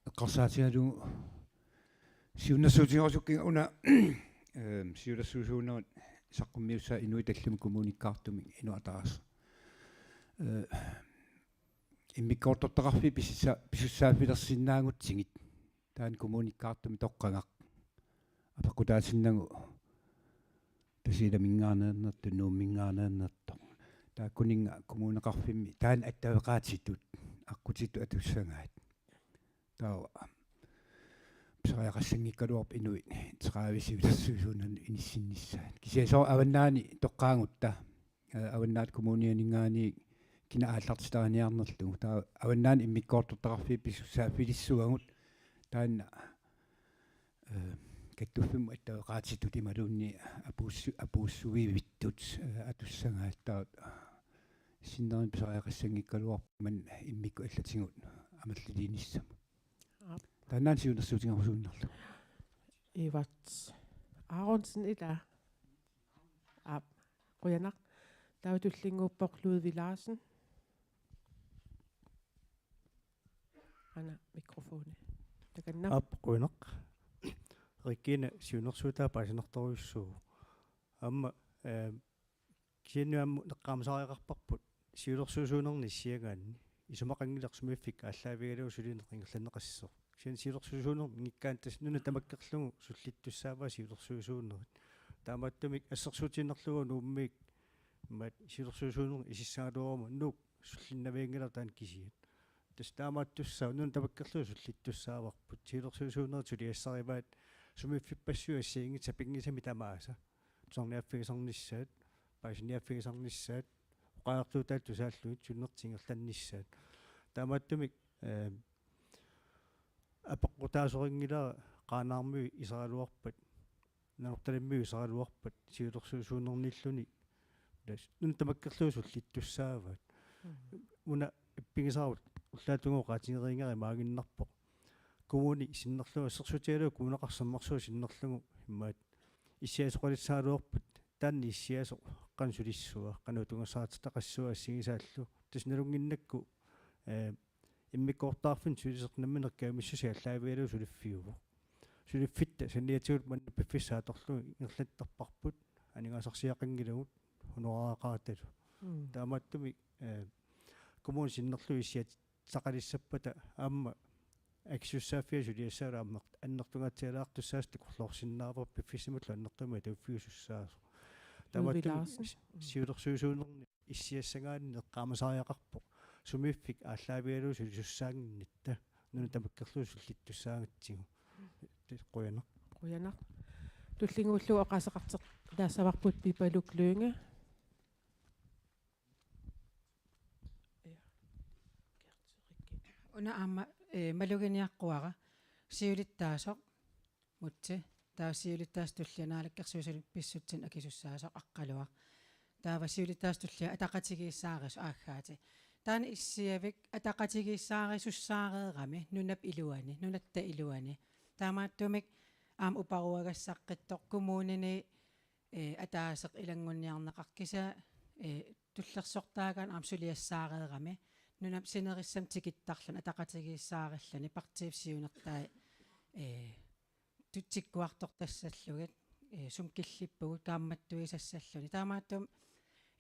eqqarsaatigalugu siunnersuutigerusukkiga una, ehm, siulersuisuunerit saqqummiussaat inuit tallimat kommunikkaartumik inuk ataaseq. Eh, immikkoortortaqarfiit pisussa-, pisussaaffilersinnaagutsigit. Taanna kommunikkaartumik toqqagaq. Apeqqutaatinnagu Tasiilaminngaanneernertoq, Nuumminngaanneernertoq. Taakkuninnga kommuneqarfimmi taanna attaveqaatitut, aqqutitut atussagaat. Taava pisariaqassanngikkaluarpoq inuit tredive siulersuisuunermi inissinnissaat. Kisianni soorlu avannaani toqqaagutta, eh, Avannaata Kommunianinngaanniit kina aallartitariniarnerlugu. Taava avannaani immikkoortortaqarfiit pisussaaffilissavagut taanna, eh, kattuffimmut attaveqaatitut imaluunniit apuussu-, apuussuivittut, eh, atussagaat taava sinneri pisariaqassanngikkaluarpoq manna immikkut allatigut amerliliinissamut. Aap. Taannaana siunnersuutigerusuinnarlugu. Ivart Aronsen, ilaa. Aap, qujanaq. Taava tullinnguuppoq Ludvig Larsen. Aana mikrofoni. Takanna. Aap, qujanaq. Regina siunnersuutaa paasinartorujussuuvoq. Aamma, eh, kisianni aamma eqqaamasariaqarparput siulersuisuunerni issiagaanni isumaqanngilaq sumiiffik aallaavigalugu suli ingerlanneqassasoq. Kisianni siulersuisuunermi inngikkaanni tassa nuna tamakkerlugu sullittussaavaa siulersuisuunerit. Taamaattumik assersuutigiinnarlugu Nuummiit imaat siulersuisuunerit isissagaluaruma Nuuk sullinnavianngilara taanna kisiat. Tassa taamaattussaavoq nuna tamakkerlugu sullittussaavarput. Siulersuisuunerit suliassarivaat sumiiffippassuit assigiinngitsut sapinngisamik tamaasa. Tusarniaaffigisarnissaat, paasiniaaffigisarnissaat, oqariartuutaat tusaallugit sunnertigut ingerlannissaat. Taamaattumik, eh, apeqqutaasorinngilara Qaanaarmiut iseraluarpat, Nanortalimmiut iseraluarpat, siulersuisuunernilluni. Tassa nuna tamakkerlugu sullittussaavaat. Mhm. Una ippigisarut ullaap tungaanut oqaatigereerigara imaaginnarpoq. Kommuni sinnerlugu, assersuutigalugu Kommuneqarfik Sermersuup sinnerlugu imaat issiasoqalissagaluarput, taanna issiasoq qanoq sulissua, qanoq tunngassarititaqassua assigisaallu. Tassa nalunnginnakku, eh, immikkoortortaqarfinni sulisoq nammineq kajumissusia aallaavigalugu suliffiuvoq. Suliffitta saniatigut manna piffissaq atorlugu ingerlattarparput, aningaasarsiaqanngilagut honoraraqaratalu. Mm. Taamaattumik, eh, kommuni sinnerlugu issiat- -saqalissappata aamma akisussaaffiat suliassaat aamma annertungaatsialaartussaasut takorloorsinnaavarput piffissamullu annertuumik atuiffiusussaasoq. Ludvig Taamaattumik Larsen. Si-, siulersuisuunerni issiassagaanni eqqaamasariaqarpoq sumiiffik aallaavigalugu sulisussaannginnatta nuna tamakkerlugu sullittussaagatsigu. Qujanaq. Qujanaq. Tullinnguullugu oqaaseqartoq taassavarput Pipaluk Lynge. Una aamma, eh, maluginiaqquara siulittaasoq Mutsi, taava siulittaasup tullia naalakkersuisuni pissutsit akisussaasoq Aqqaluaq. Taava siulittaasup tullia ataqatigiissaarisoq Aaggaati. Taanna issiavik ataqatigiissaarissussaareerami nunap iluani, nunatta iluani. Taamaattumik aamma uparuagassaqqittoq kommunini, eh, ataaseq ilanngunniarneqarpoq kisianni, eh, tullersortaagaanni aamma suliassaareerami. Nunap sinerissami tikittarluni ataqatigiissaarilluni partiip siunertai, eh, tu-, tikkuartortassallugit, eh, sumut killippugut kaammattuisassalluni. Taamaattumik,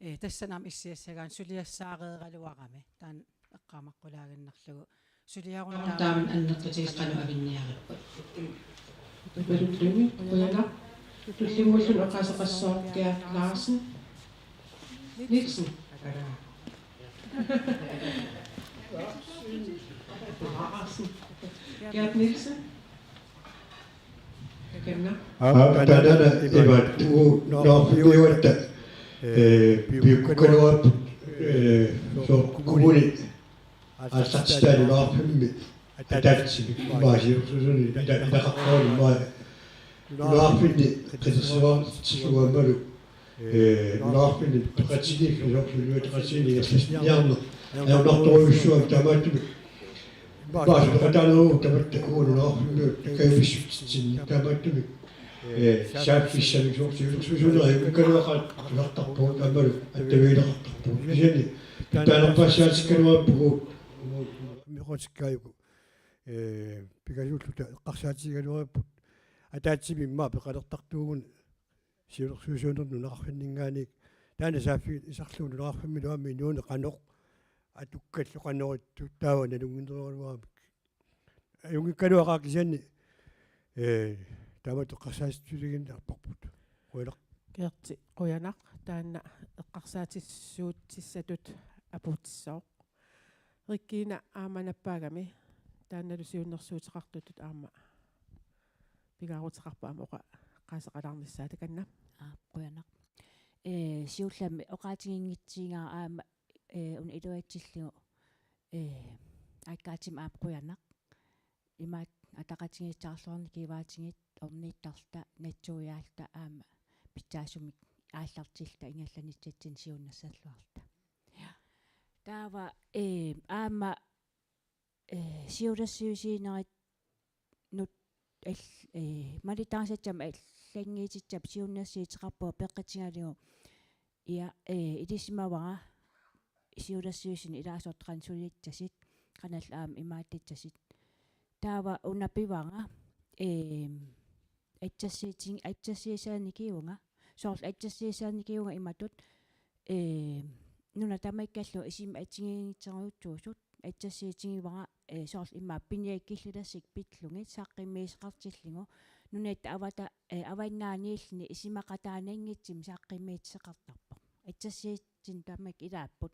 eh, tassani aamma issiassagaanni suliassaareeraluarami. Taanna eqqaamaqqulaaginnarlugu. Suliaruna taamani annertutigisut qanoq avinniarippat. Pipaluk Lynge, qujanaq. Tullinnguulluni oqaaseqassaaq Gert Larsen Nielsen. Gert Nielsen. Aap, taanna imaattoq, uagut nunaqarfimmiuugatta, eh, piukkaluarput, eh, soorlu kommuni aallartitaaneq nunaqarfimmi ataatsimi, immaqa siulersuisuni ila-, ilaqartaruni immaqa nunaqarfinni qitersuartillugit aammalu, eh, nunaqarfinni peqatigiiffiup soorlu peqatigiinneq ingerlatsiniarneq ajornartorujussuuvoq, taamaattumik immaqa suleqataaneruvoq tamatta uagut nunaqarfimmiut kajumissutsitsinni, taamaattumik, eh, saaffissamik soorlu siulersuisuuneq ajunngikkaluaqaat tusartarpugut aammalu attavigineqartarpugut. Kisianni pitsaanerpaassaatikkaluarpugut. Meqotikkaajuku, eh, pingasuulluta eqqarsaatigigaluaripput ataatsimi immaqa peqalertartuuguni siulersuisuunermi nunaqarfinninngaanniit. Taanna saaffigisarlugu nunaqarfimmilu aamma inuuneq qanoq atukkallu qanoq ittoq taava nalunnginnerugaluaramik. Ajunngikkaluaqaaq kisianni, eh, taamatut eqqarsaatigiinnarparput. Qujanaq. Gerti, qujanaq. Taanna eqqarsaatissuutissatut apuutissaaq. Regina aamma nappaagami, taannalu siunnersuuteqartutut aamma pingaaruteqarpoq aamma oqaaseqalaarnissaa, takanna. Aap, qujanaq. Ee, siullermik oqaatiginngitsigigaara aamma, ee, una iluatsillugu, ee, Aaggaatimut aamma qujanaq. Imaattoq ataqatigiissaarluarneq kiivaatigit ornittarluta, natsuiaalluta aamma pitsaasumik aallartilluta ingerlanitsatsinnut siunnersorluarluta. Taava, ee, aamma, ee, siulersuisuunerit nut-, al-, ee, malittarisassat allannguutissat siunnersuuteqarpugut peqqutigalugu. Ja, ee, ilisimavara siulersuisuni ilaasortat qanoq sulissasut, qanoq aamma imaattutissasut. Taava una pivara, ee, assersuutin-, assersuussaanikkuuvunga, soorlu assersuussaanikkuuvunga imatut, ee, nuna tamakkerlugu isima assigiinngitsorujussuusut, assersuutigivara, ee, soorlu immaqa piniakkat killilersukkut pillugit saqqummiusseqartillugu, nunatta avata-, ee, avannaaniilluni isumaqataananngitsumik saqqummiusseqartarpoq. Assersuutitsinni tamakku ilaapput.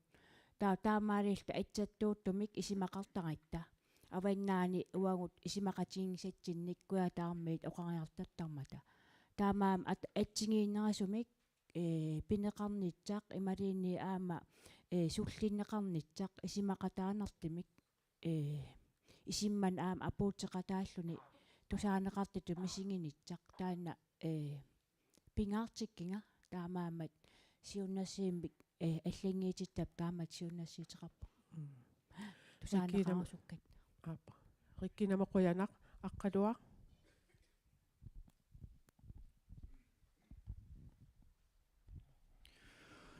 Taa-, taamaalilluta assertuuttumik isumaqartaratta. Avannaani uagut isumaqatigiinngissatsinnik Kujataarmiut oqariartortarmata. Taamaammat at-, assigiinnerusumik, ee, pineqarnissaq imaluunniit aamma, ee, sullinneqarnissaq isumaqataanertumik, ee, isummannik aamma apuuteqataalluni tusaaneqartutut misiginissaq taanna, ee, pingaartikkiga, taamaammat siunnersuummik, ee, allannguutissat taamatut siunnersuuteqarpoq. Mm. Tusaaneqarusukkatta. Aap. Regina, qujanaq. Aqqaluaq.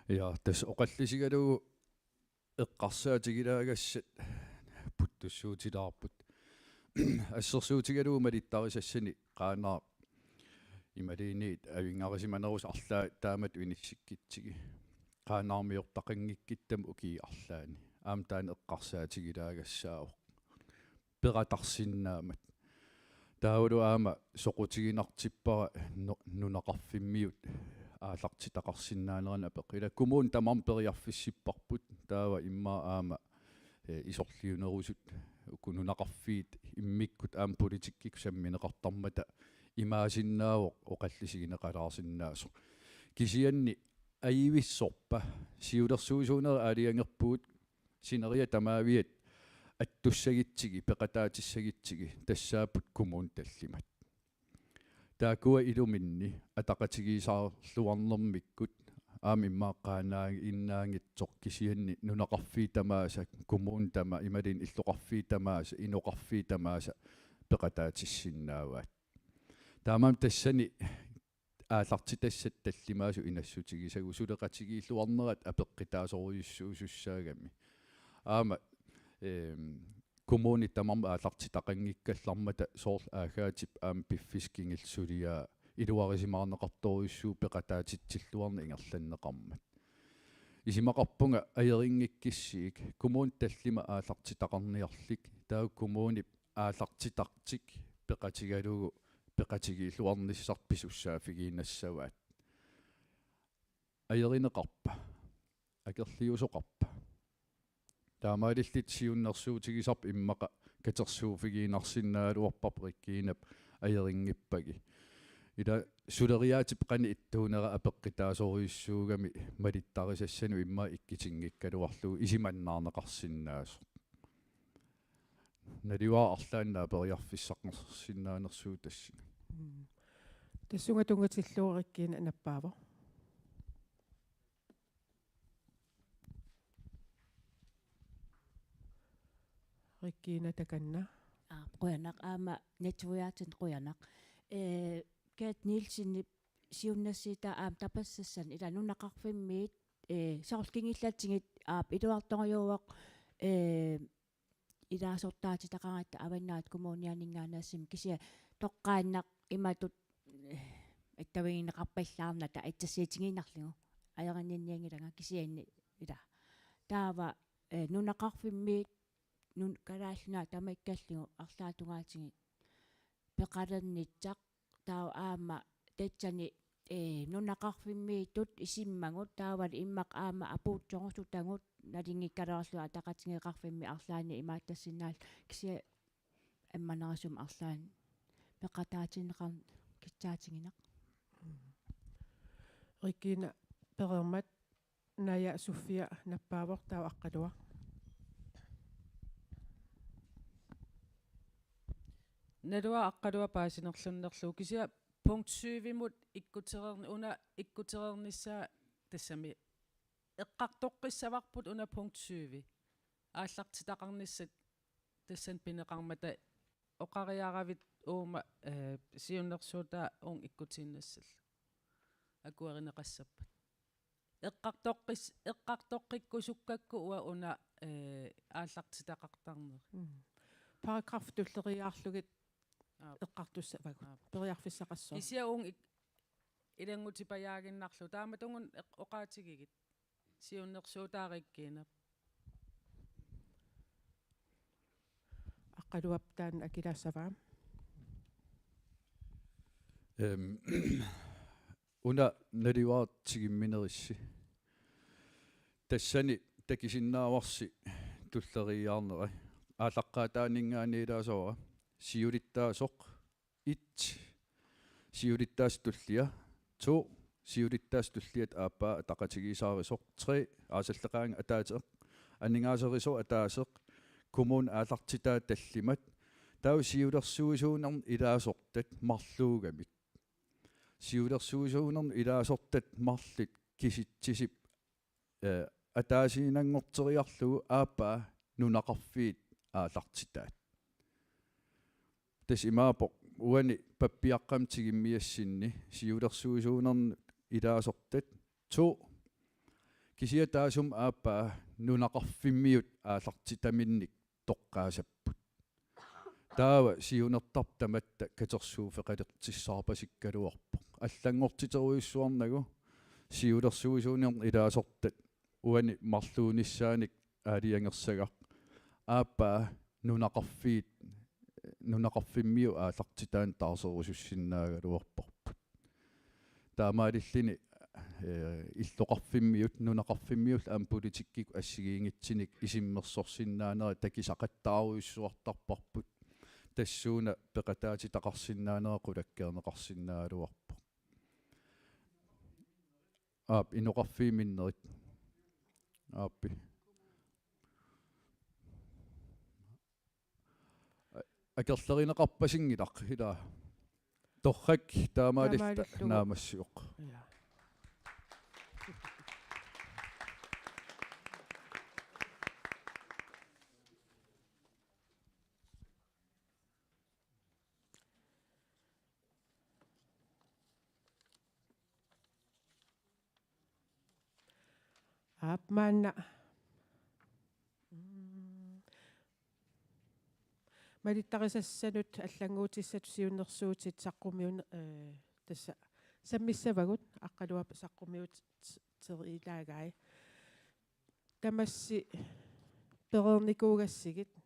Ja, tassa oqallisigalugu eqqarsaatigilaagassat puttussuutilaarput. Assersuutigalugu malittarisassani Qaanaaq imaluunniit avinngarisimanerusoq arlaat taamatut inissikkitsigi. Qaanaarmiortaqanngikkittami ukiup arlaanni. Aamma taanna eqqarsaatigilaagassaasoq. Peqataarsinnaammat. Taavalu aamma soqutiginartippara nu-, nunaqarfimmiut aallartitaqarsinnaaneranut apeqqut. Ila kommunit tamarmik periarfissipparput. Taava immaqa aamma, eh, isorliunerusut uku nunaqarfiit immikkut aamma politikkikkut sammineqartarmata imaasinnaavoq oqallisigineqalaarsinnaasoq. Kisianni ajuvissorpa siulersuisuunerit aalajangerpugut sineriak tamaaviat attussagutsigit, peqataatissagutsigit tassaapput kommunit tallimat. Taakkua iluminni ataqatigiissaarluarnermikkut aamma immaqa Qaanaaginnaanngitsoq kisianni nunaqarfiit tamaasa, kommunit tamaat, imaluunniit illoqarfiit tamaasa, inoqarfiit tamaasa peqataatissinnaavaat. Taamaammat tassani aallartitassat tallimaasut inassutigisagut suleqatigiilluarnerat apeqqutaasorujussuusussaagami. Aamma, ehm, kommunit tamarmik aallartitaqanngikkallarmata soorlu Aagaatip aamma piffissap kingulleq suliaa iluarisimaarneqartorujussuuvoq peqataatitsilluarneq ingerlanneqarmat. Isumaqarpunga ajorinngikkissuugut kommunit tallimat aallartitaqarniarlugit, taava kommunip aallartitartut peqatigalugu peqatigiilluarnissarput pisussaaffigiinnassavaat. Ajorineqarpa? Akerliusoqarpa? Taamaalillutit siunnersuutigisarput immaqa katersuuffigiinnarsinnaagaluarparput Regina ajorinngippagit. Ila suleriaatip qanoq ittuunera apeqqutaasorujussuugami malittarisassanut immaqa ikkutinngikkaluarlugu isumannaarneqarsinnaasoq. Naluara arlaannik periarfissaqarsinnaanersugut tassani. Mm. Tassunga tunngatillugu Regina nappaavoq. Regina takanna. Aa, qujanaq aamma natsoriaatsin qujanaq. Ee, Kate Nielsenip siunnersuutaa aamma tapersersuissanik ila nunaqarfimmiit, ee, soorlu kingullertigut aap iluartorujuuvoq, ee, ilaasortaatitaqaratta Avannaata Kommunianinngaanneersumik kisianni toqqaannaq imatut, eh, attavigineqarpallaarnata assersuutigiinnarlugu ajorinninnianngilanga kisianni ila. Taava, eh, nunaqarfimmiit nun-, Kalaallit Nunaat tamakkerlugu arlaatigut peqalernissaq taava aamma tassani, ee, nunaqarfimmiittut isummagut taavalu immaqa aamma apuutsorusutagut nalunngikkaluarlugu ataqatigiiqqaarfimmi arlaanni imaattassinnaalluni kisianni ammanerusumik arlaannik peqataatinneqarneq kissaatigineq. Regina pereermat Naja Sofia nappaavoq taava Aqqaluaq. Naluara Aqqaluaq paasinerlunnerlugu kisianni punkt syvimut ikkutereerni-, una ikkutereernissaa tassami eqqartoqqissavarput una punkt syv. Aallartitaqarnissat tassani pineqarmata oqariaravit uuma, eh, siunnersuutaa uunga ikkutiinnassallugu. Akuerineqassappat. Eqqartoqqis-, eqqartoqqikkusukkakku uanga una, eh, aallartitaqartarneri. Mm. Paragraf tulleriiaarlugit Aap. Eqqartussavagut. Aap. Periarfissaqassaaq. Kisianni uunga ik-, ilanngutipajaaginnarlugu. Taamatungun eq-, oqaatigigit. Siunnersuutaa Regina. Aqqaluap taanna akilaassavaa. Ehm, una naluara tigumminerussi. Tassani takusinnaavarsi tulleriiaarnera. Aallaqqaataaninngaanniit ilaasavara. Siulittaasoq. Et. Siulittaasup tullia. To. Siulittaasup tulliata aappaa ataqatigiissaarusoq. Tre. Aasalleqaanga ataaseq. Aningaaserisoq ataaseq. Kommunit aallartitaat tallimat. Taava siulersuisuunerni ilaasortat marluugamik. Siulersuisuunerni ilaasortat marluk kisitsisip, eh, ataasiinnanngorteriarlugu aappaa nunaqarfiit aallartitaat. Tassa imaappoq uani pappiaqqamik tigummiassinni siulersuisuunerni ilaasortat to. Kisianni taassuma aappaa nunaqarfimmiut aallartitaminnik toqqaassapput. Taava siunertarput tamatta katersuuffeqalertissaarpasikkaluarpoq. Allanngortiterujussuarnagu siulersuisuunerni ilaasortat uani marluunissaanik aalajangersagaq. Aappaa nunaqarfiit, nunaqarfimmiut aallartitaannik taarserusussinnaagaluarparput. Taamaalilluni, eh, illoqarfimmiut, nunaqarfimmiut aamma politikkikkut assigiinngitsunik isummersorsinnaanerat takusaqattaarujussuartarparput. Tassuuna peqataatitaqarsinnaanerat qulakkeerneqarsinnaagaluarpoq. Aap, inoqarfiit minnerit. Aappi. Akerlerineqarpasinngilaq, ilaa. Torrak, taamaalilluta. Taamaalillugu. Naammassivoq. Ja. Aap, maanna. Mm. Malittarisassanut allannguutissatut siunnersuutit saqqummiun-, eh, tassa sammissavagut, Aqqaluap saqqummiuteriilaagai. Tamassi pereernikuugassigit,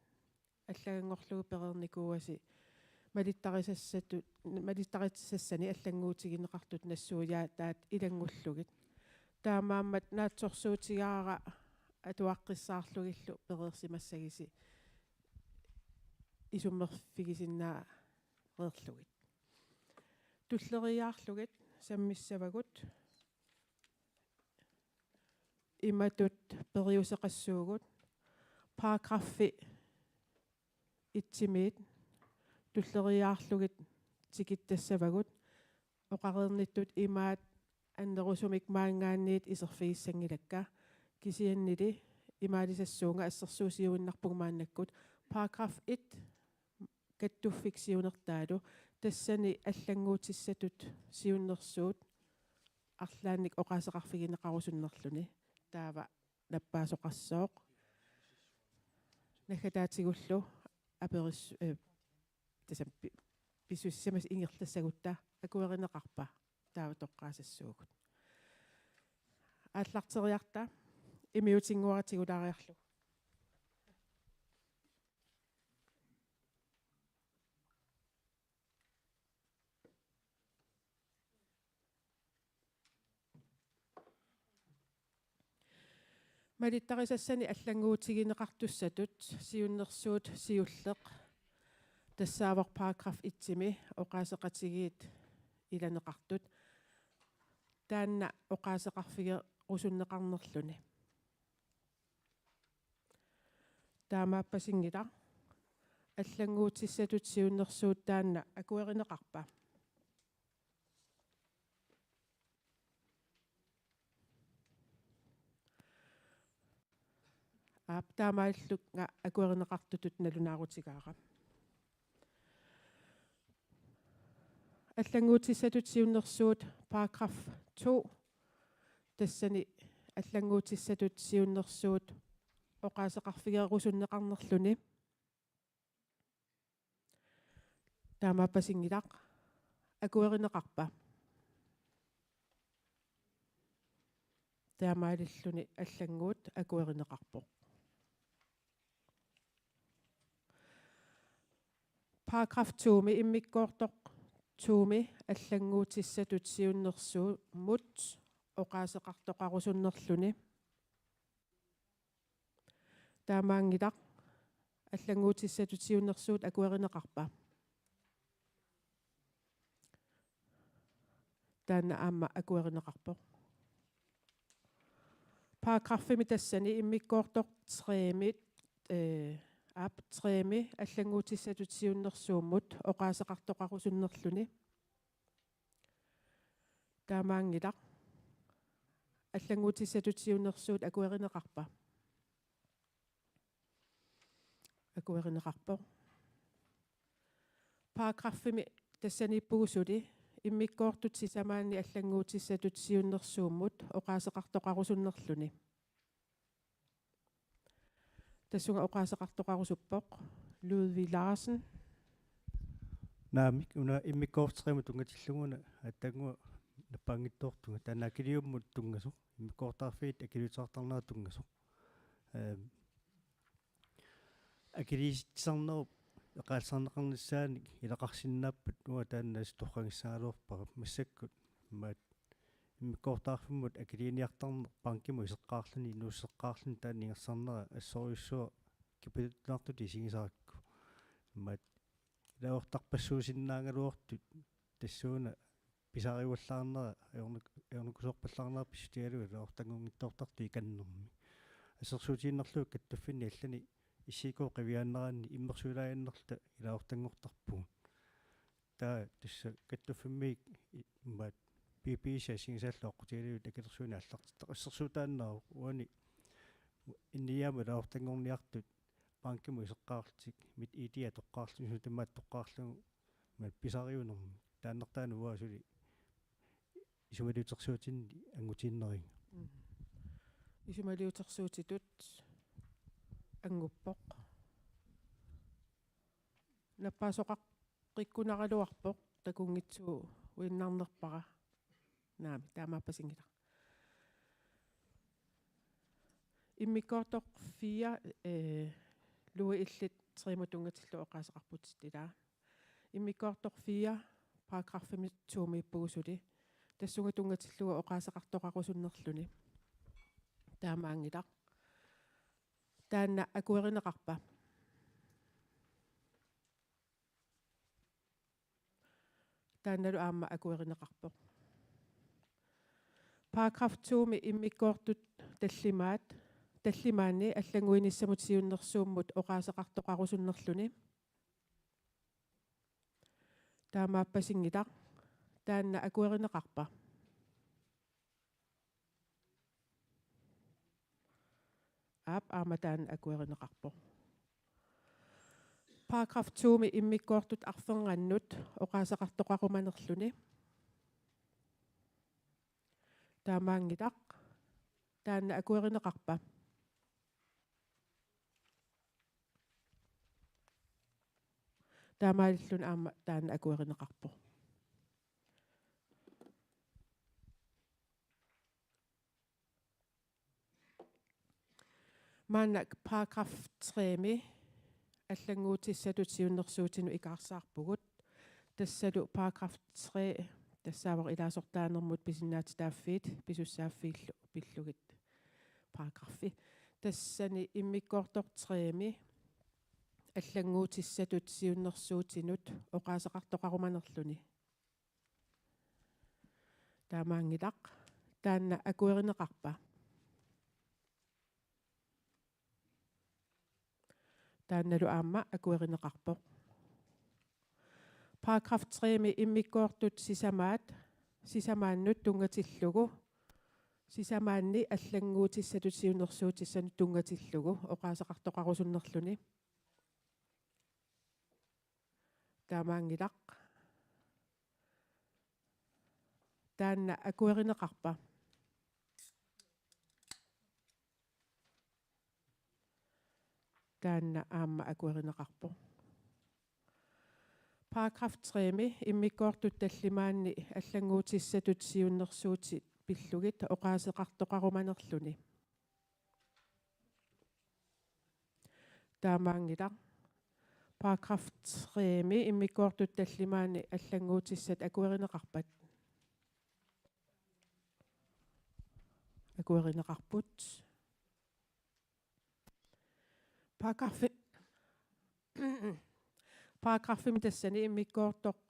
allaganngorlugu pereernikuugasi malittarisassatut, malittarisassani allannguutigineqartut nassuiaataat ilanngullugit. Taamaammat naatsorsuutigaara atuaqqissaarlugillu pereersimassagisi isummerfigisinnaareerlugit. Tulleriiaarlugit sammissavagut. Imatut periuseqassuugut. Paragraffi etsimiit tulleriiaarlugit tikittassavagut. Oqareernittut imaat annerusumik maanngaanniit iserfigissanngilakka. Kisiannili imaalisassuunga, assersuusiuinnarpunga maannakkut. Paragraf et kattuffik siunertaalu, tassani allannguutissatut siunnersuut arlaannik oqaaseqarfigineqarusunnerluni. Taava nappaasoqassooq. Naggataatigullu aperis-, eh, tassami pi-, pissusissamisut ingerlassagutta akuerineqarpa? Taava toqqaassassuugut. Aallarteriarta, immiutinnguara tigulaariarlugu. Malittarisassani allannguutigineqartussatut siunnersuut siulleq tassaavoq paragraf etsimi oqaaseqatigiit ilaneqartut. Taanna oqaaseqarfigerusunneqarnerluni. Taamaappasinngilaq. Allannguutissatut siunnersuut taanna akuerineqarpa? Aap, taamaalillunga akuerineqartutut nalunaarutigaara. Allannguutissatut siunnersuut paragraf to. Tassani allannguutissatut siunnersuut oqaaseqarfigerusunneqarnerluni. Taamaappasinngilaq. Akuerineqarpa? Taamaalilluni allannguut akuerineqarpoq. Paragraf to-mi, immikkoortoq to-mi allannguutissatut siunnersuummut oqaaseqartoqarusunnerluni. Taamaanngilaq. Allannguutissatut siunnersuut akuerineqarpa? Taanna aamma akuerineqarpoq. Paragraffimi tassani immikkoortoq tre-mi, eh, aap, tre-mi allannguutissatut siunnersuummut oqaaseqartoqarusunnerluni. Taamaanngilaq. Allannguutissatut siunnersuut akuerineqarpa? Akuerineqarpoq. Paragraffimi tassaniippugut suli immikkoortut sisamaanni allannguutissatut siunnersuummut tassunga oqaaseqartoqarusuppoq. Ludvig Larsen. Naamik, una immikkoortoq tre-mut tunngatillugu una aatsaannguaq nappaanngitsoortunga, taanna akiliummut tunngasoq, immikkoortortaqarfiit akiliuteqartarnerat tunngasoq. Ehm, akiliisitsisarnerup eqaallisarneqarnissaanik ilaqarsinnaappat uanga taanna torragissagaluarpara massakkut, imaat immikkoortortaqarfimmut akiliiniartarneq bankimut iseqqaarluni, inuusseqqaarluni taanna ingerlanera assorujussuaq kipituttunartutut isigisarakku. Imaat ilaasortarpassuusinnaagaluartut tassuuna pisariuallaarnera, ajornak-, ajornakusoorpallaarnera pissutigalugu ilaasortanngunngitsoortartut ikannermik. Assersuutigiinnarlugu kattuffinni allani S I K qiviaanneranni immersuilaaginnarluta ilaasortanngortarpugut. Taava tassa kattuffimmiit i-, imaat P P S assigisaallu aqqutigalugu akilersuineq aallartittoq. Assersuutaannarpoq uani inuiaamut ilaasortanngorniartut bankimut iseqqaarlutik, MitID atoqqaarlutik, suut tamaat atoqqaarlugu, imaat pisariunermik. Taannartaanut uanga suli isumaliutersuutitut angutiinneriga. Mm. Isumaliutersuutitut anguppoq. Nappaasoqaqqikkunaraluarpoq, takunngitsuuinnarnerpara. Naamik, taamaappasinngilaq. Immikkoortoq fire, eh, Louis illit tre-mut tunngatillugu oqaaseqarputit ilaa. Immikkoortoq fire, paragrafimi to-miippugut suli. Tassunga tunngatillugu oqaaseqartoqarusunnerluni. Taamaanngilaq. Taanna akuerineqarpa? Taannalu aamma akuerineqarpoq. Paragraf to-mi immikkoortut tallimaat, tallimaanni allannguinissamut siunnersuummut oqaaseqartoqarusunnerluni. Taamaappasinngilaq. Taanna akuerineqarpa? Aap, aamma taanna akuerineqarpoq. Paragraf to-mi immikkoortut arfernannut oqaaseqartoqarumanerluni. Taamaanngilaq. Taanna akuerineqarpa? Taamaalilluni aamma taanna akuerineqarpoq. Maanna paragraf tre-mi allannguutissatut siunnersuutinut ikaarsaarpugut. Tassalu paragraf tre tassaavoq ilaasortaanermut pisinnaatitaaffiit pisussaaffiillu pillugit paragraffi. Tassani immikkoortoq tre-mi allannguutissatut siunnersuutinut oqaaseqartoqarumanerluni. Taamaanngilaq. Taanna akuerineqarpa? Taannalu aamma akuerineqarpoq. Paragraf tre-mi immikkoortut sisamaat, sisamaannut tunngatillugu, sisamaanni allannguutissatut siunnersuutissanut tunngatillugu oqaaseqartoqarusunnerluni. Taamaanngilaq. Taanna akuerineqarpa? Taanna aamma akuerineqarpoq. Paragraf tre-mi immikkoortut tallimaanni allannguutissatut siunnersuutit pillugit oqaaseqartoqarumanerluni. Taamaanngilaq. Paragraf tre-mi immikkoortut tallimaanni allannguutissat akuerineqarpat? Akuerineqarput. Paragraffi-, paragraffimi tassani immikkoortoq,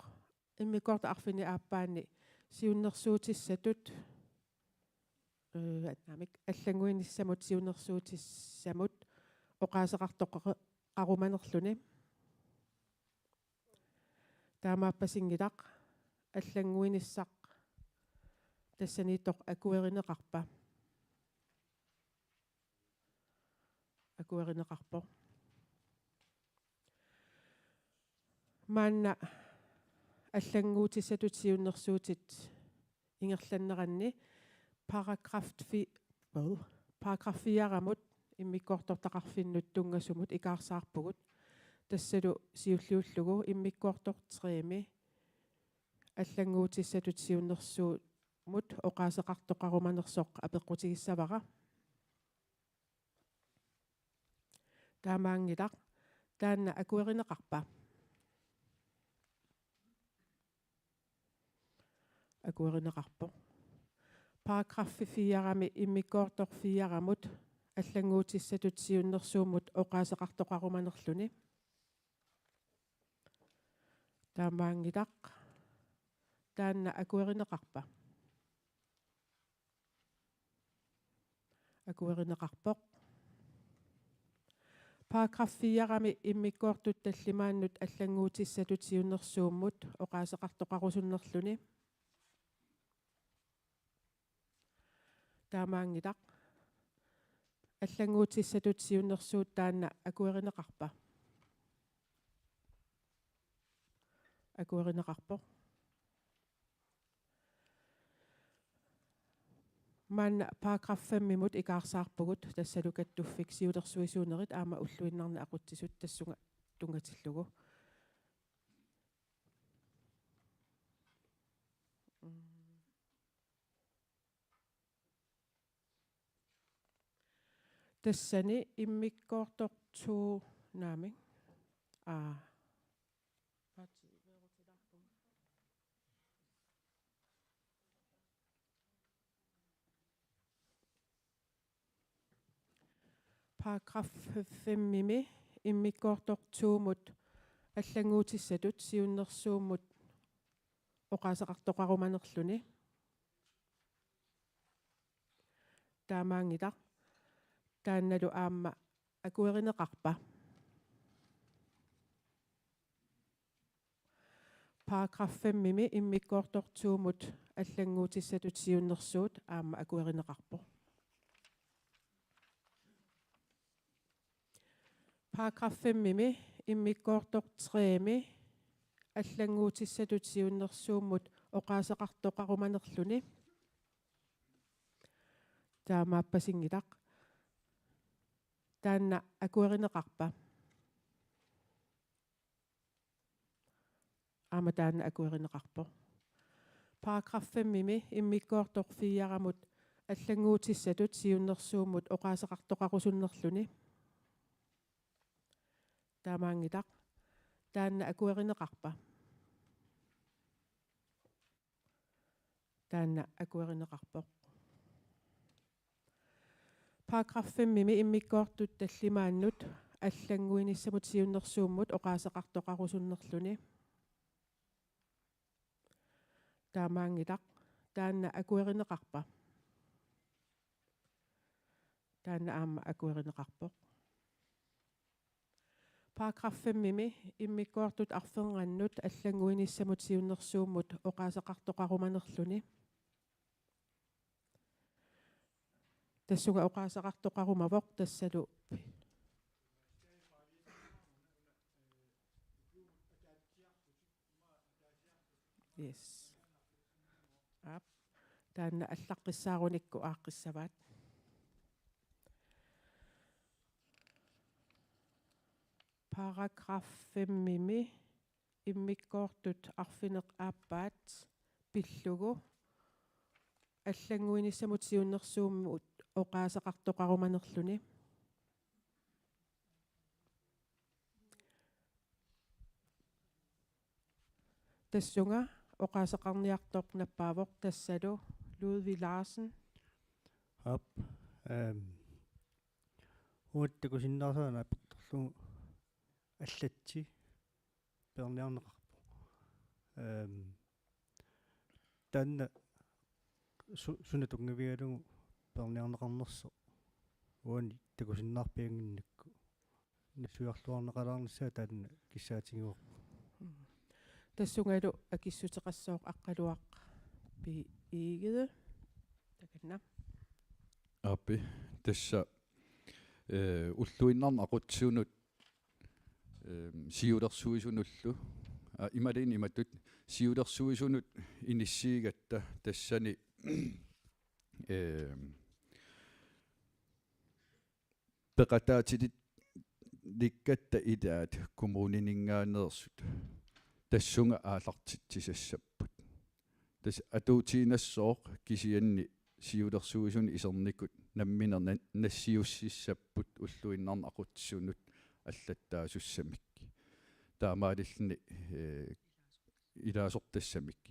immikkoortoq arfineq-aappaanni siunnersuutissatut, øh, naamik, allannguinissamut siunnersuutissamut oqaaseqartoqarumanerluni. Taamaappasinngilaq. Allannguinissaq tassaniittoq akuerineqarpa? Akuerineqarpoq. Maanna allannguutissatut siunnersuutit ingerlanneranni paragraf fi-, paragraf fire-mut immikkoortortaqarfinnut tunngasumut ikaarsaarpugut. Tassalu siulliullugu immikkoortoq tre-mi allannguutissatut siunnersuummut oqaaseqartoqarumanersoq apeqqutigissavara. Taamaanngilaq. Taanna akuerineqarpa? Akuerineqarpoq. Paragraf fire-mi immikkoortoq fire-mut allannguutissatut siunnersuummut oqaaseqartoqarumanerluni. Taamaanngilaq. Taanna akuerineqarpa? Akuerineqarpoq. Paragraf fire-mi immikkoortut tallimaannut allannguutissatut siunnersuummut oqaaseqartoqarusunnerluni. Taamaanngilaq. Allannguutissatut siunnersuut taanna akuerineqarpa? Akuerineqarpoq. Maanna paragraf fem-imut ikaarsaarpugut, tassalu kattuffik siulersuisuunerit aamma ulluinnarni aqutsisut tassunga tunngatillugu. Mm. Tassani immikkoortoq to naamik. Aa. Paragraf fem-imi immikkoortoq to-mut allannguutissatut siunnersuummut oqaaseqartoqarumanerluni. Taamaanngilaq. Taannalu aamma akuerineqarpa? Paragraf fem-imi immikkoortoq to-mut allannguutissatut siunnersuut aamma akuerineqarpoq. Paragraf fem-imi immikkoortoq tre-mi allannguutissatut siunnersuummut oqaaseqartoqarumanerluni. Taamaappasinngilaq. Taanna akuerineqarpa? Aamma taanna akuerineqarpoq. Paragraf fem-imi immikkoortoq fire-mut allannguutissatut siunnersuummut oqaaseqartoqarusunnerluni. Taamaanngilaq. Taanna akuerineqarpa? Taanna akuerineqarpoq. Paragraf fem-imi immikkoortut tallimaannut allannguinissamut siunnersuummut oqaaseqartoqarusunnerluni. Taamaanngilaq. Taanna akuerineqarpa? Taanna aamma akuerineqarpoq. Paragraf fem-imi immikkoortut arfernannut allannguinissamut siunnersuummut oqaaseqartoqarumanerluni. Tassunga oqaaseqartoqarumavoq tassalu. Yes. Aap. Taanna allaqqissaarunikku aaqqissavaat. Paragraf fem-imi immikkoortut arfineq-aappaat pillugu allannguinissamut siunnersuummut oqaaseqartoqarumanerluni. Tassunga oqaaseqarniartoq nappaavoq tassalu Ludvig Larsen. Aap, ehm, uagut takusinnaasaanut apertorlugu allatsi peerniarneqarpoq. Ehm, taanna su-, suna tunngavigalugu peerniarneqarnersoq uani takusinnaarpiannginnakku nassuiarluarneqalaarnissaa taanna kissaatigaarput. Mm. Tassungalu akissuteqassooq Aqqaluaq B. Egede. Takanna. Aappi, tassa, eh, ulluinnarni aqutsisunut, eh, siulersuisunullu, ah, imaluunniit imatut siulersuisunut inissiigatta tassani, eh, peqataatilikkatta ilaat kommunininngaanneersut tassunga aallartitsisassapput. Tassa atuutiinnassooq kisianni siulersuisuni isernikut nammineq na-, nassiussissapput ulluinnarni aqutsisunut allattaasussamik. Taamaalilluni, eh, ilaasortassamik.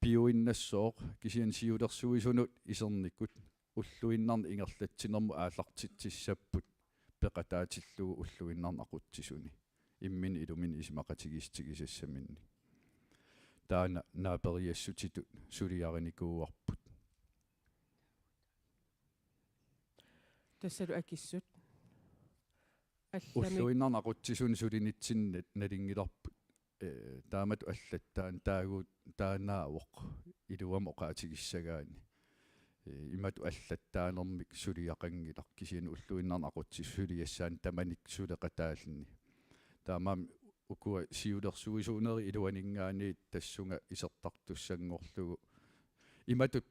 Piuinnassooq kisianni siulersuisunut isernikut ulluinnarni ingerlatsinermut aallartitsissapput peqataatillugu ulluinnarni aqutsisuni imminut iluminut isumaqatigiissutigisassaminnik. Taanna naaperiassutitut suliarinikuuarput. Tassalu akissut. Allamik. Ulluinnarni aqutsisuni sulinitsinni nalunngilarput. Eh, taamatut allattaanut taagu-, taannaavoq iluamik oqaatigissagaanni. Eh, imatut allattaanermik suliaqanngilaq kisianni ulluinnarni aqutsisut suliassaannik tamanit suleqataalluni. Taamaammat ukua siulersuisuunerit iluaninngaanniit tassunga isertartussanngorlugu. Imatut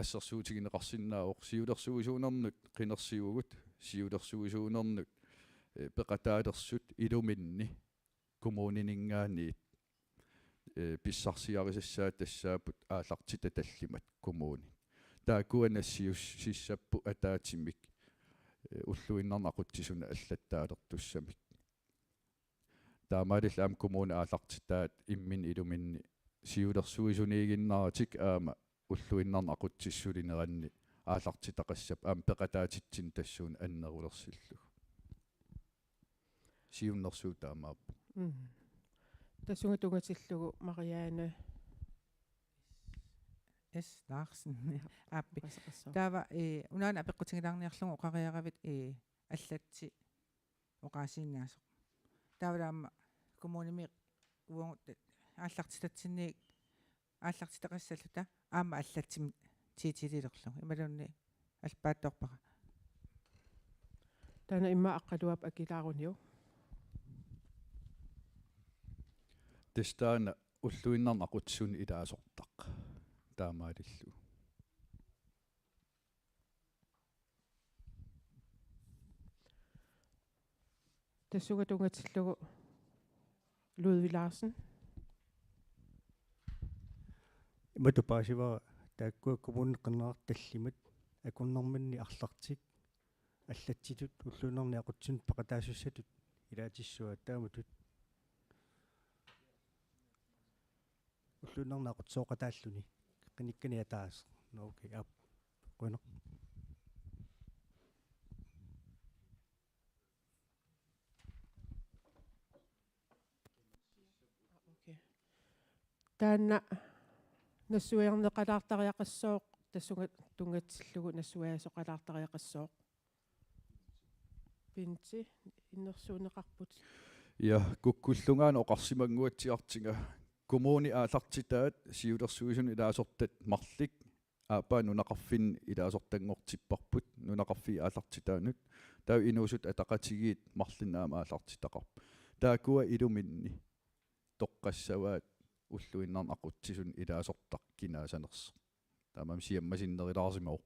assersuutigineqarsinnaavoq siulersuisuunernut qinersivugut, siulersuisuunernut, eh, peqataalersut iluminni kommunininngaanniit, eh, pissarsiarisassaat tassaapput aallartitat tallimat kommunit. Taakkua nassiussissapput ataatsimik, eh, ulluinnarni aqutsisuni allattaalertussamik. Taamaalilluni aamma kommunit aallartitaat imminut iluminni siulersuisuniiginnaratik aamma ulluinnarni aqutsisut sulineranni aallartitaqassapput aamma peqataatitsinnut tassuuna annerulersillugu. Siunnersuut taamaappoq. Mm. Tassunga tunngatillugu Marianne. S. Larsen. Aappi. Oqaaseqassaaq. Taava, eh, unaana apeqqutigilaarniarlugu oqariaravit, eh, allatsi oqaasiinnaasoq. Taavalu aamma kommunimi uagut aallartitatsinniit aallartitaqassalluta aamma allatsimik tiitililerlugu. Imaluunniit alpaattoorpara. Taanna immaqa Aqqaluap akilaaruniuk. Tassa taanna ulluinnarni aqutsisuni ilaasortaq. Taamaalillugu. Tassunga tunngatillugu Ludvig Larsen. Imatut paasivara taakkua kommunit qinersinerat tallimat akornarminni arlartik allatsitut ulluinnarni aqutsisunut peqataasussatut ilaatissuaat taamatut. Ulluinnarni aqutsisooqataalluni. Qinikkanik ataaseq. Nå, okay, aap. Qujanaq. Okay. Taanna nassuiarneqalaartariaqassooq, tassunga tunngatillugu nassuiaasoqalaartariaqassooq. Bente, innersuunneqarput. Ja, kukkullunga una oqarsimannguatsiartigu. Kommunit aallartitaat siulersuisuni ilaasortat marluk aappaa nunaqarfinni ilaasortanngortipparput, nunaqarfiit aallartitaannut. Taava Inuusuttut Ataqatigiit marlunnik aamma aallartitaqarput. Taakkua iluminni toqqassavaat ulluinnarni aqutsisuni ilaasortaq kinaasanersoq. Taamaammat siammasinnerulaarsimavoq.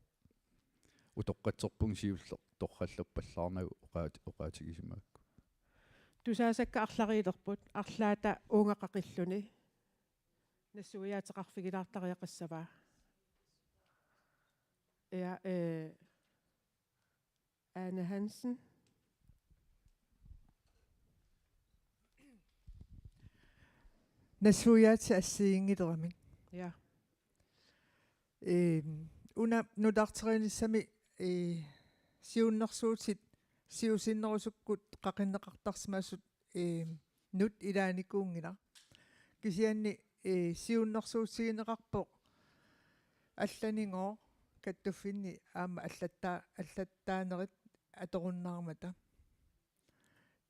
Utoqqatserpunga siulleq torrallappallaarnagu oqaat-, oqaatigisimaakku. Tusaasakka arlariilerput, arlaata uunga qaqilluni nassuiaateqarfigilaartariaqassavaa. Ja, eh, Ane Hansen. Nassuiaatsit assigiinngileramik. Ja. Ehm, una nutaarterinissami, eh, siunnersuutit siusinnerusukkut qaqinneqartarsimasut, eh, -nut ilaanikuunngilaq. Kisianni, eh, siunnersuutigineqarpoq allanigooq kattuffinni aamma allattaa-, allattaanerit atorunnaarmata.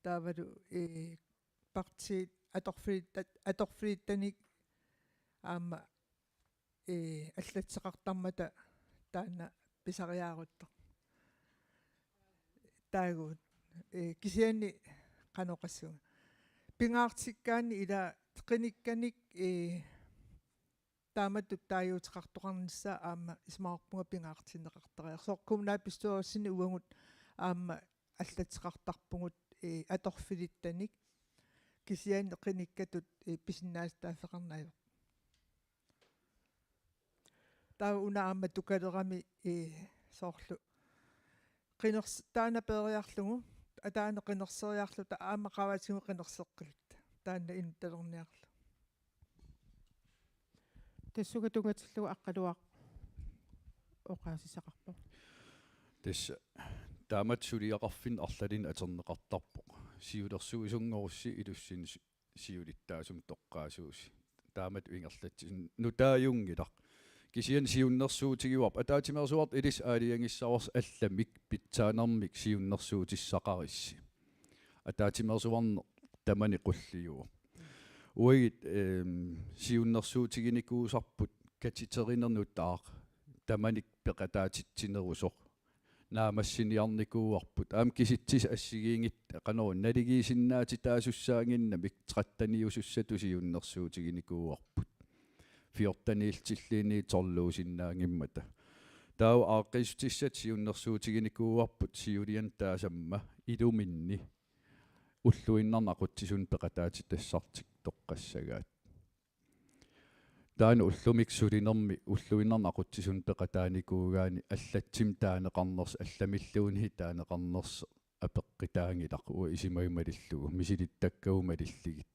Taavalu, eh, partiit atorfilitta-, atorfilittanik aamma, eh, allatseqartarmata taanna pisariaaruttoq. Taaguut, eh, kisianni qanoq oqassaanga. Pingaartikkaanni ila qinikkanik, eh, taamatut taaguuteqartoqarnissaa aamma isumaqarpunga pingaartinneqartariaqartoq. Soorlu kommunalbestyrelsini uagut aamma allateqartarpugut, ee, atorfilittanik kisianni qinikkatut, ee, pisinnaatitaaffeqarneq ajorpoq. Taava una aamma tukalerami, ee, soorlu qiners-, taanna peeriarlugu, ataani qinerseriarluta aamma qaavatigut qinerseqqilluta. Taanna inuttalerniarlu. Tassunga tunngatillugu Aqqaluaq oqaasissaqarpoq. Tassa taamatut suliaqarfinni arlalinni atorneqartarpoq. Siulersuisunngorussi ilussinni su-, siulittaasumik toqqaasuusi. Taamatut ingerlatsisoq nutaajunngilaq. Kisianni siunnersuutigivarput, ataatsimeersuartut ilissi aalajangissavarsi allamik pitsaanermik siunnersuutissaqarissi. Ataatsimeersuarneq tamani qulliuvoq. Uagut, ehm, siunnersuutiginikuusarput katiterineq nutaaq tamanik peqataatitsinerusoq naammassiniarnikuuarput. Aamma kisitsisit assigiinngitsut qanoq naligiisinnaatitaasussaannginnamik tretteniusussatut siunnersuutiginikuuarput. Fjorteniillutilluunniit tolviusinnaanngimmata. Taava aaqqiissutissatut siunnersuutiginikuuarput siuliani taasamma iluminni ulluinnarni aqutsisuni peqataatitassartik toqqassagaat. Taanna ullumikkut sulinermi ulluinnarni aqutsisuni peqataanikuugaanni allatsimik taaneqarnersoq, allamilluunniit taaneqarnersoq apeqqutaanngilaq, uanga isumaga malillugu, misilittakkagut malillugit.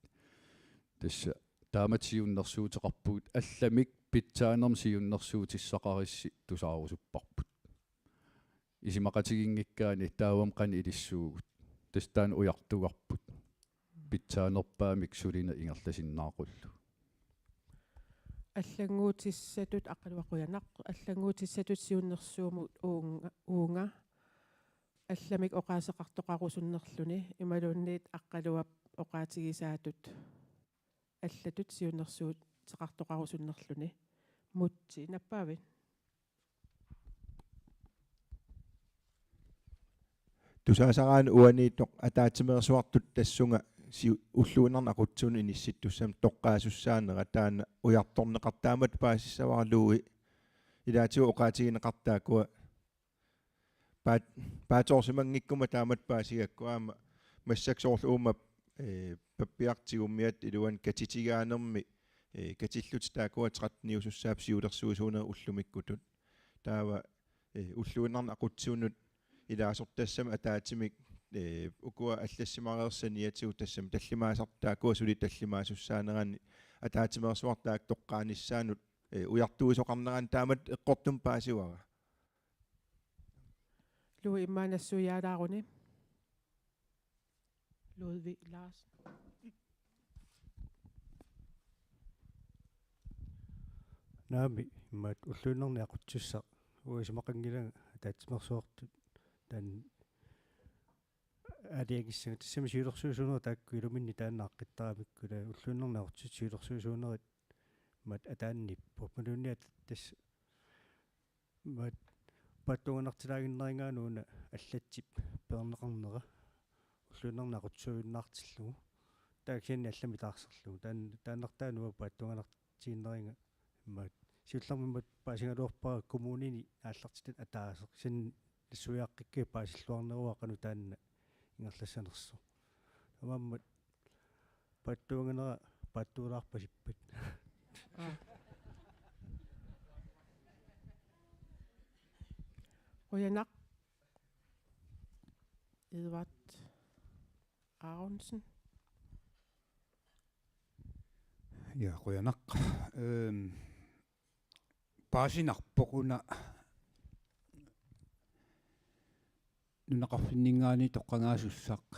Tassa taamatut siunnersuuteqarpugut, allamik pitsaanermik siunnersuutissaqarissi tusaarusupparput. Isumaqatiginngikkaanni taavami qanoq ilissuugut. Tassa taanna ujartugarput. Pitsaanerpaamik sulineq ingerlasinnaaqullugu. Allannguutissatut, Aqqaluaq qujanaq, allannguutissatut siunnersuummut uunga, uunga allamik oqaaseqartoqarusunnerluni imaluunniit Aqqaluap oqaatigisaatut allatut siunnersuuteqartoqarusunnerluni. Mutsi, nappaavit? Tusaasaraanni uaniittoq ataatsimeersuartut tassunga siu-, ulluinnarni aqutsisunut inissittussamik toqqaasussaanera taanna ujartorneqartoq taamatut paasissavara, Louis. Ilaatigut oqaatigineqartut taakkua paat-, paatsoorsimanngikkuma taamatut paasigakku aamma massakkut soorlu uuma, ee, pappiartigut tigummiattut iluanni katitigaanermi, ee, katillutik taakkua tretteniusussaapput siulersuisuunerit ullumikkutut. Taava, ee, ulluinnarni aqutsisunut ilaasortassamik ataatsimik, ee, ukua allassimareersut saniatigut tassami tallimaasartut taakkua suli tallimaasussaaneranik ataatsimeersuartut taakku toqqaanissaannut, ee, ujartuisoqarneranni taamatut eqqortumik paasivara. Louis, immaqa nassuiaalaaruni. Ludvig Larsen. Naamik, imaattoq ulluinnarni aqutsisussaq. Uanga isumaqanngilanga ataatsimeersuartut taanna aalajangissaanga, tassami siulersuisuunerit taakku iluminni taanna aaqqittaramikku, ila ulluinnarni aqutsisut siulersuisuunerit imaattoq ataanniippoq. Imaluunniit tassa imaattoq paatsuunganartilaaginnarigaanni una allatsip peerneqarnera ulluinnarni aqutsisuinnaartillugu. Taava kisianni allamik taarserlugu. Taan-, taannartaa una paatsuunganartiinnariga imaattoq. Siullermik imaattoq paasigaluarpara kommunini aallartitaq ataaseq. Kisianni nassuiaaqqikka paasilluarneruara qanoq taanna ingerlassanersoq. Taamaammat paatsuunganera paatsuulaarpasippat. Aa. Qujanaq. Edvard Aronsen. Ja, qujanaq. Øhm, paasinarpoq una nunaqarfinninngaanniit toqqagaasussaq,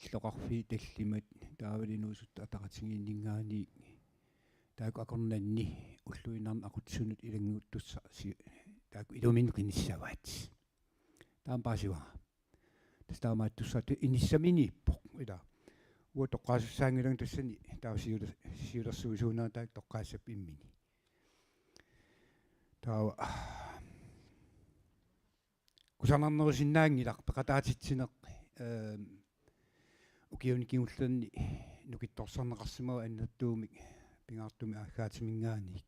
illoqarfiit tallimat, taavalu Inuusuttut Ataqatigiinninngaanniit, taakku akornanni ulluinnarni aqutsisunut ilannguuttussaq si-, taakku iluminni qinissavaat. Taama paasivara. Tassa taamaattussaq inissaminiippoq, ila. Uanga toqqaasussaanngilanga tassani taava siuler-, siulersuisuunera taakku toqqaassapput immini. Taava kusanarnerusinnaanngilaq peqataatitsineq, ehm, ukiuni kingullerni nukittorsarneqarsimavoq annertuumik pingaartumik aagaatiminngaanniit,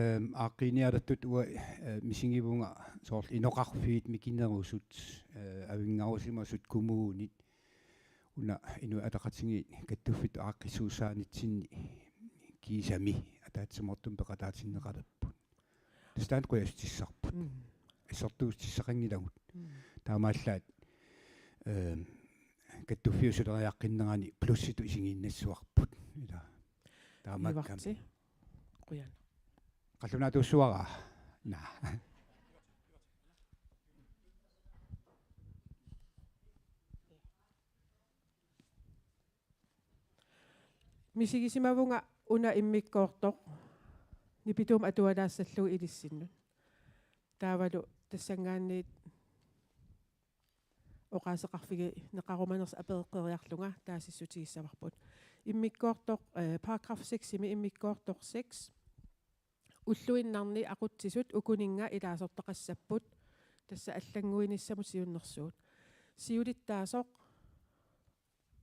Ehm, aaqqiinialertut uanga, eh, misigivunga soorlu inoqarfiit mikinerusut, eh, avinngarusimasut, kommunit, una Inuit Ataqatigiit kattuffittut aaqqissuussaanitsinni kiisami ataatsimoortumik peqataatinneqalerput. Tassa taanna qujassutsissarput. Mm. Assortuussutissaqanngilagut. Mm. Taamaallaat, ehm, kattuffiup suleriaqqinnerani plussitut isigiinnassavarput. Ila. Taamaakkaami. Ivarti. Qujan. Qallunaatuussuara. Naa. Misigisimavunga una immikkoortoq nipituumik atualaassallugu ilissinnut. Taavalu tassanngaanniit oqaaseqarfigineqarumanersoq apereqqeriarlunga taasissutigissavarput. Immikkoortoq, eh, paragraf seks-imi immikkoortoq seks. Ulluinnarni aqutsisut ukuninnga ilaasortaqassapput, tassa allannguinissamut siunnersuut. Siulittaasoq,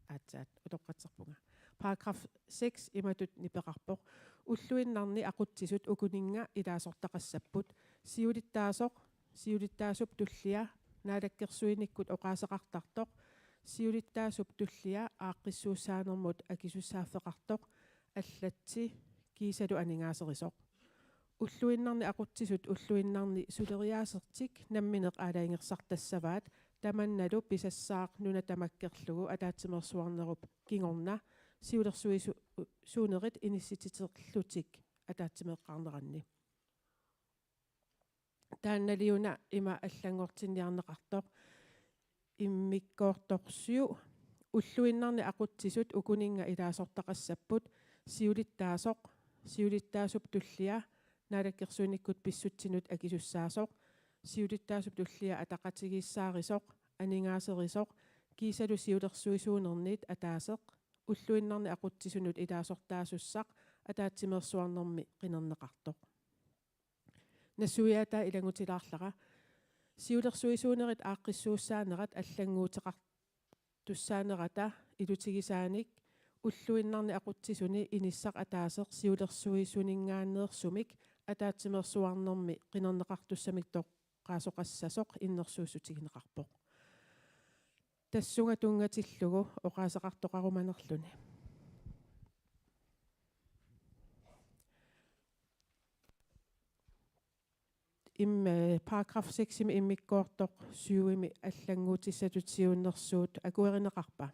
aatsaat, utoqqatserpunga. Paragraf seks imatut nipeqarpoq: Ulluinnarni aqutsisut ukuninnga ilaasortaqassapput, siulittaasoq, siulittaasup tullia, naalakkersuinikkut oqaaseqartartoq, siulittaasup tullia aaqqissuussaanermut akisussaaffeqartoq, allatsi kiisalu aningaaserisoq. Ulluinnarni aqutsisut ulluinnarni suleriaasertik nammineq aalajangersartassavaat, tamannalu pisassaaq nuna tamakkerlugu ataatsimeersuarnerup kingorna siulersuisu-, suunerit inissititerlutik ataatsimeeqqaarneranni. Taannaliuna ima allanngortinniarneqartoq: Immikkoortoq syv. Ulluinnarni aqutsisut ukuninnga ilaasortaqassapput, siulittaasoq, siulittaasup tullia, naalakkersuinikkut pissutsinut akisussaasoq, siulittaasup tullia ataqatigiissaarisoq, aningaaserisoq, kiisalu siulersuisuunerniit ataaseq, ulluinnarni aqutsisunut ilaasortaasussaq, ataatsimeersuarnermi qinerneqartoq. Nassuiaataa ilanngutilaarlara. Siulersuisuunerit aaqqissuussaanerat allannguuteqartussaanerata ilutigisaanik ulluinnarni aqutsisuni inissaq ataaseq siulersuisuninngaanneersumik ataatsimeersuarnermi qinerneqartussamik toqqaasoqassasoq innersuussutigineqarpoq. Tassunga tunngatillugu oqaaseqartoqarumanerluni. Im-, eh, paragraf seks-imi immikkoortoq syv-imi allannguutissatut siunnersuut akuerineqarpa?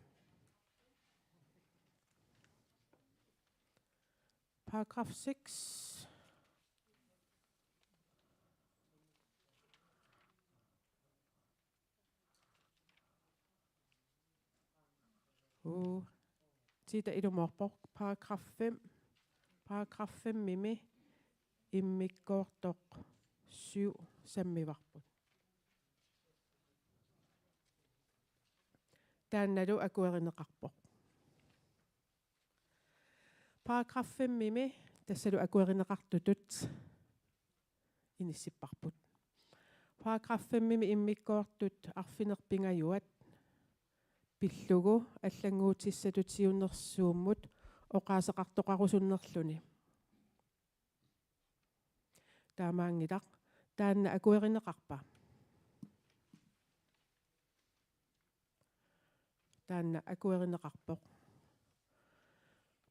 Paragraf seks. Uu, Tita ilumoorpoq, paragraf fem, paragraf fem-imi immikkoortoq syv sammivarput. Taannalu akuerineqarpoq. Paragraf fem-imi tassalu akuerineqartutut inissipparput. Paragraf fem-imi immikkoortut arfineq-pingajuat pillugu allannguutissatut siunnersuummut oqaaseqartoqarusunnerluni. Taamaanngilaq. Taanna akuerineqarpa? Taanna akuerineqarpoq.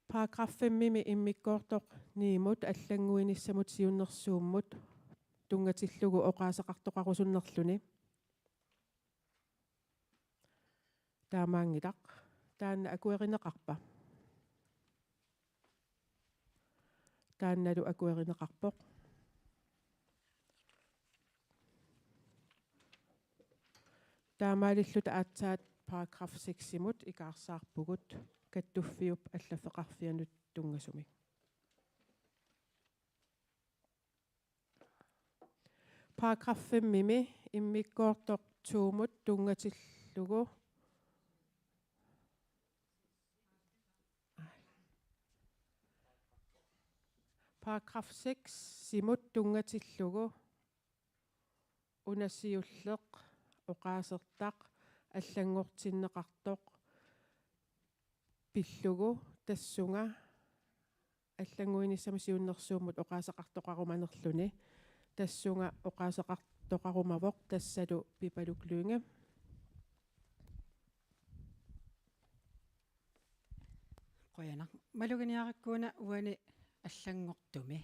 Paragraf fem-imi immikkoortoq ni-mut allannguinissamut siunnersuummut tunngatillugu oqaaseqartoqarusunnerluni. Taamaanngilaq. Taanna akuerineqarpa? Taannalu akuerineqarpoq. Taamaalilluta aatsaat paragraf seks-imut ikaarsaarpugut kattuffiup allaffeqarfianut tunngasumik. Paragraf fem-imi immikkoortoq to-mut tunngatillugu. Paragraf seks-imut tunngatillugu. Una siulleq oqaasertaq allanngortinneqartoq pillugu tassunga allannguinissamut siunnersuummut oqaaseqartoqarumanerluni. Tassunga oqaaseqartoqarumavoq, tassalu Pipaluk Lynge. Qujanaq. Maluginiarakku una uani allanngortumi.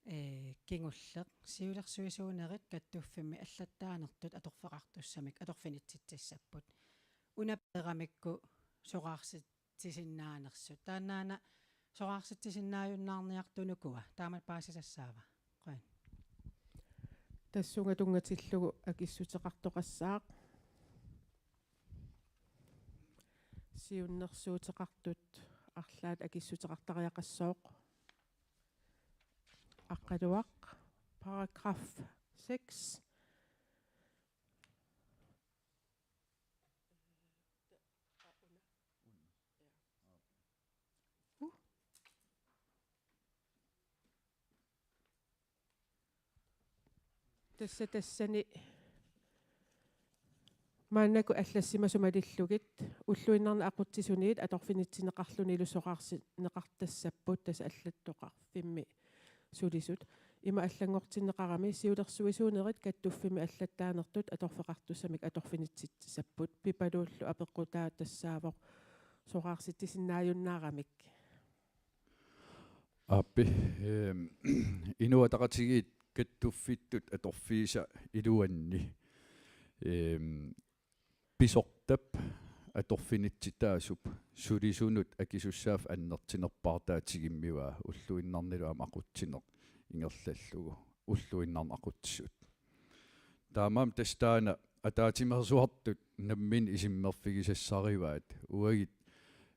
Ee, kingulleq siulersuisuunerit kattuffimmi allattaanertut atorfeqartussamik atorfinitsitsissapput. Una peeramikku soraarsit- -sisinnaanersut. Taannaana soraarsitsisinnaajunnaarniartunuku taamatut paasisassaava? Qujan. Tassunga tunngatillugu akissuteqartoqassaaq. Siunnersuuteqartut arlaat akissuteqartariaqassooq. Aqqaluaq, paragraf seks. Tassa tassani maannakkut allassimasut malillugit ulluinnarni aqutsisuniit atorfinitsinneqarlunilu soraarsinneqartassapput, tassa allattoqarfimmi sulisut. Ima allanngortinneqarami siulersuisuunerit kattuffimmi allattaanertut atorfeqartussamik atorfinitsitsissapput. Pipaluullu apeqqutaa tassaavoq soraarsitsisinnaajunnaarami. Aappi, ehm, Inuit Ataqatigiit kattuffittut atorfiisa iluanni, ehm, pisortap atorfinitsitaasup sulisunut akisussaaffik annertunerpaartaa tigummivaa ulluinnarnilu aamma aqutsineq ingerlallugu ulluinnarni aqutsisut. Taamaammat tassa taanna ataatsimeersuartut namminneq isummerfigisassarivaat uagut,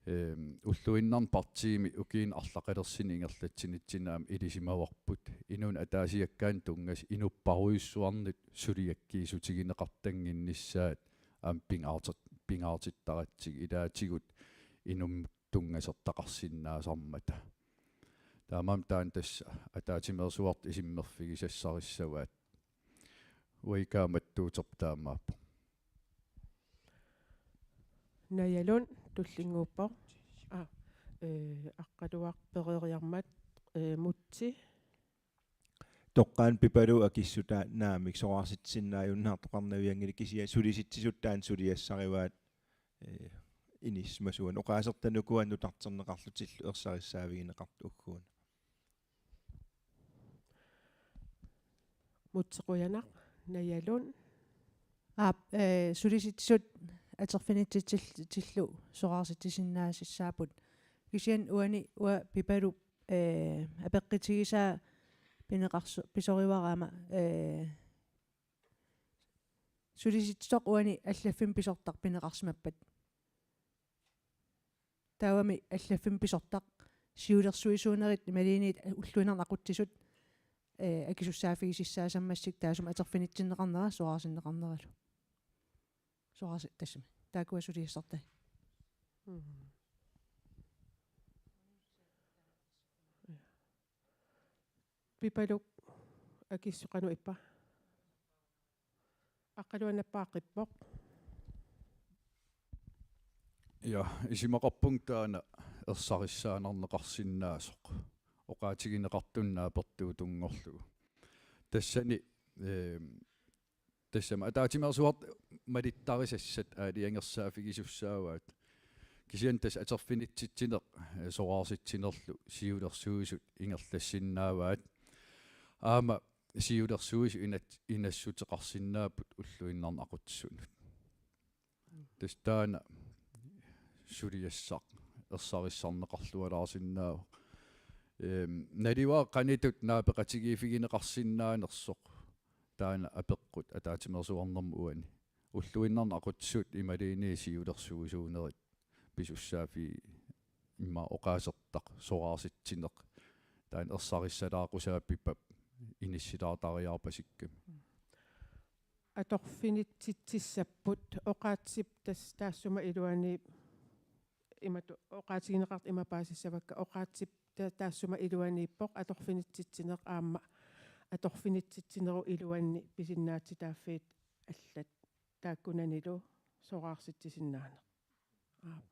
ehm, ulluinnarni partiimi ukiuni arlaqalersuni ingerlatsinitsinni aamma ilisimavarput inunnut ataasiakkaanut tunngasut inupparujussuarnut suliakkiissutigineqartannginnissaat aamma pingaartit-, pingaartittaratsigit ilaatigut inummut tunngasortaqarsinnaasarmata. Taamaammat taanna tassa ataatsimeersuartut isummerfigisassarissavaat. Uagut kaammattuuterput taamaappoq. Naja Lund tullinnguuppoq. Aa, eh, Aqqaluaq pereeriarmat, eh, Mutsi. Toqqaannaq Pipaluk akissutaa naamik, soraarsitsisinnaajunnaartoqarnavianngilaq, kisianni sulisitsisut taanna suliassarivaat, eh, inissisimasuanut. Oqaasertanuku nutarterneqarlutillu ersarissaavigineqartut ugguuna. Mutsi qujanaq, Naja Lund. Aap, eh, sulisitsisut atorfinitsitsil-, -tillu soraarsitsisinnaassapput. Kisianni uani uanga Pipalup, eh, apeqqutigisaa pineqarso-, pisorivarama, eh, sulisitsisoq uani allaffimmi pisortaq pineqarsimappat. Taavami allaffimmi pisortaq siulersuisuunerit imaluunniit ulluinnarni aqutsisut, eh, akisussaaffigisassammassuk taassuma atorfinitsinneqarnera soraarsinneqarneralu. Soraarsi-, tassami. Taakkua suliassartai. Mhm. Pipaluk akissutaa qanoq ippa? Aqqaluaq nappaaqqippoq. Ja, isumaqarpunga taanna ersarissaanarneqarsinnaasoq oqaatigineqartunut naapertuutunngorlugu. Tassani, ehm, tassami ataatsimeersuartut malittarisassat aalajangersaaffigisussaavaat. Kisianni tassa atorfinitsitsineq, eh, soraarsitsinerlu siulersuisut ingerlassinnaavaat. Aamma siulersuisut inat-, inassuteqarsinnaapput ulluinnarni aqutsisunut. Tassa taanna suliassaq ersarissarneqarlualaarsinnaavoq. Ehm, naluara qanoq ittut naapeqatigiiffigineqarsinnaanersoq. Taanna apeqqut ataatsimeersuarnermut uani. Ulluinnarni aqutsisut imaluunniit siulersuisuunerit pisussaaffii immaqa oqaasertaq, soraarsitsineq. Taanna ersarissalaaqusaappat inissilaartariaqarpasikkami. Atorfinitsitsissapput oqaatsip tas-, taassuma iluani imatut oqaatigineqartut ima paasissavakka oqaatsip ta-, taassuma iluaniippoq atorfinitsitsineq aamma atorfinitsitsinerup iluani pisinnaatitaaffiit allat taakkunanilu soraartitsisinnaaneq. Aap.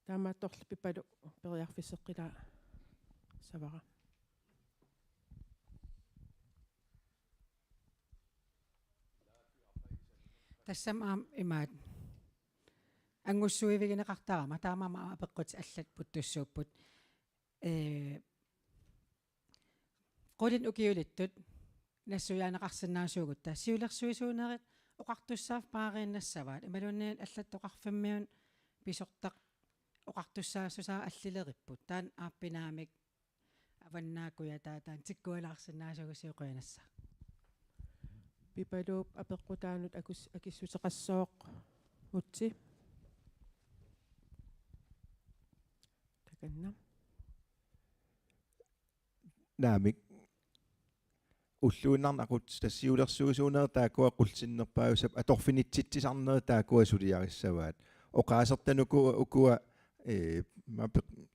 Taamaattorli Pipaluk periarfisseqqilaassavara. Tassami aamma imaat. Angussuivigineqartarama, taamaammat apeqqutit allat puuttussuupput. Ee, qulit ukiulittut nassuiaaneqarsinnaasuugutta. Siulersuisuunerit oqartussaaffik paariinnassavaat. Imaluunniit allattoqarfimmiut pisortaq oqartussaassusaa allileripput. Taanna aappinaamik avannaakkuja taava taanna tikkualaarsinnaasuugussi qujanassaaq. Pipaluup apeqqutaanut akus-, akissuteqassooq Utsi. Takanna. Naamik. Ulluinnarni aqut-, tassa siulersuisuunerit taakkua qulsinnerpaajusap atorfinitsitsisarnerit taakkua suliarissavaat. Oqaasertanik uku-, ukua, ee, mape-,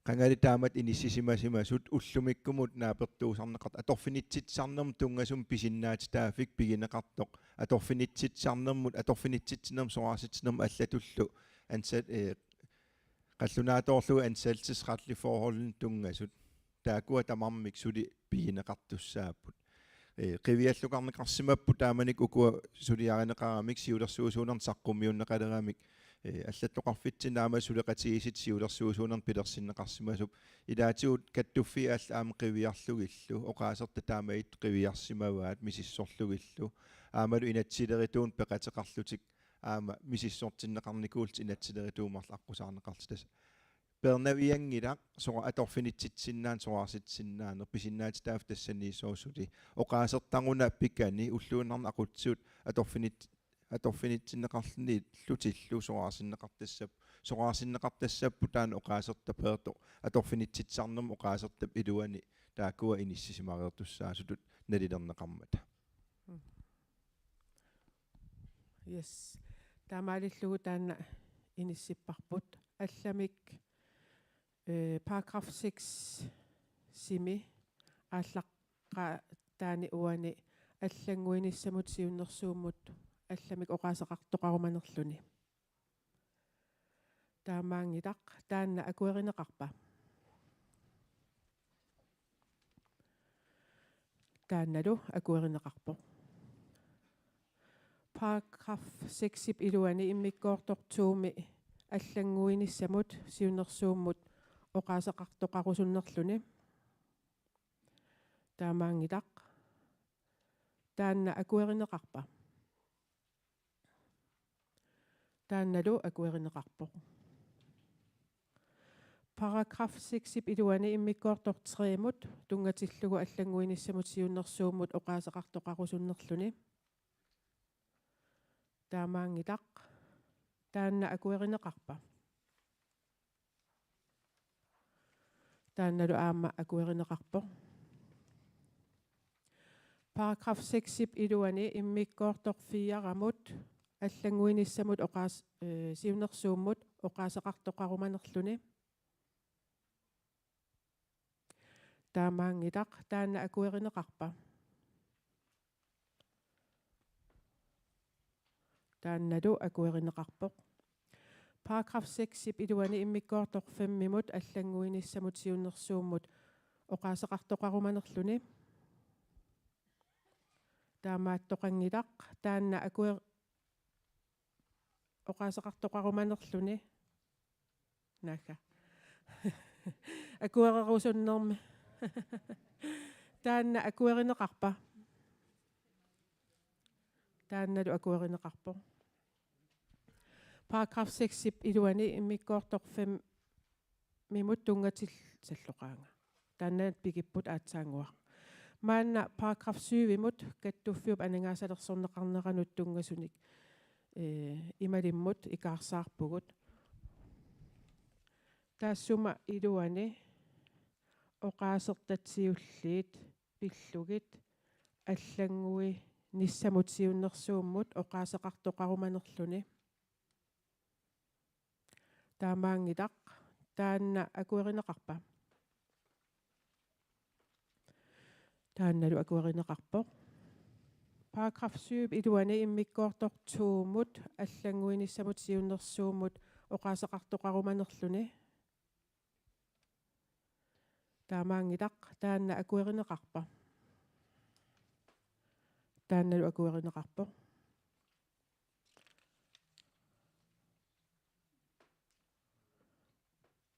qangali taamatut inissisimasimasut ullumikkumut naapertuusarneqartut atorfinitsitsisarnermut tunngasumik pisinnaatitaaffik pigineqartoq. Atorfinitsitsisarnermut, atorfinitsitsinermut, soraartitsinermut allatullu ansat-, ee, qallunaatoorlugu ansættelsesretlige forholdinut tunngasut. Taakkua tamarmik suli pigineqartussaapput. Ee, qiviallukarneqarsimapput taamanikkut ukua suliarineqaramik siulersuisuunernik saqqummiunneqaleramik, ee, allattoqarfitsinni aamma suleqatigiissutit siulersuisuunernik pilersinneqarsimasup. Ilaatigut kattuffii allat aamma qiviarlugillu, oqaasertat taamaattut qiviarsimavaat misissorlugillu. Aammalu inatsisilerituunik peqateqarlutik aamma misissortinneqarnikuullutik inatsisilerituut marluk aqqusaarneqarlutik. Tassa peernavianngilaq sora-, atorfinitsitsinnaaneq, soraartitsisinnaaneq, pisinnaatitaaffik tassaniissoq suli. Oqaasertaruna pikani ulluinnarni aqutsisut atorfinit-, atorfinitsinneqarluni illutillu soraarsinneqartassap-, soraarsinneqartassapput taanna oqaasertaq peertoq atorfinitsitsisarnermut oqaasertap iluani taakkua inissisimareertussaasutut nalilerneqarmata. Mm. Yes. Taamaalillugu taanna inissipparput. Allamik, eh, paragraf seks-imi aallaqqaataani uani allannguinissamut siunnersuummut allamik oqaaseqartoqarumanerluni. Taamaanngilaq, taanna akuerineqarpa? Taannalu akuerineqarpoq. Paragraf seksip iluani immikkoortoq to-mi allannguinissamut siunnersuummut oqaaseqartoqarusunnerluni. Taamaanngilaq, taanna akuerineqarpa? Taannalu akuerineqarpoq. Paragraf seksip iluani immikkoortoq tre-mut tunngatillugu allannguinissamut siunnersuummut oqaaseqartoqarusunnerluni. Taamaanngilaq, taanna akuerineqarpa? Taannalu aamma akuerineqarpoq. Paragraf seksip iluani immikkoortoq fire-mut allannguinissamut oqaas-, eh, siunnersuummut oqaaseqartoqarumanerluni. Taamaanngilaq, taanna akuerineqarpa? Taannalu akuerineqarpoq. Paragraf seksip iluani immikkoortoq fem-imut allannguinissamut siunnersuummut oqaaseqartoqarumanerluni. Taamaattoqanngilaq, taanna akuer-, oqaaseqartoqarumanerluni. Naagga. Akuererusunnermi. Taanna akuerineqarpa? Taannalu akuerineqarpoq. Paragraf seksip iluani immikkoortoq fem-imut tunngatil-, salloqaanga. Taanna pigipput aatsaannguaq. Maanna paragraf syv-imut kattuffiup aningaasalersorneqarneranut tunngasunik, eh, imalimmut ikaarsaarpugut. Taassuma iluani oqaasertat siulliit pillugit allannguinissamut siunnersuummut oqaaseqartoqarumanerluni. Taamaanngilaq, taanna akuerineqarpa? Taannalu akuerineqarpoq. Paragraf syv iluani immikkoortoq to-mut allannguinissamut siunnersuummut oqaaseqartoqarumanerluni. Taamaanngilaq, taanna akuerineqarpa? Taannalu akuerineqarpoq.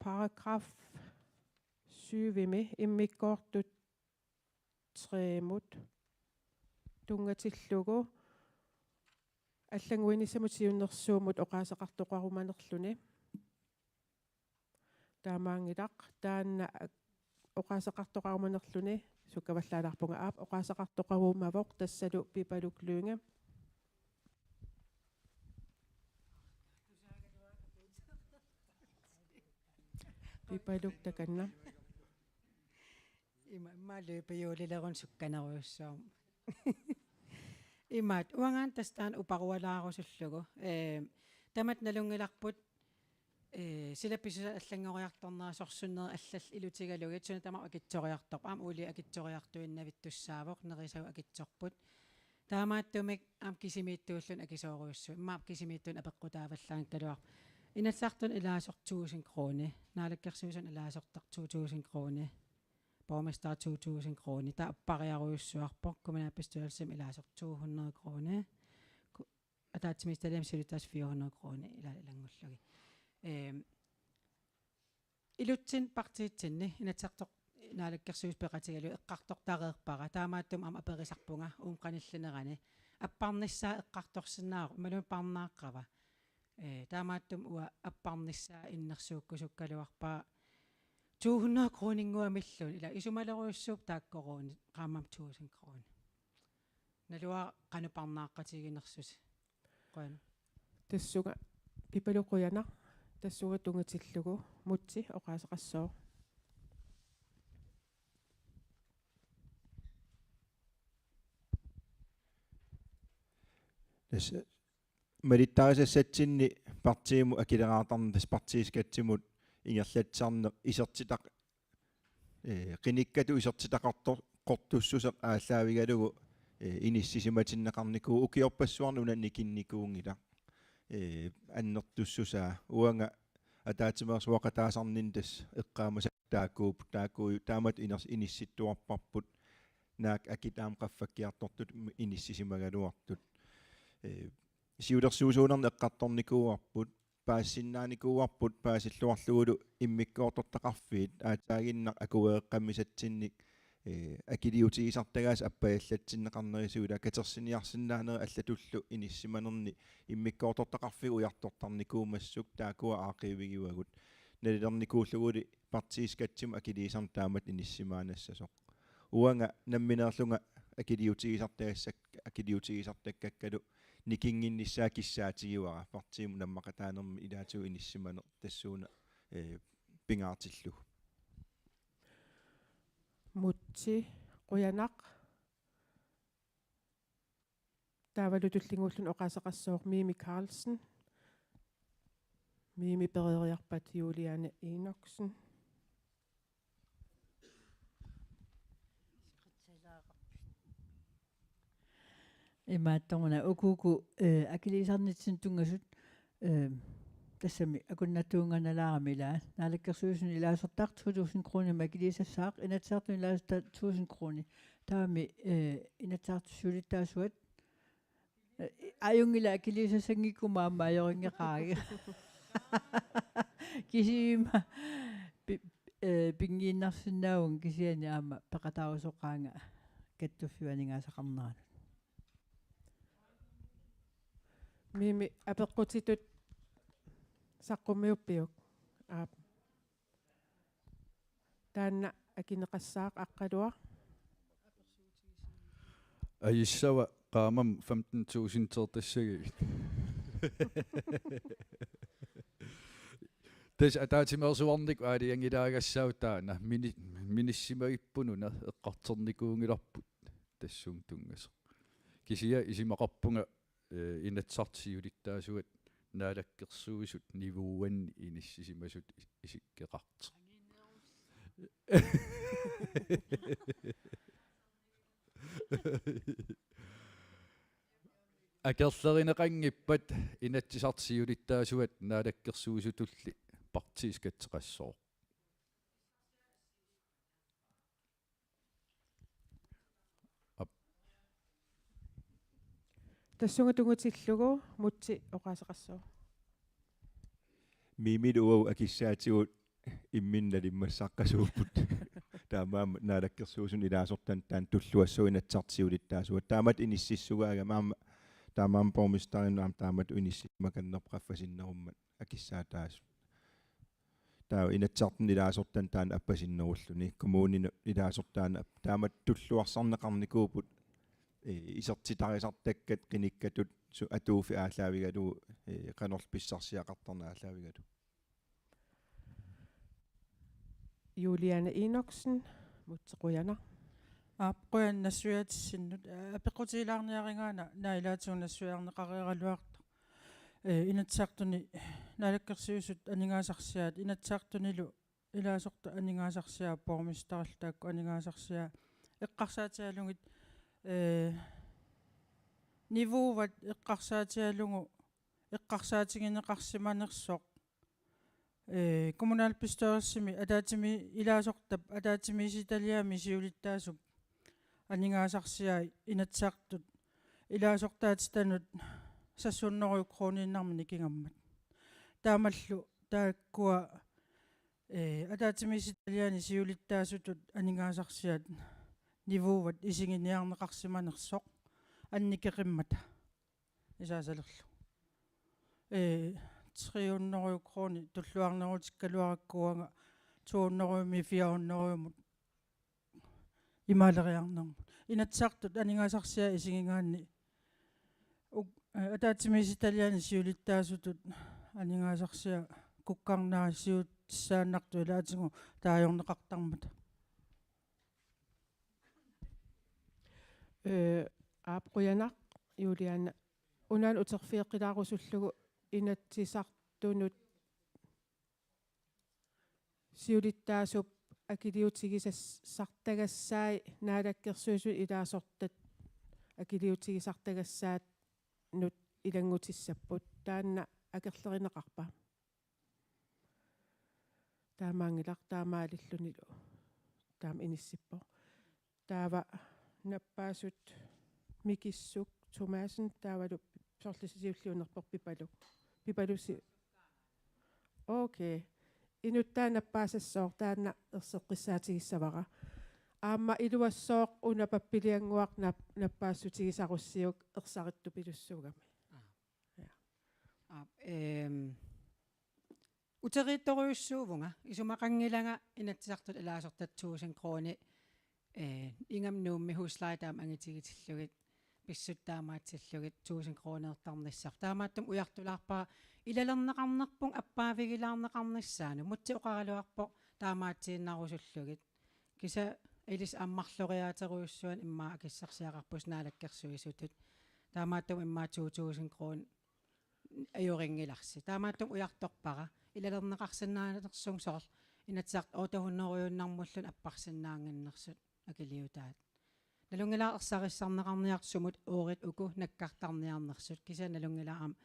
Paragraf syvimi immikkoortut tre-mut tunngatillugu allannguinissamut siunnersuummut oqaaseqartoqarumanerluni. Taamaanngilaq, taanna ak-, oqaaseqartoqarumanerluni sukkavallaalaarpunga, aap, oqaaseqartoqarumavoq, tassalu Pipaluk Lynge. Pipaluk, takanna. Ima, ima løbehjulilerun sukkanerujussuarmik. Imaat, uangaana tassa taanna uparualaarusullugu. Ee, tamatta nalunngilarput, ee, sila pisussat allanngoriartornerat sorsunnerit allallu ilutigalugit, suna tamarmi akitsoriartorpoq, aamma ulia akitsoriartuinnavittussaavoq, nerisagut akitsorput. Taamaattumik aamma kisimiittuulluni akisoorujussuuvoq. Immaqa kisimiittunik apeqqutaavallaanngikkaluarpoq. Inatsisartuni ilaasortaq tusind kroner. Naalakkersuisuni ilaasortaq to tusind kroner. Borgmester to tusind kroner. Taava appariarujussuarpoq, kommunalbestyrelsimi ilaasortaq to hundrede kroner. Ku-, ataatsimiititaliami siulittaasut fire hundrede kroner ila-, ilanngullugit. Ehm, ilutsinni partiitsinni Inatsisartut Naalakkersuisut peqatigalugit eqqartortareerpara. Taamaattumik aamma aperisarpunga uuma qanillinerani. Apparnissaa eqqartorsinnaavoq, imaluunniit parnaaqqava. Ee, taamaattumik uanga apparnissaa innersuukkusukkaluarpara to hundrede kroninnguamilluunniit, ila isumalerujussuupput taakkoruunniit, qaammammut tusind kroner. Naluara qanoq parnaaqqatiginersusi. Qujan. Tassunga Pipaluk, qujanaq, tassunga tunngatillugu Mutsi oqaaseqassooq. Tassa malittarisassatsinni partiimut akileraartarneq, tassa partiiskatsimut ingerlatsisarneq isertitaq-, ee, qinikkatut isertitaqartor-, qortussuseq aallaavigalugu, ee, inissisimatinneqarnikuuvoq, ukiorpassuarni una nikinnikuunngilaq. Ee, annertussusaa, uanga ataatsimeersuaqataasarninni tassa eqqaamasakka taakkuupput, taakkuupput taamatut iners-, inissittuarparput, naak akit aamma qaffakkiartortut inissisimagaluartut. Ee, siulersuisuunerni eqqartornikuuarput, paasisinnaanikuuarput paasilluarlugulu immikkoortortaqarfiit, aatsaaginnaq akuereqqammisatsinnik, ee, akiliutigisartagaasa appajallatsinneqarnerisigut, ila katersiniarsinnaanerit allatullu inissisimanerni immikkoortortaqarfiit ujartortarnikuummassuk, taakkua aaqqiivigivagut. Nalilernikuulluguli partiiskatsimut akiliisarneq taamatut inissisimaannassasoq. Uanga nammineerlunga akiliutigisartagassak-, akiliutigisartakkakkalu nikinnginnissaa kissaatigivara, partiimut nammaqataanermik ilaatigut inissisimaneq tassuuna, ee, pingaartillugu. Mutsi, qujanaq. Taavalu tullinnguulluni oqaaseqassooq Mimi Karlsen. Mimi pereeriarpat Juliane Enoksen. Imaattoruna ukuuku, eh, akiliisarnitsinni tunngasut, eh, tassami akunnattuunnginnalaarami, ila Naalakkersuisuni ilaasortaq to tusind kronimik akiliisassaaq, Inatsisartuni ilaasortaq tusind kroni. Taavami, eh, Inatsisartut siulittaasuat, eh, ajunngilaq, akiliisassanngikkumma aamma ajorinngeqaara. Kisianni pi-, eh, pinngiinnarsinnaavunga kisianni aamma peqataarusoqaanga kattuffiup aningaasaqarneranut. Mimi, apeqqutitut saqqummiuppiuk? Aap. Taanna akineqassaaq, Aqqaluaq. Ajunngilaq, qaammammut femten tusindeqartassagit. Tassa ataatsimeersuarnikkut aalajangilaagassaavoq taanna, mini-, minissisimagipput una, eqqartornikuunngilarput tassunga tunngasoq. Kisianni isumaqarpunga, eh, Inatsisartut siulittaasuat Naalakkersuisut niuanni inissisimasut is-, isikkoqartoq. Akerlerineqanngippat Inatsisartut siulittaasuat naalakkersuisutulli partiiskatseqassooq. Tassunga tungutillugu Mutsi oqaaseqassooq. Mimil uagut akissaatigut imminnut nalimmassaqqasuupput. Taamaammat naalakkersuisunut ilaasortanut taanna tulluassooq Inatsisartut siulittaasuat. Taamatut inississugaagami aamma, taamaammat borgmesterinut aamma taamatut inissisimakannerpoq qaffasinnerummat akissaataasut. Taava Inatsisartuni ilaasortani taanna appasinnerulluni, kommuninut ilaasortaanut ap-, taamatut tulluarsarneqarnikuupput, ee, isertitarisartakkat qinikkatut su-, atuuffik aallaavigalugu, ee, qanorlu pissarsiaqartarneq aallaavigalugu. Juliane Enoksen, Mutsi qujanaq. Aap, qujanaq nassuiaatissinnut. Aa, apeqqutigilaarniarigaanni naak ilaatigut nassuiarneqareeraluartoq. Ee, Inatsisartuni naalakkersuisut aningaasarsiaat, Inatsisartunilu ilaasortat aningaasarsiaat, borgmesterillu taakku aningaasarsiaat. Eqqarsaatigalugit, ee, niveauvat eqqarsaatigalugu, eqqarsaatigineqarsimanersoq. Ee, kommunalbestyrelsimi ataatsimi-, ilaasortap ataatsimiititaliami siulittaasup aningaasarsiai Inatsisartut ilaasortaatitanut seks hundrede kroniinnarmik nikingammat. Taamallu taakkua, ee, ataatsimiititaliani siulittaasutut aningaasarsiat niveauvat isiginiarneqarsimanersoq annikeqimmata isaasalerlu. Ee, tre hundrede kroner tulluarnerutikkaluarakku uanga to hundrede-mik fire hundrede-mut imaaleriarnermut. Inatsisartut aningaasarsiat isigigaanni uk-, ee, ataatsimiititaliani siulittaasutut aningaasarsiat kukkarnaasiutissaannartut ilaatigut taajorneqartarmata. Ee, aap, qujanaq, Juliane. Una uterfigeqqilaarusullugu Inatsisartunut siulittaasup akiliutigisas-, -sartagassai naalakkersuisut ilaasortat akiliutigisartagassaannut ilanngutissapput. Taanna akerlerineqarpa? Taamaanngilaq, taamaalillunilu taama inissippoq. Taava nappaasut Mikissuk Thomassen, taavalu soorlu siulliunerpoq Pipaluk. Pipaluk si-, okay. Inuttaa nappaasassooq, taanna erseqqissaatigissavara. Aamma iluassooq una pappiliannguaq nap-, nappaassutigisarussiuk ersarittupilussuugami. Aa. Ja. Aap, ehm, uteriittorujussuuvunga, isumaqanngilanga Inatsisartut ilaasortat tusind kroner, eh, ingammik Nuummi husleje taama angitigitillugit, pissutsit taamaatsillugit tusind kronertarnissaq. Taamaattumik ujartulaarpara ilalerneqarnerpunga appaavigilaarneqarnissaanut, Mutsi oqaraluarpoq taamaatsiinnarusullugit. Kisianni ilissi aamma marloriaaterujussuarnik immaqa akissarsiaqarpusi naalakkersuisutut. Taamaattumik immaqa to tusind kroner ajorinngilarsi. Taamaattumik ujartorpara. Ilalerneqarsinnaanersunga soorlu Inatsisartut otte hundrede-iunnarmullu apparsinnaannginnersut akiliutaat. Nalunngilara ersarissarneqarniartut sumut oorit uku nakkartarniarnersut. Kisianni nalunngilara aamma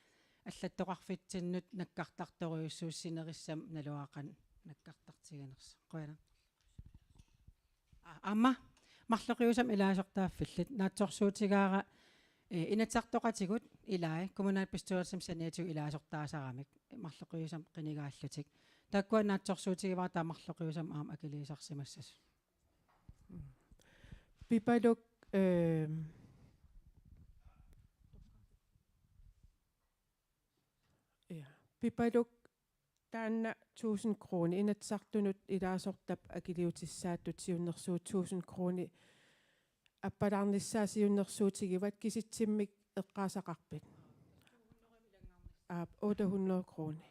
allattoqarfitsinnut nakkartartorujussuusoq sinerissami naluara qanoq nakkartartiginersoq. Qujanaq. Aa, aamma marloqiusamik ilaasortaaffillit, naatsorsuutigaara, eh, Inatsisartoqatigut ilai kommunalbestyrelsimi saniatigut ilaasortaasaramik, marloqiusamik qinigaallutik. Taakkua naatsorsuutigivara taava marloqiusamik aamma akiliisarsimassasut. Pipaluk, eh, ja, Pipaluk, taanna tusind kroner, Inatsisartunut ilaasortap akiliutissaattut siunnersuut tusind kroner appalaarnissaa siunnersuutigivat, kisitsisimik eqqaasaqarpit? Aap, otte hundrede kroner.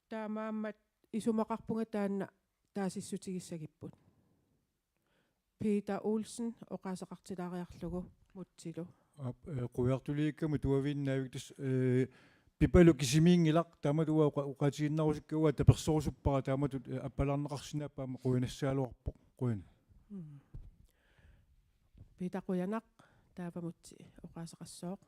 Taamaammat isumaqarpunga taanna taasissutigissagipput. Peter Olsen oqaaseqartilaariarlugu Mutsilu. Aap, eh, qujartuliikkama tuaviinnaavigitas, eh, Pipaluk kisimiinngilaq, taamatut uanga oqa-, oqaatiginnarusukkakka uanga taperserusuppara, taamatut, eh, appalaarneqarsinnaapput aamma qujanassagaluarpoq. Qujan. Mm. Peter, qujanaq, taava Mutsi oqaaseqassooq.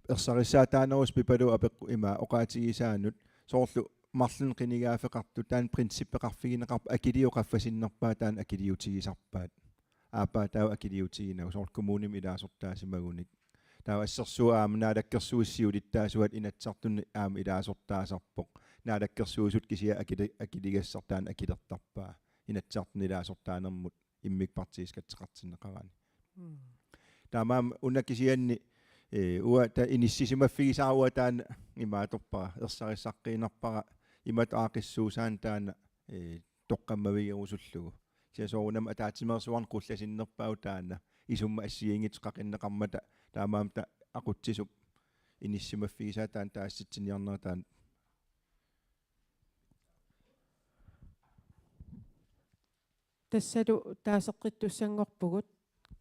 ersarissaataanerusoq Pipaluk apeqqut ima oqaatigisaanut, soorlu marlunnik qinigaaffeqartut taanna princippeqarfigineqarpoq, akiliut qaffasinnerpaat taanna akiliutigisarpaat. Aappaa taava akiliutiginagu, soorlu kommunimi ilaasortaasimagunik. Taava assersuut aamma Naalakkersuisut siulittaasuat Inatsisartuni aamma ilaasortaasarpoq. Naalakkersuisut kisiat akili-, akiligassartaat akilertarpaa Inatsisartuni ilaasortaanermut immikkut partiiskatseqartinneqarani. Mm. Taamaammat una kisianni, eh, uanga ta-, inissisimaffigisara uanga taanna imaattorpara, ersarissaqqiinnarpara imatut aaqqissuussaanut taanna, eh, toqqammavigerusullugu. Kisianni soorunami ataatsimeersuarnik qullasinnerpaavoq taanna isummat assigiinngitsut qaqinneqarmata, taamaammat ta-, aqutsisup inissisimaffigisaa taanna taasissutiniarnera taanna. Tassalu taaseqqittussanngorpugut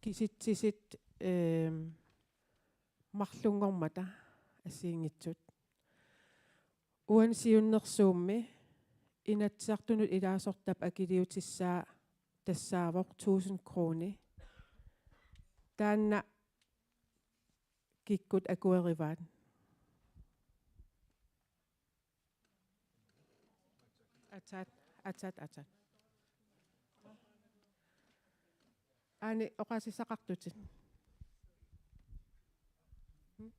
kisitsisit, eem, marlunngormata assigiinngitsut. Uani siunnersuummi Inatsisartunut ilaasortap akiliutissaa tassaavoq tusind kroni. Taanna kikkut akuerivaat? Atat, atat, atat. Aani oqaasissaqartutit. Hmm?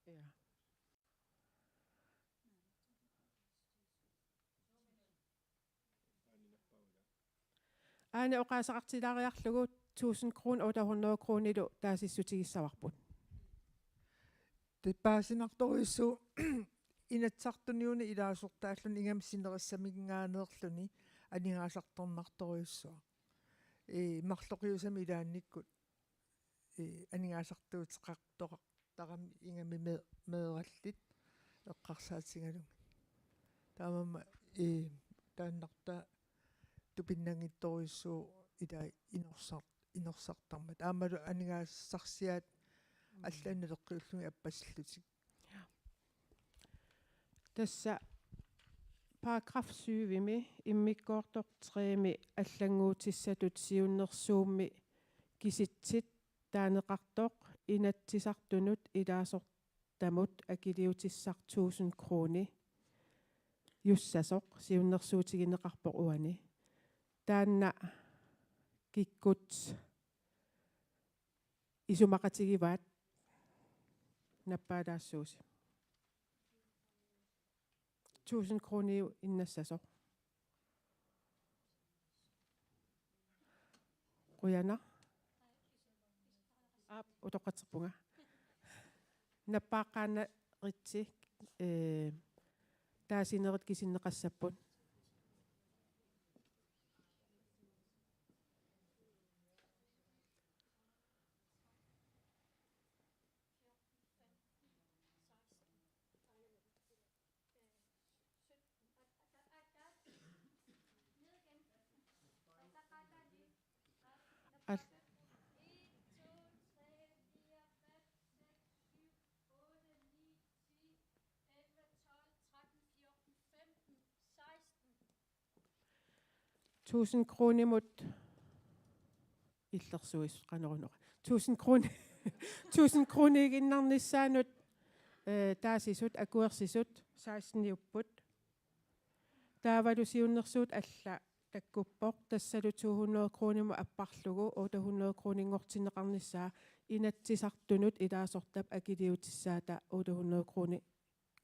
Ja. Aani oqaaseqartilaariarlugu tusind kroner otte hundrede kronilu taasissutigissavarput. Tassa paasinartorujussuuvoq Inatsisartuniuni ilaasortaalluni ingammik sinerissaminngaanneerluni aningaasartornartorujussuaq. Ee, marloqiusamik ilaannikkut, ee, aningaasartuuteqartoqartarami ingammik mee-, meeraallit eqqarsaatigalugit. Taamaammat, ee, taannartaa tupinnanngitsorujussuuvoq ilai inorsar-, inorsartarmat. Aammalu aningaasarsiaat, mm, allanut naleqqiullugit appasillutik. Tassa paragraf syvimi immikkoortoq tremi allannguutissatut siunnersuummi kisitsit taaneqartoq Inatsisartunut ilaasortamut akiliutissaq tusind kroniussasoq siunnersuutigineqarpoq uani. Taanna kikkut isumaqatigivaat? Nappaalaassuusi. Tusind kroniuinnassasoq. Qujanaq. Aap, utoqqatserpunga. Nappaaqqaannaritsi, ee, taasinerit kisinneqassapput. Al- Tusind kronimut illersuis qanorunera. Tusind kroni-, tusind kroniiginnarnissaanut, eh, taasisut akuersisut seksteniupput. Taavalu siunnersuut alla takkuppoq, tassalu to hundrede kronimut apparlugu otte hundrede kroninngortinneqarnissaa Inatsisartunut ilaasortap akiliutissaata otte hundrede kroni-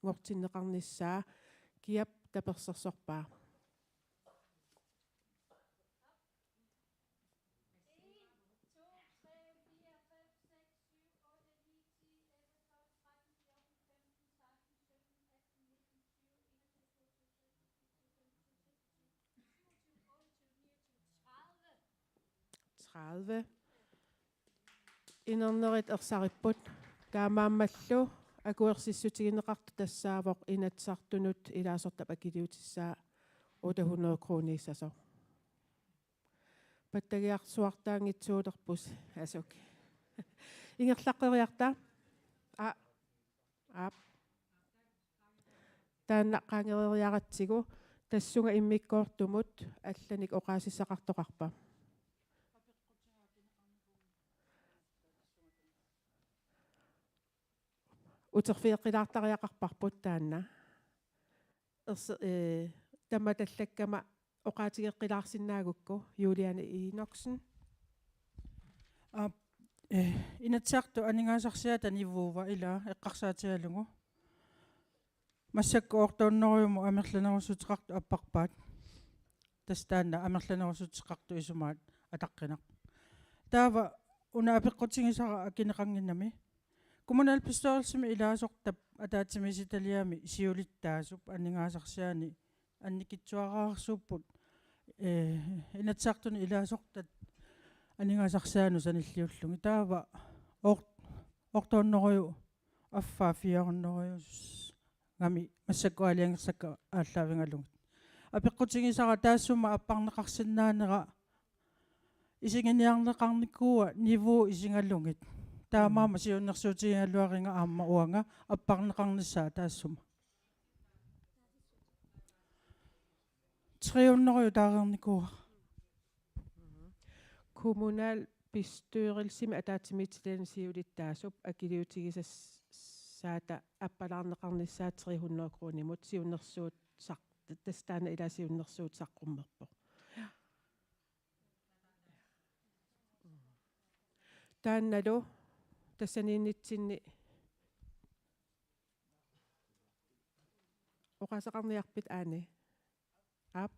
-nngortinneqarnissaa. Kiap tapersersorpaa? Tredive. Inernerit ersaripput. Taamaammallu akuersissutigineqartoq tassaavoq Inatsisartunut ilaasortap akiliutissaa otte hundrede kroniissasoq. Pattagiarsuartaanngitsuulerpusi asuk. Ingerlaqqeriarta? A-, aap. Taanna qaangereeriaratsigu, tassunga immikkoortumut allanik oqaasissaqartoqarpa? uterfigeqqilaartariaqarparput taanna. Erse-, eh, tamatallakkama oqaatigeqqilaarsinnaagukku, Juliane Enoksen. Aap, eh, Inatsisartut aningaasarsiaata niuuva ilaa eqqarsaatigalugu. Massakkut otte hundredemut amerlanerussuteqartut apparpaat. Tassa taanna amerlanerussuteqartut isumaat ataqqinarpoq. Taava una apeqqutigisara akineqannginnami. Kommunalbestyrelsimi ilaasortap ataatsimiititaliami siulittaasup aningaasarsiaani annikitsuararsuupput, eh, Inatsisartuni ilaasortat aningaasarsiaanut sanilliullugit. Taava or-, otte hundrede affaa fire hundrede gami massakkut aalajangersakka aallaavigalugit. Apeqqutigisara taassuma apparneqarsinnaanera isiginiarneqarnikuua niveau isigalugit. Taamaammat siunnersuutigigaluariga aamma uanga apparneqarnissaa taassuma. Tre hundrede taareernikuuara. Kommunalbestyrelsimi ataatsimiititaliani siulittaasup akiliutigisassaata appalaarneqarnissaa tre hundrede kronimut siunnersuut saq-, tassa taanna ilaa siunnersuut saqqummerpoq. Taannalu tassaniinnitsinni oqaaseqarniarpit, Aani? Aap.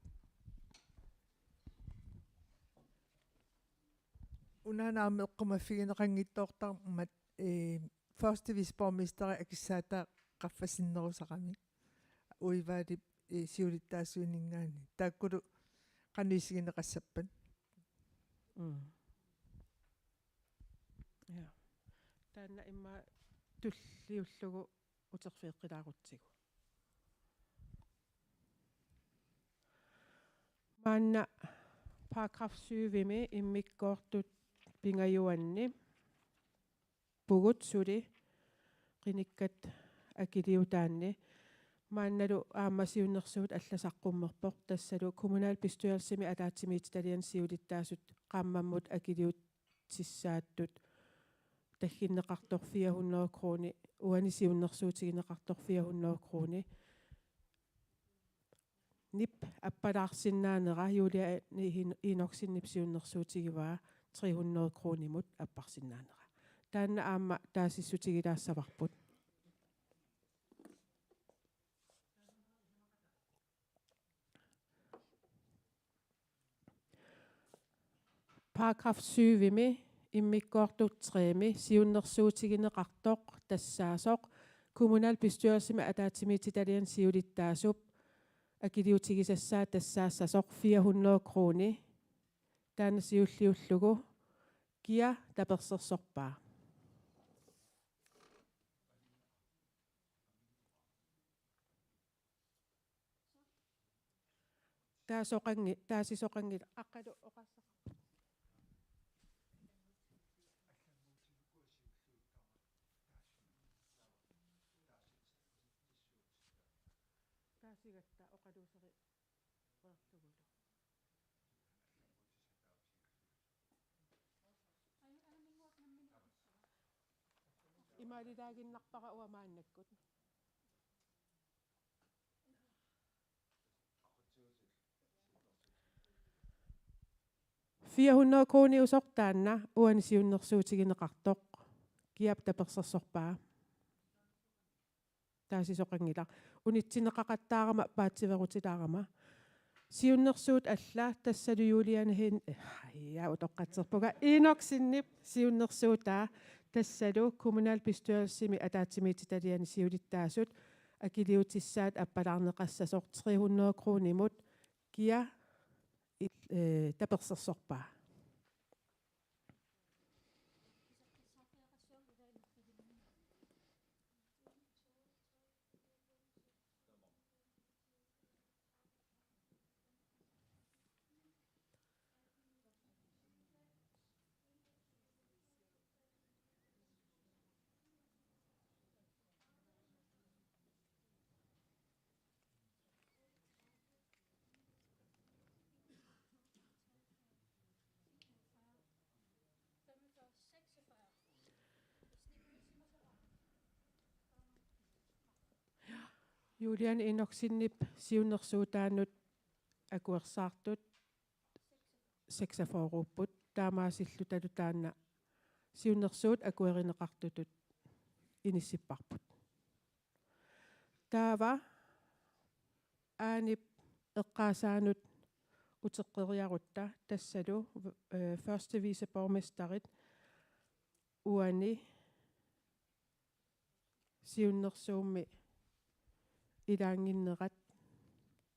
Unaana aamma eqqumaffigineqanngitsoortarmat, eh, første viceborgmesteri akissaataat qaffasinnerusarami. Udvalgip, eh, siulittaasuininngaanniit. Taakkulu qanoq isigineqassappat? Mm. Ja. Taanna immaqa tulliullugu uterfigeqqilaarutsigu. Maanna paragraf syvimi immikkoortut pingajuanni pugut suli qinikkat akiliutaanni. Maannalu aamma siunnersuut alla saqqummerpoq, tassalu kommunalbestyrelsimi ataatsimiititaliani siulittaasut qaammammut akiliutissaattut tagginneqartoq fire hundrede kroner, uani siunnersuutigineqartoq fire hundrede kroner. Nip appalaarsinnaanera Juliane Hin-, Enoksenip siunnersuutigivaa tre hundrede kronimut apparsinnaanera. Taanna aamma taasissutigilaassavarput. Paragraf syvimi immikkoortut tremi siunnersuutigineqartoq tassaasoq kommunalbestyrelsimi ataatsimiititaliani siulittaasup akiliutigisassaa tassaassasoq fire hundrede kroner. Taanna siulliullugu kia tapersersorpaa? Taasoqanngi-, taasisoqanngilaq, aqqalu oqaaseqarpoq. Taasigatta oqaluuseri-, reerlugulu. Imaalilaaginnarpara uanga maannakkut. Fire hundrede kroniusoq taanna uani siunnersuutigineqartoq. Kiap tapersersorpaa? Taasisoqanngilaq. Unitsinneqaqattaarama paatsiveerutilaarama. Siunnersuut alla, tassalu Juliane Hen-, ja, utoqqatserpunga, Enoksenip siunnersuutaa, tassalu kommunalbestyrelsimi ataatsimiititaliani siulittaasut akiliutissaat appalaarneqassasoq tre hundrede kronimut kia il-, eh, tapersersorpaa? Juliane Enoksenip siunnersuutaanut akuersaartut seksogfyrreupput, taamaasilluta taanna siunnersuut akuerineqartutut inissipparput. Taava Aanip eqqaasaanut uteqqeriarutta tassalu, øh, første viceborgmesterit uani siunnersuummi ilaannginnerat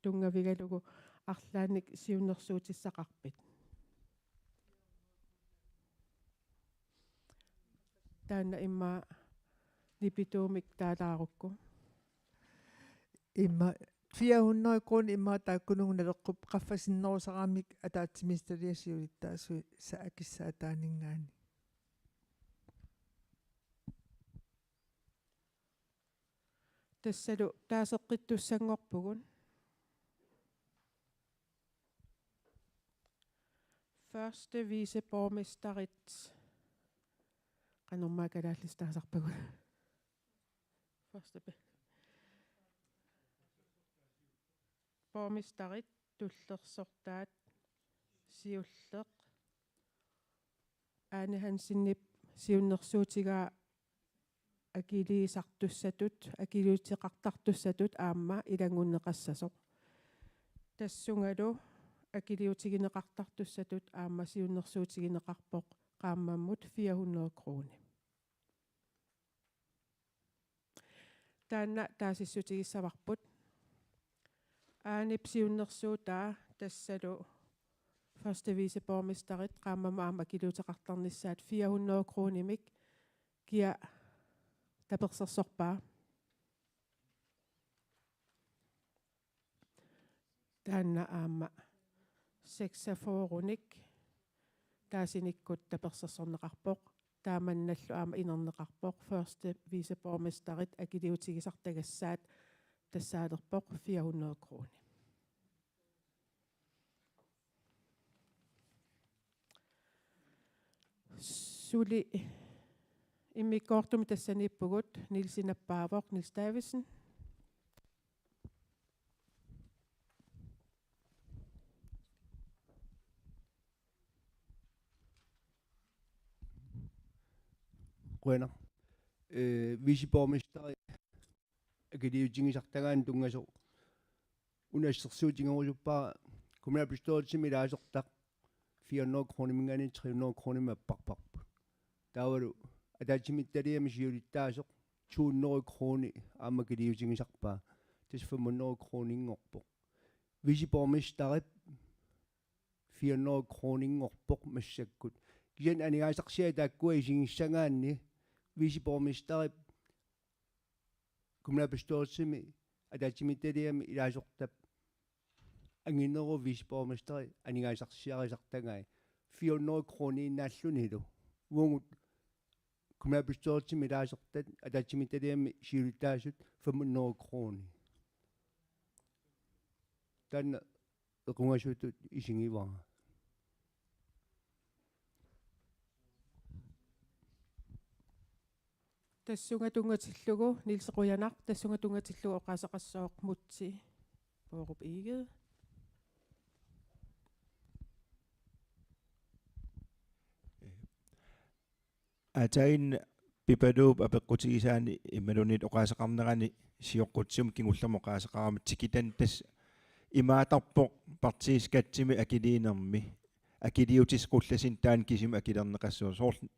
tunngavigalugu arlaannik siunnersuutissaqarpit? Taanna immaqa nipituumik taalaarukku. Immaqa fire hundrede kroner immaqa taakkununnga naleqquppoq, qaffasinnerusaramik ataatsimiititaliap siulittaasuisa akissaataaninngaanniit. Tassalu taaseqqittussanngorpugut. Første viceborgmesterit. Qanormaa kalaallisut taasarpagut? Første be-, borgmesterit, tullersortaat, siulleq. Aane Hansenip siunnersuutigaa akiliisartussatut, akiliuteqartartussatut aamma ilanngunneqassasoq. Tassungalu akiliutigineqartartussatut aamma siunnersuutigineqarpoq qaammammut fire hundrede kroner. Taanna taasissutigissavarput. Aanip siunnersuutaa tassalu første viceborgmesterit qaammammut aamma akiliuteqartarnissaat fire hundrede kronimik kia tapersersorpaa? Taanna aamma seksogfyrrenik taasinikkut tapersersorneqarpoq. Taamannallu aamma inerneqarpoq første viceborgmesterit akiliutigisartagassaat, tassaalerpoq fire hundrede kroner. Suli immikkoortumi tassaniippugut. Niels nappaavoq, Niels Davidsen. Qujanaq. Øh, viceborgmesteri akiliutigisartagaanut tunngasoq una assersuutigerusuppara kommunalbestyrelsimi ilaasortaq fire hundrede kroniminngaanniit tre hundrede kronimut apparparput. Taavalu ataatsimiititaliami siulittaasoq to hundrede kroni aamma akiliutigisarpaa. Tassa fem hundrede kroninngorpoq. Viceborgmesterip fire hundrede kroninngorpoq massakkut. Kisianni aningaasarsiai taakkua isigissagaanni viceborgmesterip kommunalbestyrelsimi ataatsimiititaliami ilaasortap angineruvoq viceborgmesteri aningaasarsiarisartagai fire hundrede kroniinnaallunilu. Uagut kommunalbestyrelsimi ilaasortat ataatsimiititaliami siulittaasut fem hundrede kroni. Taanna equngasutut isigivara. Tassunga tunngatillugu, Niels qujanaq, tassunga tunngatillugu oqaaseqassaaq Múte Bourup Egede. Aatsaat Pipaluup apeqqutigisaani imaluunniit oqaaseqarnerani sioqqutsimut kingullermik oqaaseqarama tikitani tassa imaattarpoq partiiskatsimik akiliinermi. Akiliutisat qullasinneq taanna kisimi akilerneqassasoq. Soorlu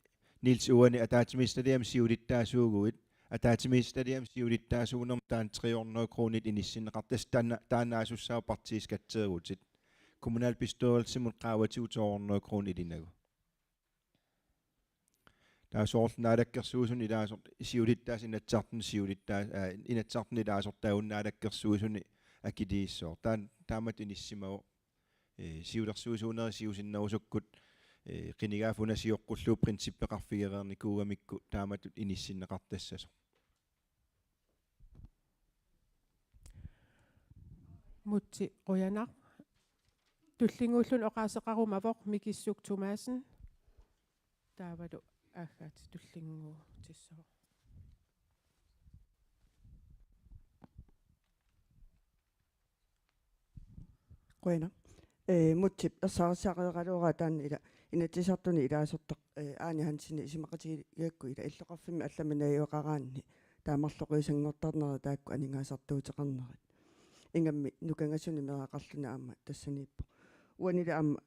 Niels uani ataatsimiititaliami siulittaasuuguit, ataatsimiititaliami siulittaasuunermi taanna tre hundrede kronit inissinneqartoq, tassa taanna, taanna aasussaavoq partiiskatseerutit. Kommunalbestyrelsimut qaavatigut to hundrede kronit ilinagu. Taava soorlu Naalakkersuisuni ilaasortat siulittaasut Inatsisartuni siulittaa-, aa, Inatsisartuni ilaasortaat Naalakkersuisuni akiliissooq. Taanna taamatut inissimavoq, ee, siulersuisuunerit siusinnerusukkut, ee, qinigaaffiup una sioqqullugu princippeqarfigereernikuugamikku taamatut inissinneqartassasoq. Múte qujanaq. Tullinnguulluni oqaaseqarumavoq Mikissuk Thomassen. Taavalu aaggaat tullinnguutissavoq. Qujanaq. Ee, Mutsip ersarissareeraluaraa taanna ila Inatsisartuni ilaasortaq, ee, Aani Hansenip isumaqatigigakku ila illoqarfimmi allami najugaqaraanni taava marloqiusanngortarnerit taakku aningaasartuuteqarnerit. Ingammik nukangasunik meeraqarluni aamma tassaniippoq. Uanili aamma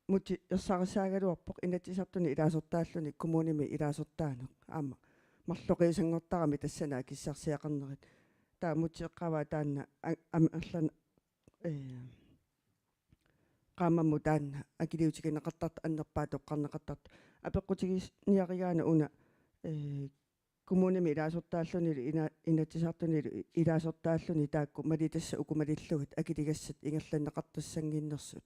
Mutsi ersarissaagaluarpoq Inatsisartuni ilaasortaalluni kommunimi ilaasortaanut. Aamma marloqiusanngortarami tassani akissarsiaqarnerit. Taava Mutsi eqqaavaa taanna a-, amerlan-, ee, qaammammut taanna akiliutigineqartartoq annerpaaq toqqarneqartartoq. Apeqqutiginiarigaanni una, ee, kommunimi ilaasortaallunilu ina-, Inatsisartunilu ilaasortaalluni taakku malitassat uku malillugit akiligassat ingerlanneqartassannginnersut.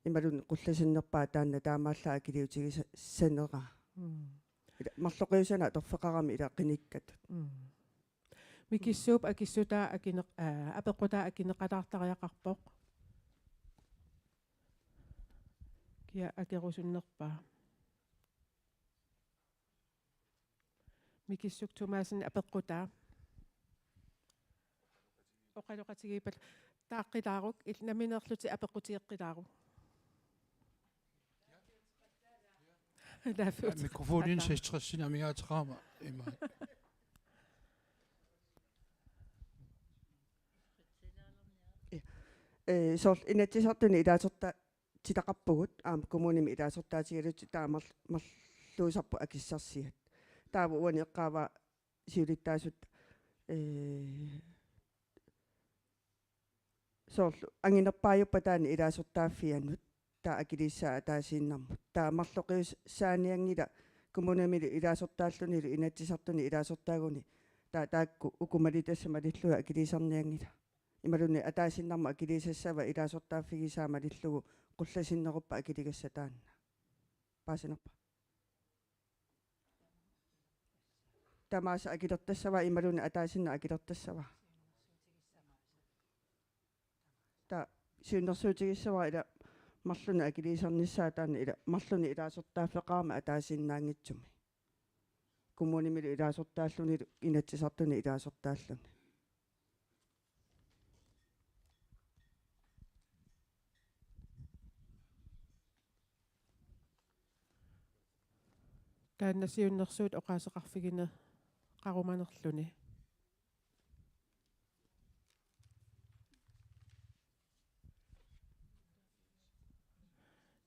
Imaluunniit qullasinnerpaaq taanna taamaallaat akiliutigisanera. Mm. Ila marloqiusanik atorfeqarami ila qinikkatut. Mm. Mikissuup akissutaa akineq-, aa, apeqqutaa akineqalaartariaqarpoq. Kia akerusunnerpaa? Mikissuk Thomassen apeqqutaa. Oqaloqatigiippat taaqqilaaruk, il-, nammineerlutit apeqqutigeqqilaaruk. Laafiut. Mikrofonin seksogtres amigaateqarama ima. Ee, soorlu Inatsisartuni ilaasortaatitaqarpugut, aamma kommunimi ilaasortaatigalugit taava marl-, marluusarput akissarsiat. Taava uani eqqaavaa siulittaasut, ee, soorlu anginerpaajuppat taanna ilaasortaaffianut taava akiliissaaq ataasiinnarmut. Taava marloqiussaanianngilaq kommunimilu ilaasortaallunilu Inatsisartuni ilaasortaaguni taava taakku uku malitassat malillugit akiliisarnianngilaq. Imaluunniit ataasiinnarmut akiliisassavat ilaasortaaffigisaa malillugu qullasinneruppat akiligassat taanna. Paasinarpa? Tamaasa akilertassavaa imaluunniit ataasiinnaq akilertassavaa? Taava siunnersuutigissavara ila marlunnik akiliisarnissaa taanna ila marlunnik ilaasortaaffeqarami ataasiinnaanngitsumi. Kommunimilu ilaasortaallunilu Inatsisartuni ilaasortaalluni. Taanna siunnersuut oqaaseqarfigineqarumanerluni.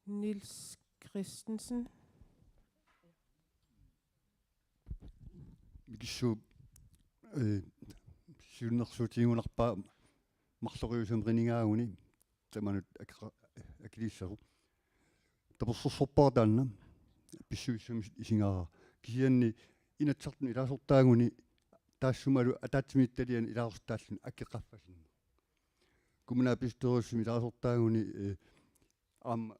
Niels Christensen. Mikissuup, ee, siunnersuutigigunarpaa marloqiusamik qinigaaguni tamanut akeqa-, akiliissasoq. Tapersersorpara taanna pissusissamisut isigaara. Kisianni Inatsisartuni ilaasortaaguni taassumalu ataatsimiititaliani ilaasortaalluni akeqarfasinneq. Kommunalbestyrelsimi ilaasortaaguni, ee, aamma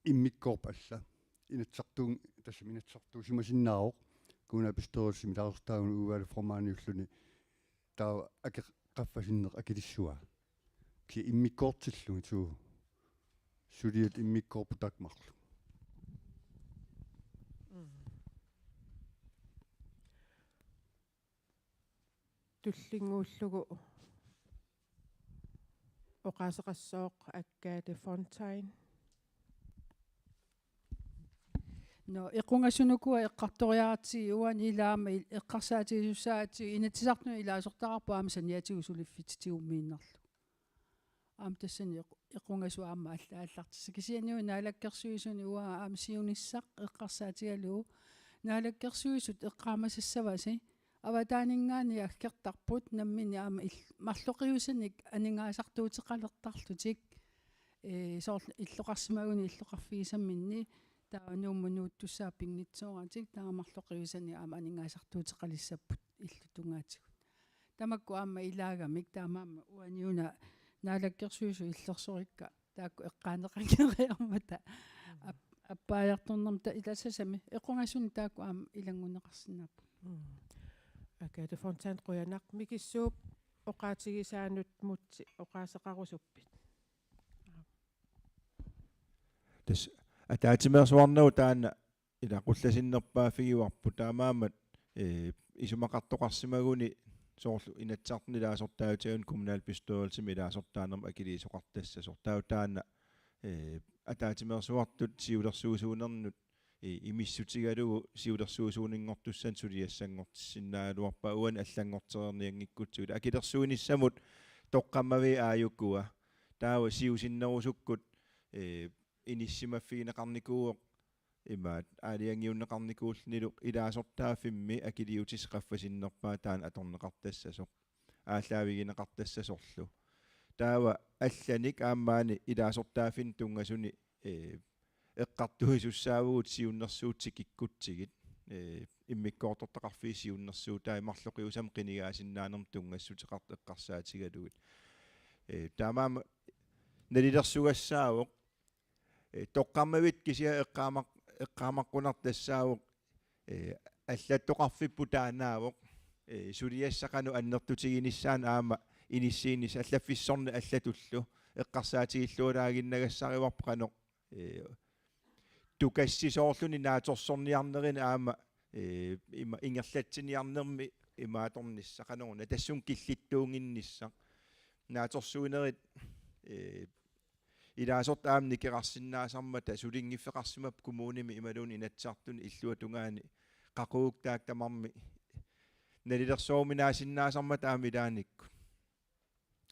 immikkoorpoq alla. Inatsisartuun-, tassami Inatsisartuusimasinnaavoq. Kommunalbestyrelsimi ilaasortaaguni udvalgsformandiulluni taava akeqarfasinneq akilissuaa. Kisianni immikkoortillugit suu. Suliat immikkoorput taakku marluk. Mm. Tullinnguullugu oqaaseqassooq Agathe Fontain. Nå, equngasunukua eqqartoriaratsigit uani ilaa aamma il-, eqqarsaatigisussaagatsigu Inatsisartuni ilaasortaqarpoq aamma saniatigut suliffittitigummiinnarlugu. Aamma tassani equ-, equngasut aamma alla-, aallartissat. Kisianni uanga Naalakkersuisuni uanga aamma siunissaq eqqarsaatigalugu Naalakkersuisut eqqaamasassavasi avataaninngaanniit aggertarput namminneq aamma il-, marloqiusanik aningaasartuuteqalertarlutik, ee, soorlu illoqarsimaguni illoqarfigisaminni taava Nuummut nuuttussaat pinngitsooratik taava marloqiusanik aamma aningaasartuuteqalissapput illup tungaatigut. Tamakku aamma ilaagamik taamaammat uani una Naalakkersuisut illersorikka taakku eqqaaneqanngeriarmata. Mm. Ap-, appaajartornermik ta-, ila Sasami equngasuni taakku aamma ilanngunneqarsinnaapput. Mm. Agathe Fontain, qujanaq. Mikissuup oqaatigisaanut Mutsi oqaaseqarusuppit? Tassa ataatsimeersuarnerup taanna ila qullasinnerpaaffigivarput taamaammat, ee, isumaqartoqarsimaguni soorlu Inatsisartuni ilaasortaajutigalugu kommunalbestyrelsimi ilaasortaanermut akiliisoqartassasoq. Taava taanna, eh, ataatsimeersuartut siulersuisuunernut, eh, imissutigalugu siulersuisuuninngortussanut suliassanngortissinnaagaluarpaat uani allanngortereernianngikkutsigit. Akilersuinissamut toqqammaviit aajukua. Taava siusinnerusukkut, eh, inissimaffigineqarnikuuvoq imaat aalajangiunneqarnikuullunilu ilaasortaaffimmi akiliutissaq qaffasinnerpaaq taanna atorneqartassasoq, aallaavigineqartassasorlu. Taava allanik aamma maani ilaasortaaffinnut tunngasunik, eh, eqqartuisussaavugut siunnersuut tikikkutsigit, eh, immikkoortortaqarfiit siunnersuutai marloqiusamik qinigaasinnaanermut tunngassuteqartut eqqarsaatigalugit. Eh, taamaammat nalilersugassaavoq, eh, toqqammavit kisiat eqqaamaq-, eqqaamaqqunartoq tassaavoq, eh, allattoqarfipput taannaavoq, eh, suliassaq qanoq annertutiginissaanut aamma inissiinissaq allaffissorneq allatullu eqqarsaatigilluaraaginnagassarivarput qanoq, eh, tukassisoorluni naatsorsorniarnerini aamma, eh, ima-, ingerlatsiniarnermi imaatornissaq qanoruna tassunga killittuunnginnissaq. Naatsorsuinerit, eh, ilaasortat aamma nikerarsinnaasarmata sulinngiffeqarsimapput kommunimi imaluunniit Inatsisartuni illuatungaani qaqugu taakku tamarmik nalilersuuminaasinnaasarmata aamma ilaannikkut.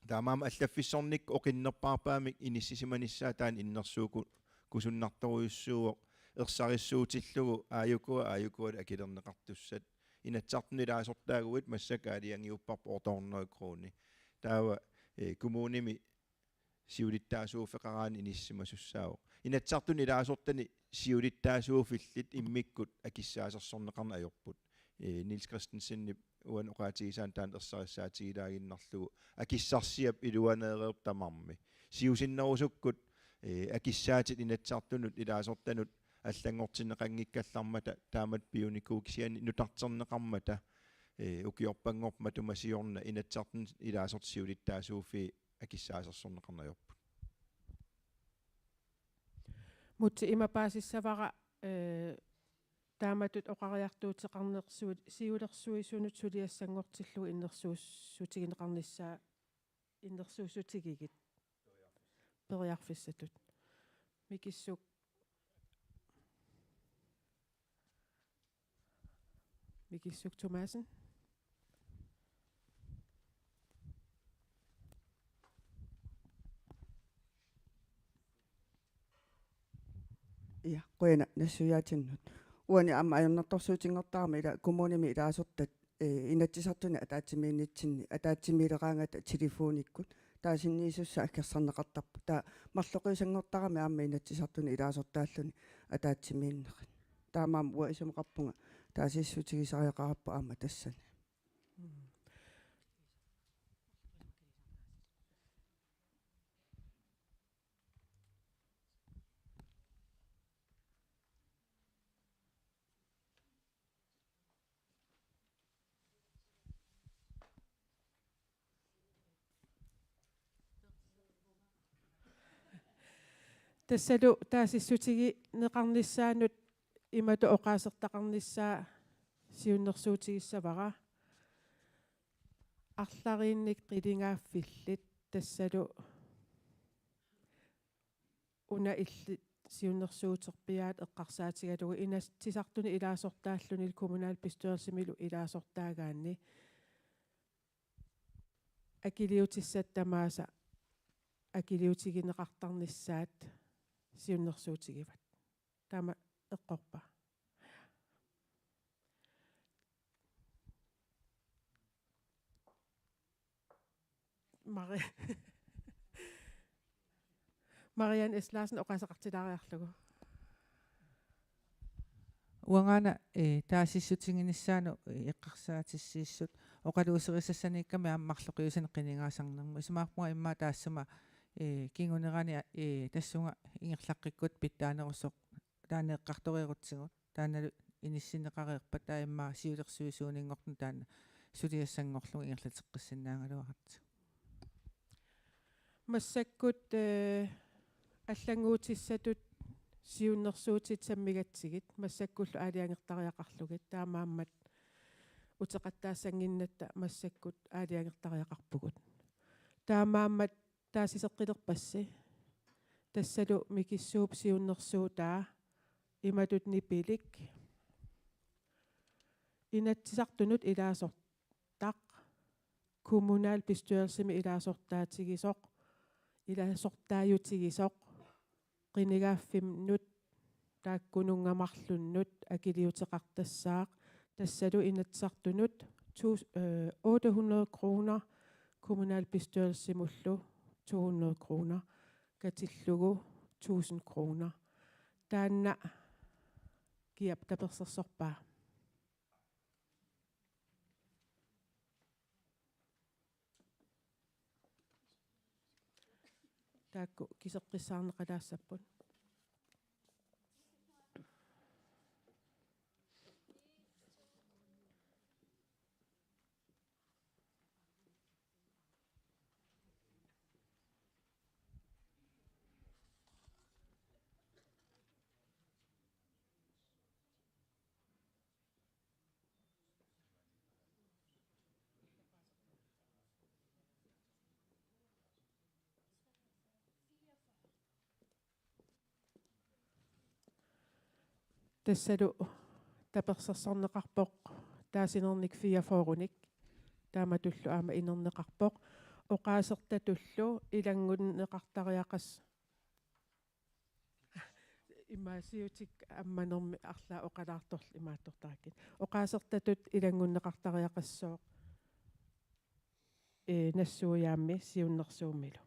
Taamaammat allaffissornikkut oqinnerpaarpaamik inissisimanissaa taanna innersuukkusunnartorujussuuvoq ersarissuutillugu aajukua aajukualu akilerneqartussat. Inatsisartuni ilaasortaaguit massakkut aalajangiupparput otte hundrede kroner. Taava, eh, kommunimi siulittaasuuffeqaraanni inissisimasussaavoq. Inatsisartuni ilaasortani siulittaasuuffillit immikkut akissaasersorneqarneq ajorput. Eh, Niels Christensenip uani oqaatigisaanut taanna ersarissaatigilaannarlugu akissarsiap iluaneereerpoq tamarmi. Siusinnerusukkut, eh, akissaatit Inatsisartunut ilaasortanut allanngortinneqanngikkallarmata taamatut piunikuuvoq kisianni nutarterneqarmata, eh, ukiorpanngormat matuma siorna Inatsisartuni ilaasortat siulittaasuuffii akissaasersorneqarneq ajorput. Mutsi, ima paasissavara, eh, taamatut oqariartuuteqarnersuut siulersuisunut suliassanngortillugu innersuussutigineqarnissaa, innersuussutigigit periarfissatut. Mikissuk. Mikissuk Thomassen. Ja, qujanaq nassuiaatinnut. Uani aamma ajornartorsiutinngortarami ila kommunimi ilaasortat, eh, Inatsisartuni ataatsimiinnitsinni ataatsimiileraangata telefonikkut taasinniisussat aggersarneqartarput. Taava marloqiusanngortarami aamma Inatsisartuni ilaasortaalluni ataatsimiinnerit. Taamaammat uanga isumaqarpunga taasissutigisariaqarparput aamma tassani. Mm. Tassalu taasissutigineqarnissaanut imatut oqaasertaqarnissaa siunnersuutigissavara. Arlariinnik qilingaaffillit tassalu una illit siunnersuuterpiaat eqqarsaatigalugu Inatsisartuni ilaasortaallunilu kommunalbestyrelsimilu ilaasortaagaanni akiliutissat tamaasa akiliutigineqartarnissaat siunnersuutigivat. Taama eqqorpa? Mari-, Marianne S. Larsen oqaaseqartilaariarlugu. Uangaana, eh, taasissutiginissaanut, eh, eqqarsaatissiissut oqaluuserisassaniikkami aamma marloqiusanik qinigaasarnermut. Isumaqarpunga immaqa taassuma, eh, kingunerani, eh, tassunga ingerlaqqikkutta pitsaanerusoq taanna eqqartoreerutsigu. Taannalu inissinneqareerpat taava immaqa siulersuisuuninngorneq taanna suliassanngorlugu ingerlateqqissinnaagaluaratsigu. Massakkut, eh, allannguutissatut siunnersuutit sammigatsigit, massakkullu aalajangertariaqarlugit, taamaammat uteqattaassannginnatta massakkut aalajangertariaqarpugut. Taamaammat taasiseqqilerpassi. Tassalu Mikissuup siunnersuutaa imatut nipilik: Inatsisartunut ilaasortaq, kommunalbestyrelsimi ilaasortaatigisoq, ilaasortaajutigisoq, qinigaaffinnut taakkununnga marlunnut akiliuteqartassaaq, tassalu Inatsisartunut tus-, øh, otte hundrede kroner, kommunalbestyrelsimullu to hundrede kroner, katillugu tusind kroner. Taanna kiap tapersersorpaa? Taakku kiseqqissaarneqalaassapput. Tassalu tapersersorneqarpoq taasinernik fireogfyrrenik, taamatullu aamma inerneqarpoq. Oqaasertatullu ilanngunneqartariaqas-, imaasiutik ammanermi arlaat oqalaartorli imaattortarakkit. Oqaasertatut ilanngunneqartariaqassooq, ee, nassuiaammi siunnersuummilu.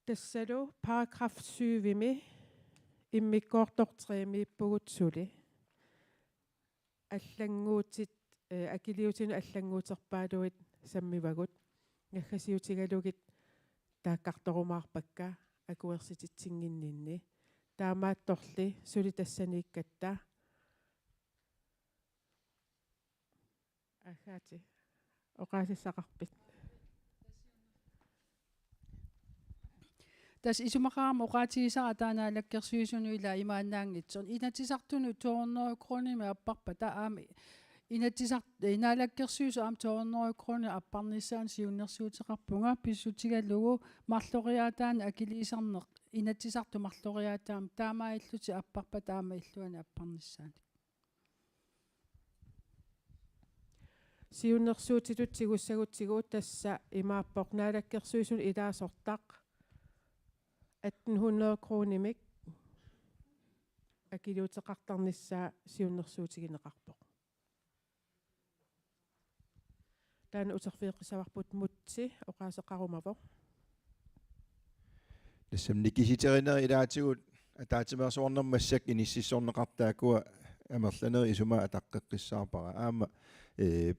Tassalu paragraf syvimi immikkoortoq tremiippugut suli. Allannguutit, eh, akiliutinut allannguuterpaaluit sammivagut. Naggasiutigalugit taakkartorumaarpakka akuersititsinnginninni. Taamaattorli suli tassaniikkatta. Agathe, oqaasissaqarpit? Tassa isumaqarama oqaatigisara taanna Naalakkersuisunut ilaa imaannaanngitsoq. Inatsisartunut to hundrede kronimik apparpata aamma Inatsisart-, eh, Naalakkersuisut aamma to hundrede kronimik apparnissaannik siunnersuuteqarpunga, pissutigalugu marloriaataanik akiliisarneq, Inatsisartut marloriaataammik, taamaalillutik apparpata aamma illuanik apparnissaannik. Siunnersuutitut tigussagutsigu tassa imaappoq Naalakkersuisunut ilaasortaq atten hundrede kronimik akiliuteqartarnissaa siunnersuutigineqarpoq. Taanna uterfigeqqissavarput, Mutsi oqaaseqarumavoq. Tassami nikisiterinerit ilaatigut ataatsimeersuarnermi massakkut inississorneqartut taakkua amerlanerit isumaat ataqqeqqissaarpara. Aamma, ee,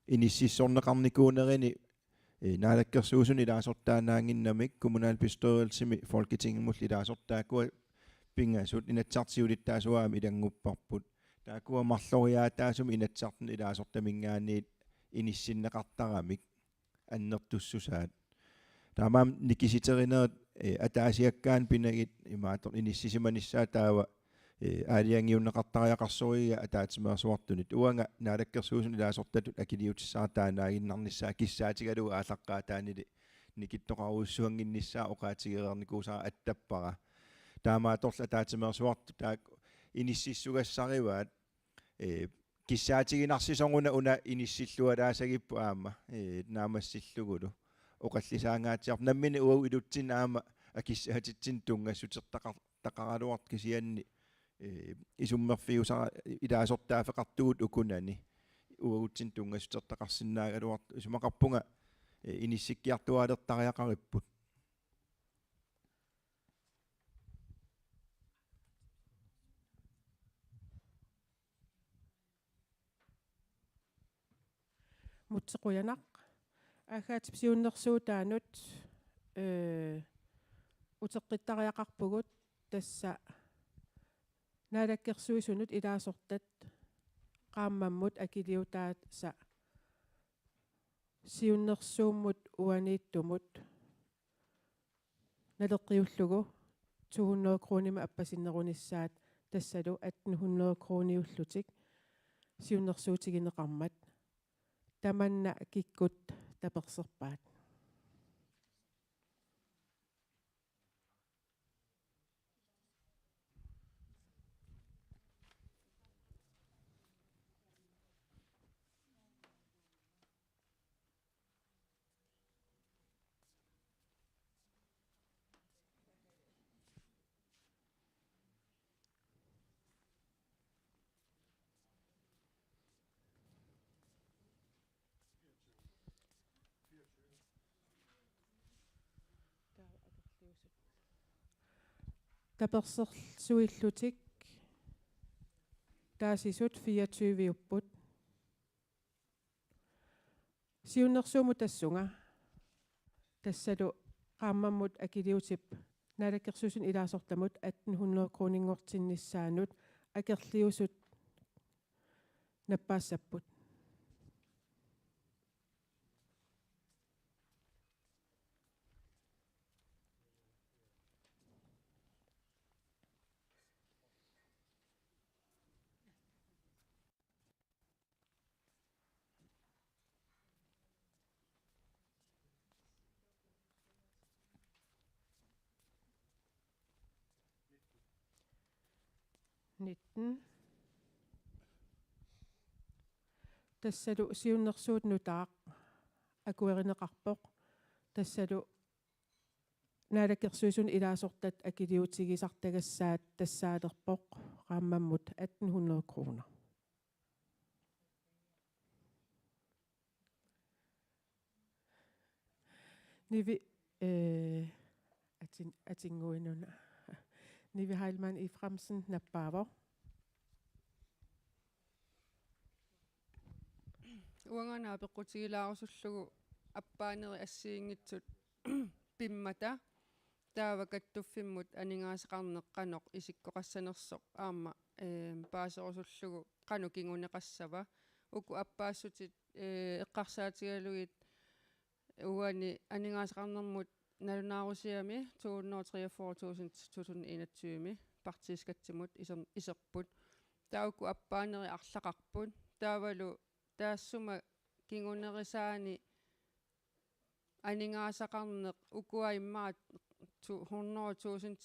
inississorneqarnikuunerini, ee, Naalakkersuisunut ilaasortaannaannginnamik kommunalbestyrelsimi Folketingimullu ilaasortaat taakkua pingasut Inatsisartut siulittaasuat aamma ilanngupparput. Taakkua marloriaataasumik Inatsisartunut ilaasortaminngaanniit inissinneqartaramik annertussusaat. Taamaammat nikisiterinerit, eh, ataasiakkaanut pinagit imaattoq inissisimanissaat taava, eh, aalajangiunneqartariaqarsorigakku ataatsimeersuartunit. Uanga Naalakkersuisunut ilaasortatut akiliutissara taannaaginnarnissaa kissaatigalugu aallaqqaataanili nikittoqarujussuannginnissaa oqaatigereernikuusara attappara. Taamaattorli ataatsimeersuartut taakku inississugassarivaat, ee, kissaatiginarsisoq una, una inissillualaassagipput aamma, ee, naammassillugulu. Oqallisaangaatsiarpoq nammineq uagut ilutsinni aamma akissaatitsinnut tunngassuteqar-, -taqaraluartoq, kisianni, ee, isummerfiusara ilaasortaaffeqartugut ukunani. Uagutsinnut tunngassuteqarsinnaagaluartoq, isumaqarpunga, ee, inissikkiartuaalertariaqaripput. Mutsi, qujanaq. Agathe, siunnersuutaanut, ee, uteqqittariaqarpugut tassa Naalakkersuisunut ilaasortat qaammammut akiliutaasa siunnersuummut uaniittumut naleqqiullugu to hundrede kronimik appasinnerunissaat tassalu atten hundrede kroniullutik siunnersuutigineqarmat. Tamanna kikkut taperserpaat? Tapersersuillutik taasisut fireogtyve-upput. Siunnersuummut tassunga, tassalu qaammammut akiliutip naalakkersuisuni ilaasortamut atten hundrede kroninngortinnissaanut akerliusut nappaassapput. Nitten. Tassalu siunnersuut nutaaq akuerineqarpoq. Tassalu naalakkersuisuni ilaasortat akiliutigisartagassaat tassaalerpoq qaammammut atten hundrede kroner. Nivi, eh, atin-, atinnguinuna. Nivi Heilmann Efraimsen nappaavoq. Uanga una apeqqutigilaarusullugu appaaneri assigiinngitsut pimmata, taava kattuffimmut aningaasaqarneq qanoq isikkoqassanersoq aamma, eem, paaserusullugu qanoq kinguneqassava. Uku appaassutit, ee, eqqarsaatigalugit uani aningaasaqarnermut nalunaarusiami to hundrede og treogfyrre tusind to tusind enogtyve partiiskatsimut iser-, iserput. Taava uku appaaneri arlaqarput. Taavalu taassuma kingunerisaani aningaasaqarneq ukua immaqa tu-, hundrede tusind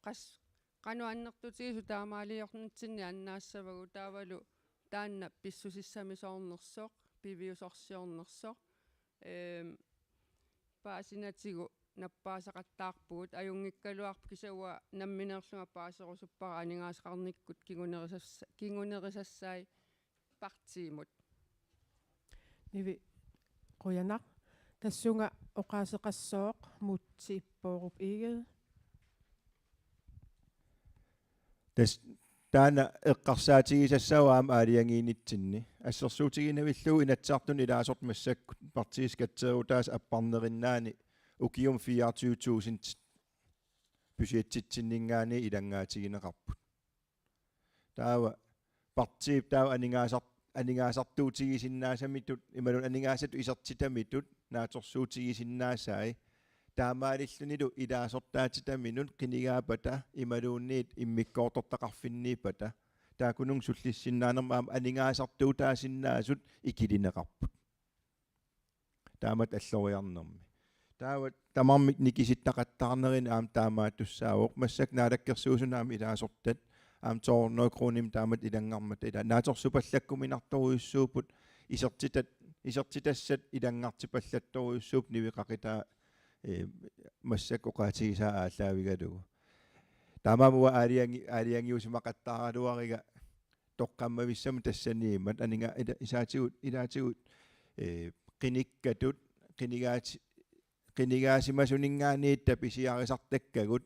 qas-, qanoq annertutigisut taamaaliornitsinni annaassavagut, taavalu taanna pissusissamisoornersoq, piviusorsiornersoq, eem, paasinatigut nappaasaqattaarpugut, ajunngikkaluarpoq, kisianni uanga nammineerlunga paaserusuppara aningaasaqarnikkut kingunerisassa-, kingunerisassai partiimut. Nivi, qujanaq. Tassunga oqaaseqassooq Múte Bourup Egede. Tassa taanna eqqarsaatigisassaq aamma aalajangiinitsinni. Assersuutiginavillugu Inatsisartuni ilaasortat massakkut partiiskatseerutaasa apparnerinnaani ukiumut fireogtyve tusind budgettitsinninngaanniit ilanngaatigineqarput. Taava partiip taava aningaasar-, aningaasartuutigisinnaasamitut, imaluunniit aningaasatut isertitamitut naatsorsuutigisinnaasai, taamaalillunilu ilaasortaatitaminut qinigaappata imaluunniit immikkoortortaqarfinniippata, taakkununnga sullissinnaanermut aamma aningaasartuutaasinnaasut ikilineqarput. Taamatut alloriarnermi. Taava tamarmik nikisittaqattaarnerini aamma taamaattussaavoq. Massakkut Naalakkersuisunut aamma ilaasortat aamma to hundrede kronimik taamatut ilanngarmata, ila naatsorsupallakkuminartorujussuupput, isertitat-, isertitassat ilanngartipallattorujussuupput, Nivi qaqitaa, eh, massakkut oqaatigisaa aallaavigalugu. Taamaammat uanga aalajangi-, aalajangiusimaqattaaraluariga toqqammavissamut tassaniimmat aninga-, ila-, isaatigut, ilaatigut, eh, qinikkatut, qinigaati-, qinigaasimasuningaanniit tapisiarisartakkagut,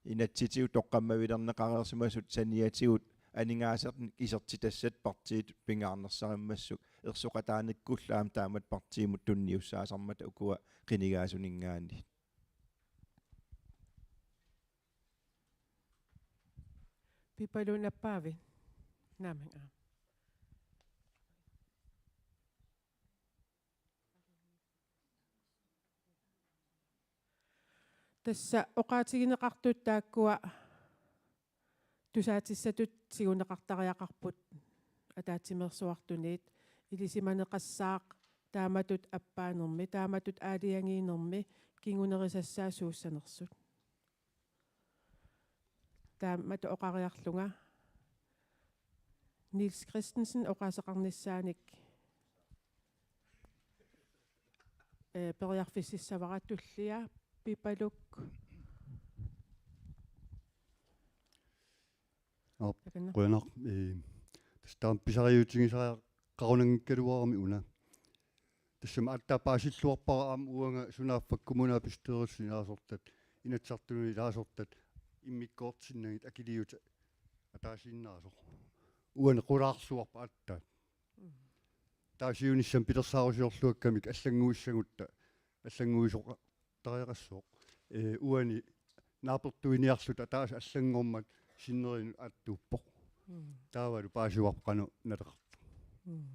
inatsisitigut toqqammavilerneqareersimasut saniatigut aningaasarnik isertitassat partiitut pingaarnersarimmassuk, ersoqataanikkullu aamma taamatut partiimut tunniussaasarmata ukua qinigaasuningaanniit. Pipaluk, nappaavit? Naamik, aap. Tassa oqaatigineqartut taakkua tusaatissatut tiguneqartariaqarput ataatsimeersuartuniit, ilisimaneqassaaq taamatut appaanermi, taamatut aalajangiinermi kingunerisassaat suussanersut. Taamatut oqariarlunga Niels Christensen oqaaseqarnissaanik, eh, periarfississavara. Tullia Pipaluk. Aap, takanna. Qujanaq, eh, tassa taama pisariuutigisariaqarunanngikkaluarami una. Tassami aatsaat paasilluarpara aamma uanga sunaaffa kommunalbestyrelsip ilaasortat, Inatsisartunut ilaasortat immikkoortinnagit akiliutit ataasiinnaasoq. Uani qulaarsuarput aatsaat. Mm. Taava siunissami pilersaarusiorluakkamik allannguissagutta, allannguisoqartariaqassooq. Ee, uani naapertuiniarluta ataaseq allanngormat sinnerinut aattuuppoq. Mm. Taavalu paasivarput qanoq naleqartoq. Mm.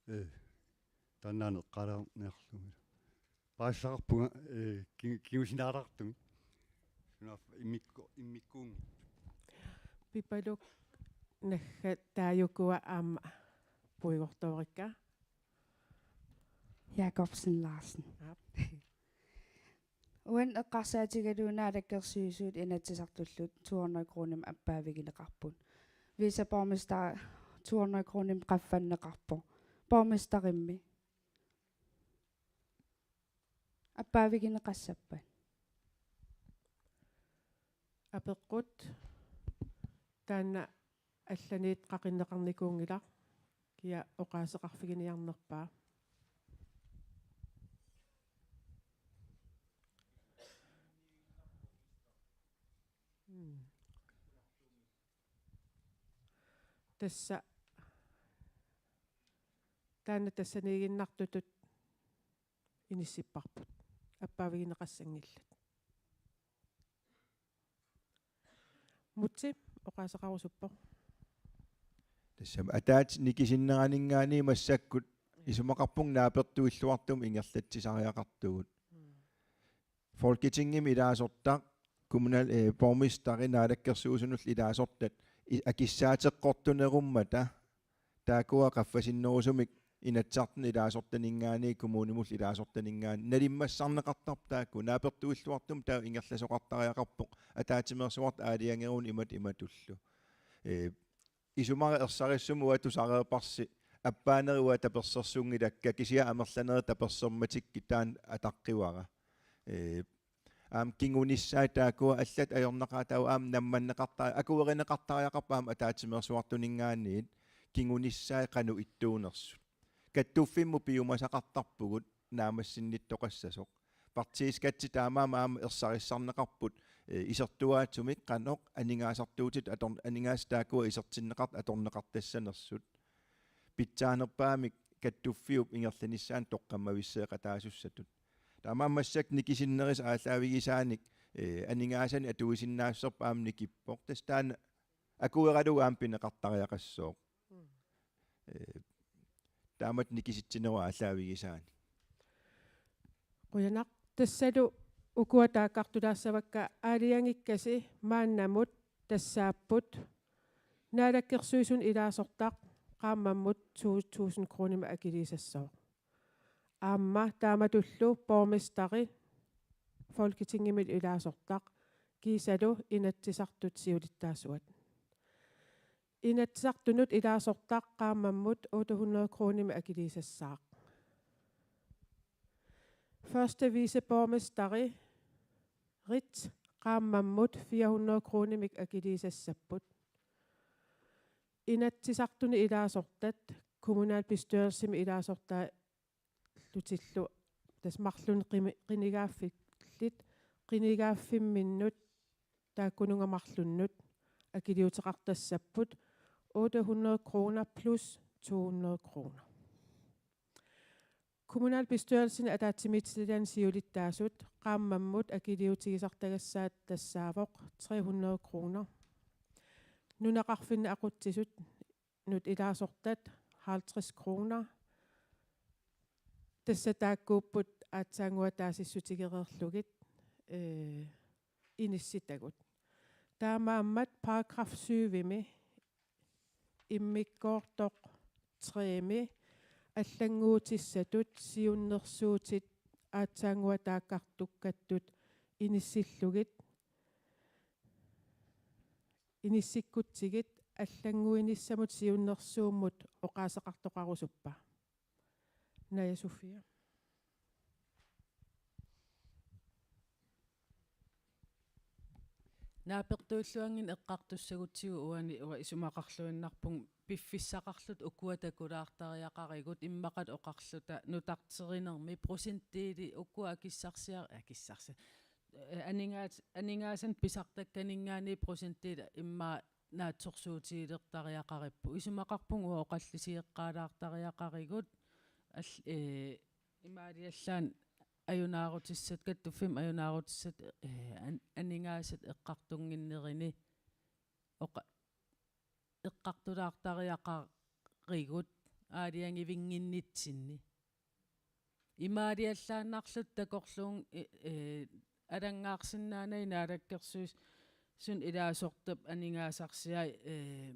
Ee, taannaana eqqaalaarniarlugulu. Paasisaqarpunga, ee, ki-, kingusinaalaartumik. Sunaaffa immikku-, immikkuunngitsut. Pipaluk, naggat taajukua aamma puigortoorikka. Jakobsen Larsen. Aap. Uani eqqarsaatigalugu Naalakkersuisut Inatsisartullu to hundrede kronimik appaavigineqarput. Viceborgmester to hundrede kronimik qaffanneqarpoq. Borgmesterimmi appaavigineqassappat? Apeqqut, taanna allaniit qaqinneqarnikuunngilaq, kia oqaaseqarfiginiarnerpaa. Mm. Tassa, taanna tassaniiginnartutut inissipparput appaavigineqassanngillat. Mutsi oqaaseqarusuppoq. Tassami ataatsip nikisinneraninngaanniit massakkut isumaqarpunga naapertuilluartumik ingerlatsisariaqartugut. Mm. Folketingimi ilaasortaq, kommunal-, eh, borgmesteri naalakkersuisunullu ilaasortat i-, akissaateqqortunerummata taakkua qaffasinnerusumik Inatsisartuni ilaasortaninngaanniit kommunimullu ilaasortaninngaanniit nalimmassarneqartarput taakku. Naapertuilluartumik taava ingerlasoqartariaqarpoq ataatsimeersuartut aalajangeruni imatut imatullu. Ee, isumaqarpunga ersarissumik uanga tusareerparsi, appaanerit uanga tapersersunngilakka, kisianni amerlanerit tapersermatikkit, taanna ataqqivara. Ee, aamma kingunissaat taakkua allat ajornaqaat, taava aamma nammanneqartari-, akuerineqartariaqarpoq aamma ataatsimeersuartuninngaanniit kingunissaat qanoq ittuunersut. Kattuffimmut piumasaqartarpugut naammassinnittoqassasoq. Partiiskatsi taamaammat aamma ersarissarneqarput, eh, isertuaatsumik qanoq aningaasartuutit ator-, aningaasat taakkua isertinneqart-, atorneqartassanersut. Pitsaanerpaamik kattuffiup ingerlanissaanut toqqammavisseeqataasussatut. Taamaammat massakkut nikisinnerisa aallaavigisaanik, eh, aningaasanik atuisinnaassuserput aamma nikippoq. Tassa taanna akueralugu aamma pineqartariaqassooq. Mm. Eh, taamatut nikisitsineruvoq aallaavigisaanik. Qujanaq, tassalu ukua taakkartulaassavakka. Aalajangikkasi maannamut tassaapput Naalakkersuisunut ilaasortaq qaammammut to tusind kronimik akiliisassooq. Aamma taamatullu borgmesteri Folketingimit ilaasortaq kiisalu Inatsisartut siulittaasuat. Inatsisartunut ilaasortaq qaammammut otte hundrede kronimik akiliisassaaq. Første viceborgmesterit qaammammut fire hundrede kronimik akiliisassapput. Inatsisartuni ilaasortat kommunalbestyrelsimi ilaasortaa lutillu, tassa marlunnik qimi-, qinigaaffillit, qinigaaffimminnut taakkununnga marlunnut akiliuteqartassapput otte hundrede kroner plus to hundrede kroner. Kommunalbestyrelsini ataatsimiititaliani siulittaasut qaammammut akiliutigisartagassaat tassaavoq tre hundrede kroner. Nunaqarfinni aqutsisut nut ilaasortat halvtreds kroner. Tassa taakkuupput aatsaannguaq taasissutigereerlugit, eh, inissitagut. Taamaammat paragraf syvimi immikkoortoq tremi allannguutissatut siunnersuutit aatsaannguaq taakkartukkattut inissillugit, inissikkutsigit allannguinissamut siunnersuummut oqaaseqartoqarusuppa? Naja Sofia. Naapertuilluanngin eqqartussagutsigu uani uanga isumaqarluinnarpunga piffissaqarluta ukua takulaartariaqarigut, immaqalu oqarluta nutarterinermi procentiili ukua akissarsia-, akissarsia-, eh, aningaas-, aningaasanik pisartakkaninngaanniit procentiili immaqa naatsorsuutigilertariaqaripput. Isumaqarpunga uanga oqallisigeqqaalaartariaqarigut, al-, eh, imaaliallaannaq ajunaarutissat, kattuffimmi ajunaarutissat, eh, an-, aningaasat eqqartunnginnerini oqa-, eqqartulaartariaqarigut aalajangivinnginnitsinni. Imaaliallaannarluta takorluunnga, eh, eh, alanngaarsinnaanagit Naalakkersuisuni ilaasortap aningaasarsiai, eh,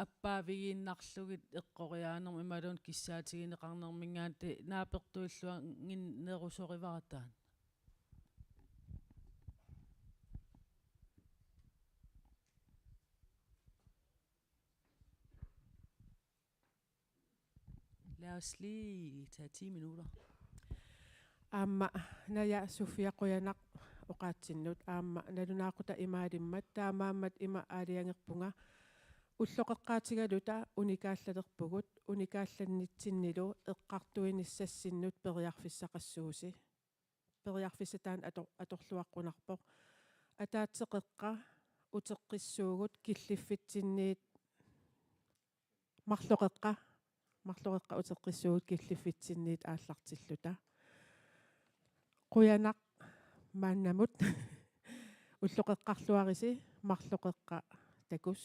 appaavigiinnarlugit eqqoriaanermut imaluunniit kissaatigineqarnerminngaanniit, naapertuilluannginnerusorivarata taanna. Lad os lige tage ti minutter. Aamma Naja Sofia, qujanaq oqaatsinnut. Aamma nalunaaqutaq imaalimmat, taamaammat ima aalajangerpunga: ulloqeqqaatigaluta unikaallalerpugut, unikaallannitsinnillu eqqartuinissassinnut periarfissaqassuusi. Periarfissaq taanna ator-, atorluaqqunarpoq. Ataatsip qeqqa uteqqissuugut killiffitsinniit, marloqeqqa, marloqeqqa uteqqissuugut killiffitsinniit aallartilluta. Qujanaq maannamut. Ulloqeqqarluarisi, marloqeqqa takuss.